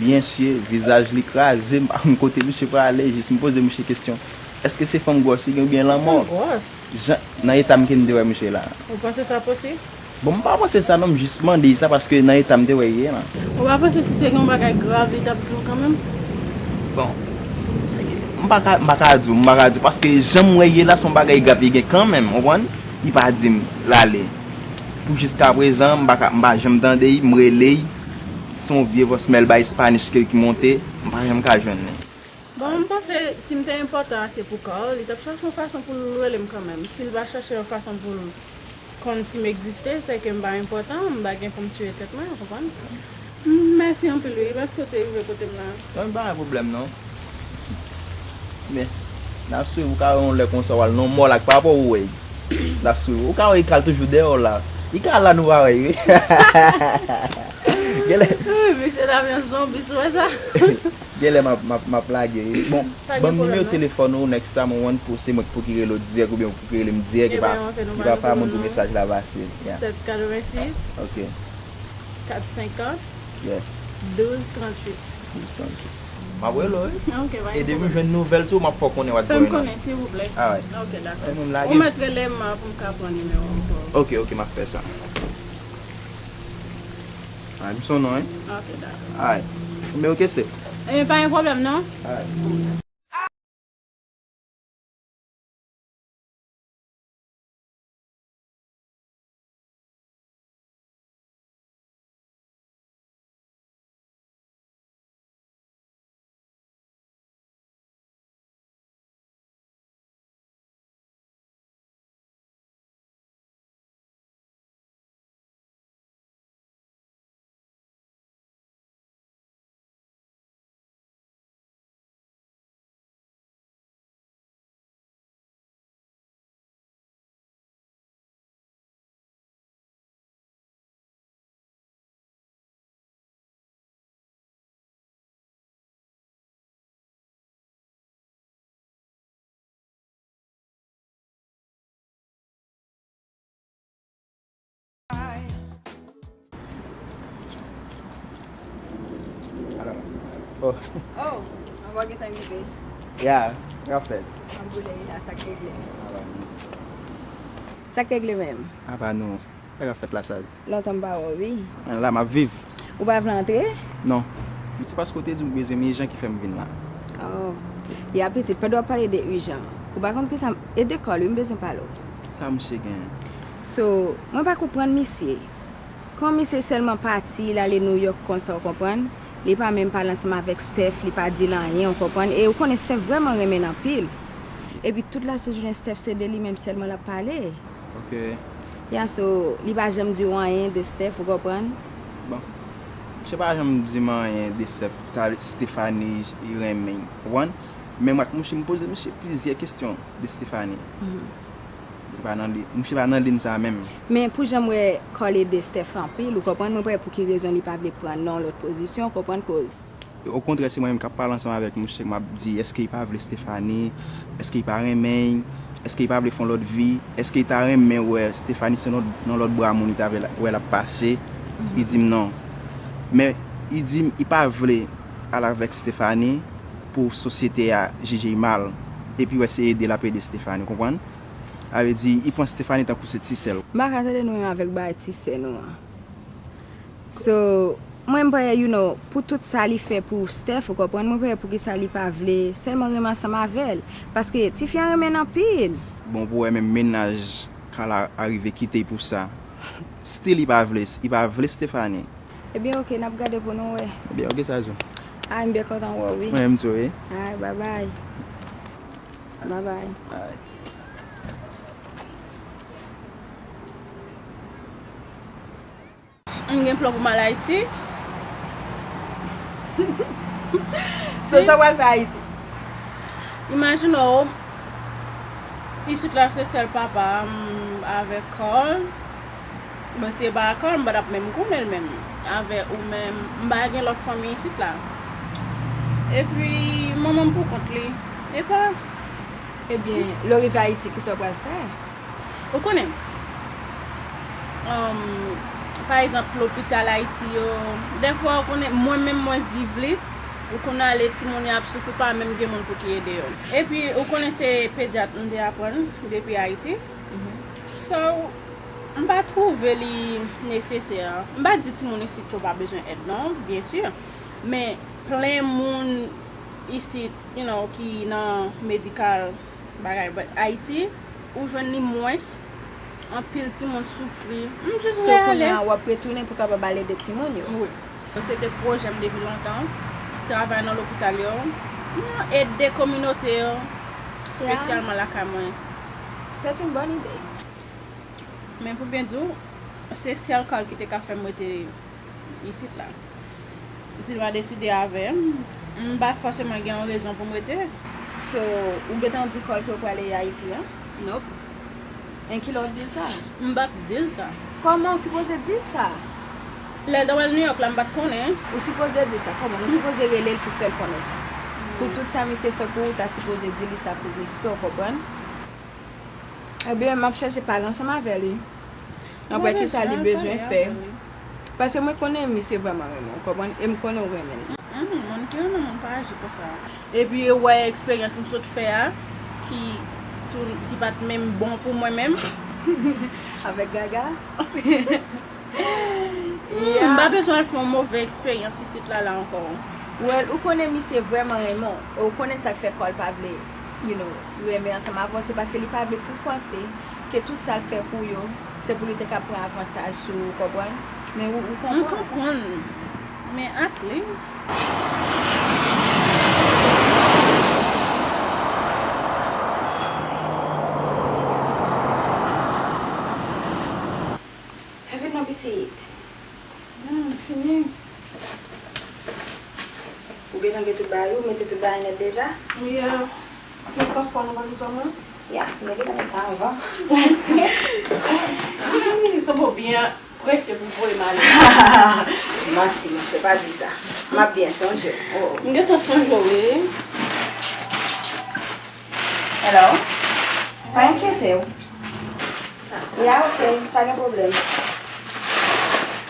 byen sye, vizaj li kraze, m pa konn kote misye prale, jis m poze misye kesyon, èske se fanm gwòs li gen oubyen lanmò? Fanm gwòs? Jan, nan eta m ke m te wè misye la. Ou panse sa posib? Bon, m pa panse sa non, m jis mande sa paske nan eta m te wè l ye la. Ou pa panse si te gen yon bagay grav, li t ap di w kanmenm? Bon, m pa ka, m pa ka di w, m pa ka di w, paske jan m wè l ye la, se yon bagay grav li gen kanmenm, w konprann? Li pa di m l ale. Pou jiskaprezan, m pa ka, m pa janm tande l, m rele l, se yon vye vòs mèl bay Spanish ke l ki monte, m pa janm ka jwenn li. Bon, m panse si m te enpòtan ase pou kò w, li t ap chache yon fason pou l rele m kanmenm. Si l pa chache yon fason pou l konn si m egziste, sèke m pa enpòtan, m pa gen pou m tiye tèt mwen, ou konprann? M, mèsi anpil wi, paske w te rive kote m la. Non, pa gen pwoblèm non. Men, n ap swiv ou ka wè yon lè konsa w al nan yon mò la k pa pou ou wè. N ap swiv ou. Ou ka wè Ikal toujou dèyè w la. Ikal la nou pa wè wi. Genlè. Wi, misye la vin zonbi, sou wè sa? Genlè m ap, m ap, m ap lage wi. Bon, ban m nimewo telefòn ou next time ou wè pou se mwen pou ki rele w dirèk oubyen pou ki rele m dirèk, epa, epa pa moun pou mesaj la pase. Sèt katrevensis, ok, kat senkant, yeah, douz tranntuit. Douz tranntuit. M ap rele w wi. Ok, pa gen pwoblèm. E depi m jwenn nouvèl tou, m ap fè w konnen what's going on. Fè m konnen, silvouplè. Alright. Ok, dakò. Ou mèt rele m pou m ka pran nimewo w ankò. Ok, ok, m ap fè sa. Alright, m son non, hein? Ok, dakò. Alright. Nimewo kese? Ebyen, pa gen pwoblèm, non. Alright. Oh, ankò gentan rive. Ya, sa k ap fèt? M ap boule wi la, sa k regle? Sa k regle menm? Apa nou? Sa k ap fèt la, Saz? Lontan m pa wè w, wi. Mwen la, m ap viv. Ou pa vle antre? Non. Men se paske w te di w bezwen m ijan ki fè m vin la. Oh. Ya pitit, pandan w ap pale de ijan, ou pa konn kisa m, e de kò l wi m bezwen pale w. Sa misye genyen? So, mwen pa konprann misye. Kòman misye sèlman pati, l ale Nouyòk konsa, w konprann? Li pa menm pale ansanm avèk Steph, li pa di l anyen, w konprann? E ou konnen Steph vrèman renmen l anpil. Epi tout lasent jounen Steph se de li menm sèlman l ap pale. Ok. Ya, so, li pa janm di w anyen de Steph, ou konprann? Bon. Misye pa janm di m anyen de Steph, sa Stephanie renmen, ou konprann? Men m ak misye, m poze misye plizyè kesyon de Stephanie. Mhm. Li pa nan li, misye pa nan liy sa menm. Men pou jan m wè kò l ede Steph anpil, ou konprann, mwen pa wè pou ki rezon li pa vle pran yon lòt pozisyon, ou konprann koz. Okontrè, se mwen menm k ap pale ansanm avèk misye, k m ap di, èske li pa vle Stephanie, èske li pa renmen l, Èske li pa vle fè yon lòt vi? Èske li ta renmen wè Stephanie se nan, nan lòt bra moun li ta vle wè l ap pase? Li di m non. Men li di m li pa vle al avèk Stephanie pou sosyete a jije l mal. Epi wè se ede l ap ede Stephanie, ou konprann? Sa vle di, li pran Stephanie tankou se ti sè l. M pa ka tande nou menm avèk bagay ti sè nou an. So, mwen m prè, you know, pou tout sa li fè pou Steph, ou konprann, mwen prè pou kisa li pa vle sèlman renmen ansanm avè l. Paske tifi an renmen l anpil. Bon, pou wè menm mennaj Carla a rive kite l pou sa. Still li pa vle, li pa vle Stephanie. Ebyen, oke, n ap gade pou nou wè. Ebyen, oke, sa di w. Ay, m byen kontan wè w, wi. Mwen menm tou, wi. Ay, babay. Babay. Ay. M gen plan pou m al Ayiti. So, sa w pral fè Ayiti? Imajine w, isit la se sèl papa m avèk Carl. Bon, si e pa Carl, m pa t ap menm goumen l menm. Avè ou menm, m pa gen lòt fanmi isit la. Epi, manman m pou kont li. Epa. Ebyen, lè w rive Ayiti, kisa w pral fè? Ou konnen, um, pa egzanp, lopital Ayiti yo, dèfwa, ou konnen, mwen menm, mwen viv li, ou konnen ale timoun yo ap soufri, pa menm gen moun pou ki ede yo. Epi, ou konnen se pedyat m te aprann depi Ayiti. So, m pa twouve li nesesè. M pa di timoun isit yo pa bezwen èd, non, byen si. Men, plen moun isit, you know, ki nan medikal, bagay, but Ayiti, ou jwenn li mwens, anpil timoun soufri. M jis vle ale. So, kounye a, w ap retounen pou kapab al ede timoun yo? Wi. Se te pwojè m depi lontan, travay nan lopital yo, you know, ede kominote yo, espesyalman lakay mwen. C'est une bonne idée. Men pou byen di w, se sèl Carl ki te ka fè m rete isit la. Si l pa deside avè m, m pa fòseman gen yon rezon pou m rete. So, ou gentan di Carl ke w prale Ayiti a? Nope. En kilè w di l sa? M p ap di l sa. Kòman w sipoze di l sa? Lè l t ap al New York la, m pa t konnen. Ou sipoze di l sa. Kòman? Nou sipoze rele l pou fè l konnen sa. Pou tout sa misye fè pou ou, w ta sipoze di li sa pou respè, w konprann? Ebyen, m ap chèche pale ansanm avè li. Mwen wè kisa li bezwen fè. Paske mwen konnen misye vrèman renmen w, konprann? E m konnen w renmen l. Mm, moun ki renmen mwen pa aji konsa. Epi, wè eksperyans m sot fè a, ki, ki pa t menm bon pou mwen menm. Avèk Gaga? Yeah. M pa bezwen al fè yon move eksperyans isit la, la ankò. Well, ou konnen misye vrèman renmen w. E ou konnen sa k fè Carl pa vle, you know, renmen ansanm avè w, se paske li pa vle pou w panse ke tout sa l fè pou yo, se pou li te ka pran avantaj sou ou, konprann? Men ou, ou konprann. M konprann. Men at least. Fè vit non, pitit. Hmm, fini. Ou gentan gen tout bagay, ou mete tout bagay nèt deja? Yeah. Tout transpò nou pa bezwen mwen? Yeah, mwen gentan met sa anvan. Fini, se bon, byen prese pou voye m ale. Manti, monchè, pa di sa. M ap byen sonje w. Oh, oh. M gentan sonje w, wi. Hello? Pa enkyete w. Ya, ok, pa gen pwoblèm.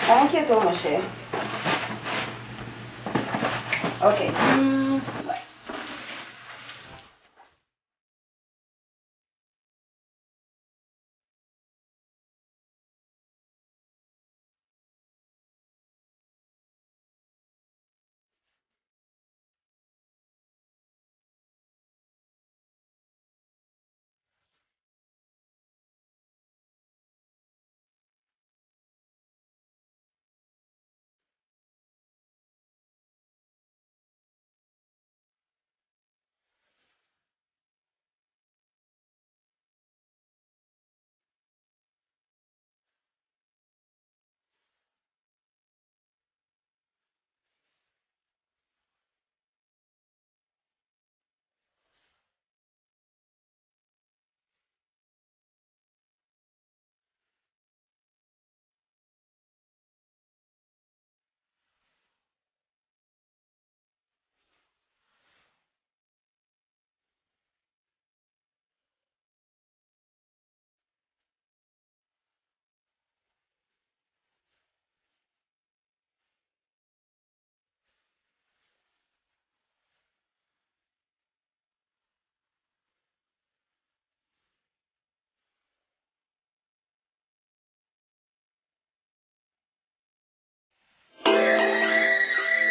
Pa enkyete w, monchè. Ok. Mm, bye.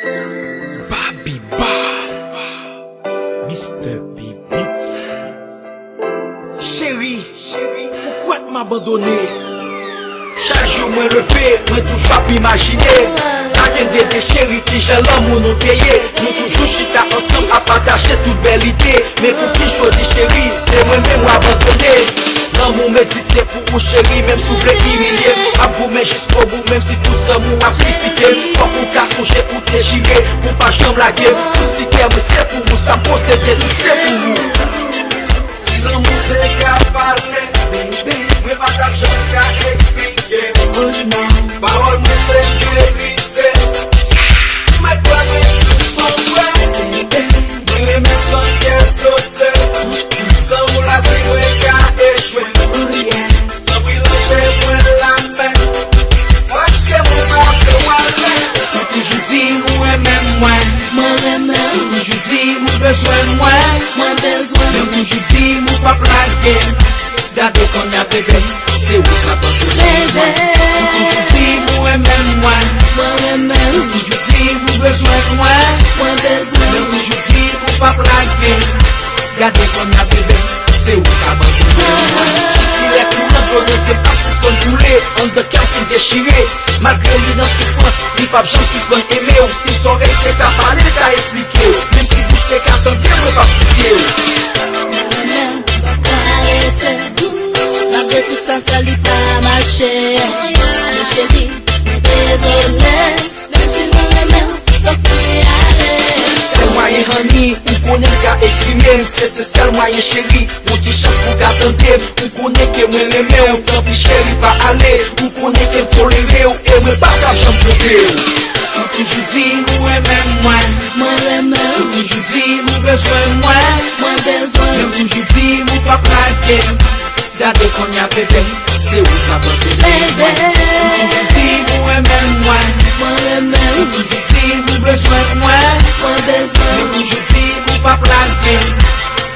Babiba, Mister P Beats. Cheri, cheri, ou kwè m abandone? Chak jou mwen leve, mwen toujou ap imajine. Pa gen de de cheri, kijan lanmou nou te ye. Nou toujou chita ansanm, ap pataje tout bèl ide. Men pouki jodi cheri, se mwen menm w abandone? Lanmou m egziste pou ou cheri, menm si w vle imilye m. M ap goumen jiskobou, menm si tout zanmi w ap kritike m. Fòk ou ka sonje ou te jire, pou w pa janm lage m. Tout ti kè mwen se pou ou, sa m posede tou se pou ou. Si lanmou te ka pale, baby, mwen pa t ap janm ka eksplike. Pawòl mwen se verite. Mwen kwè mwen tout mwen kwè. Mwen renmen san kè sote. San ou lavi mwen ka echwe. Tanpri lanse mwen lamen. Paske mwen pa vle w ale. Ou toujou di ou renmen mwen. Mwen renmen. Ou toujou di ou bezwen mwen. Mwen bezwen. Ou toujou di ou p ap lage m. Gade kounye a bebe, se ou k abandone mwen. Ou toujou di ou renmen mwen. Mwen renmen. Ou toujou di ou bezwen mwen. Mwen bezwen. Ou toujou di ou p ap lage m. Gade kounye a bebe, se ou k abandone mwen. Si lè kou nan do nan zye m ap sispann koule, anndan kè m fin dechire. Malgre li nan soufrans, li p ap janm sispann eme w. Si zòrèy te ka pale, l ta eksplike w. Menm si bouch te ka tande, mwen p ap koute w. Mwen renmen w, m p ap ka rete. Malgre tout sa m fè, li pa mache. Mon cheri, mwen dezole. Menm si mwen renmen w, fòk mwen ale. Sèl mwayen, honey, ou konnen m ka eksprime m, se, se sèl mwayen, cheri. Yon ti chans pou w ka tande m, ou konnen ke mwen renmen w. Tanpri, cheri, pa ale, ou konnen ke m tolere w, e mwen p ap ka janm twonpe w. Ou toujou di ou renmen mwen. Mwen renmen w. Ou toujou di ou bezwen mwen. Mwen bezwen w. Ou toujou di ou p ap lage m. Gade kounye a bebe, se ou k abandone mwen. Ou toujou di ou renmen mwen. Mwen renmen w. Ou toujou di ou bezwen mwen. Mwen bezwen w. Ou toujou di ou p ap lage m.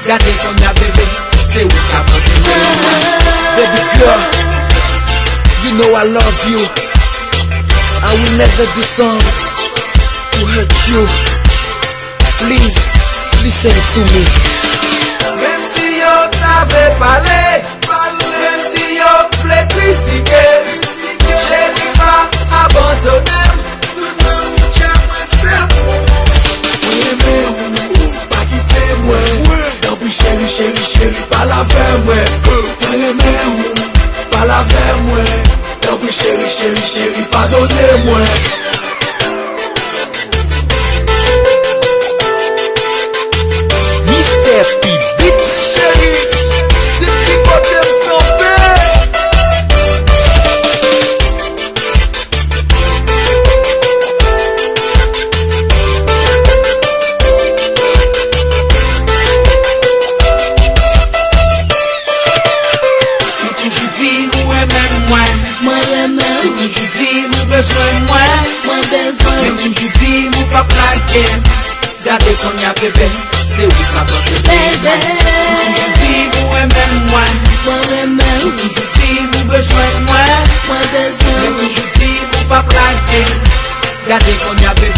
Gade kounye a bebe, se ou k abandone mwen. Baby girl, you know I love you. I will never do something to hurt you. Please, listen to me. Menm si yo ta vle pale, menm si yo vle kritike, cheri pa abandone m. Tout nan kè mwen se pou ou. Mwen renmen ou, pa kite mwen. Tanpri cheri, cheri, cheri, pale avè mwen. Mwen renmen ou, pale avè mwen. Tanpri cheri, cheri, cheri, padone mwen. Mister P Beats. Cheri, se ki kote m kanpe. Ou toujou di ou renmen mwen. Mwen renmen w. Ou toujou di ou bezwen mwen. Mwen bezwen w. Ou toujou di ou p ap lage m. Gade kounye a bebe, se ou k abandone mwen. Ou toujou di ou renmen mwen. Mwen renmen w. Ou toujou di ou bezwen mwen. Mwen bezwen w. Ou toujou di ou p ap lage m. Gade kounye a bebe,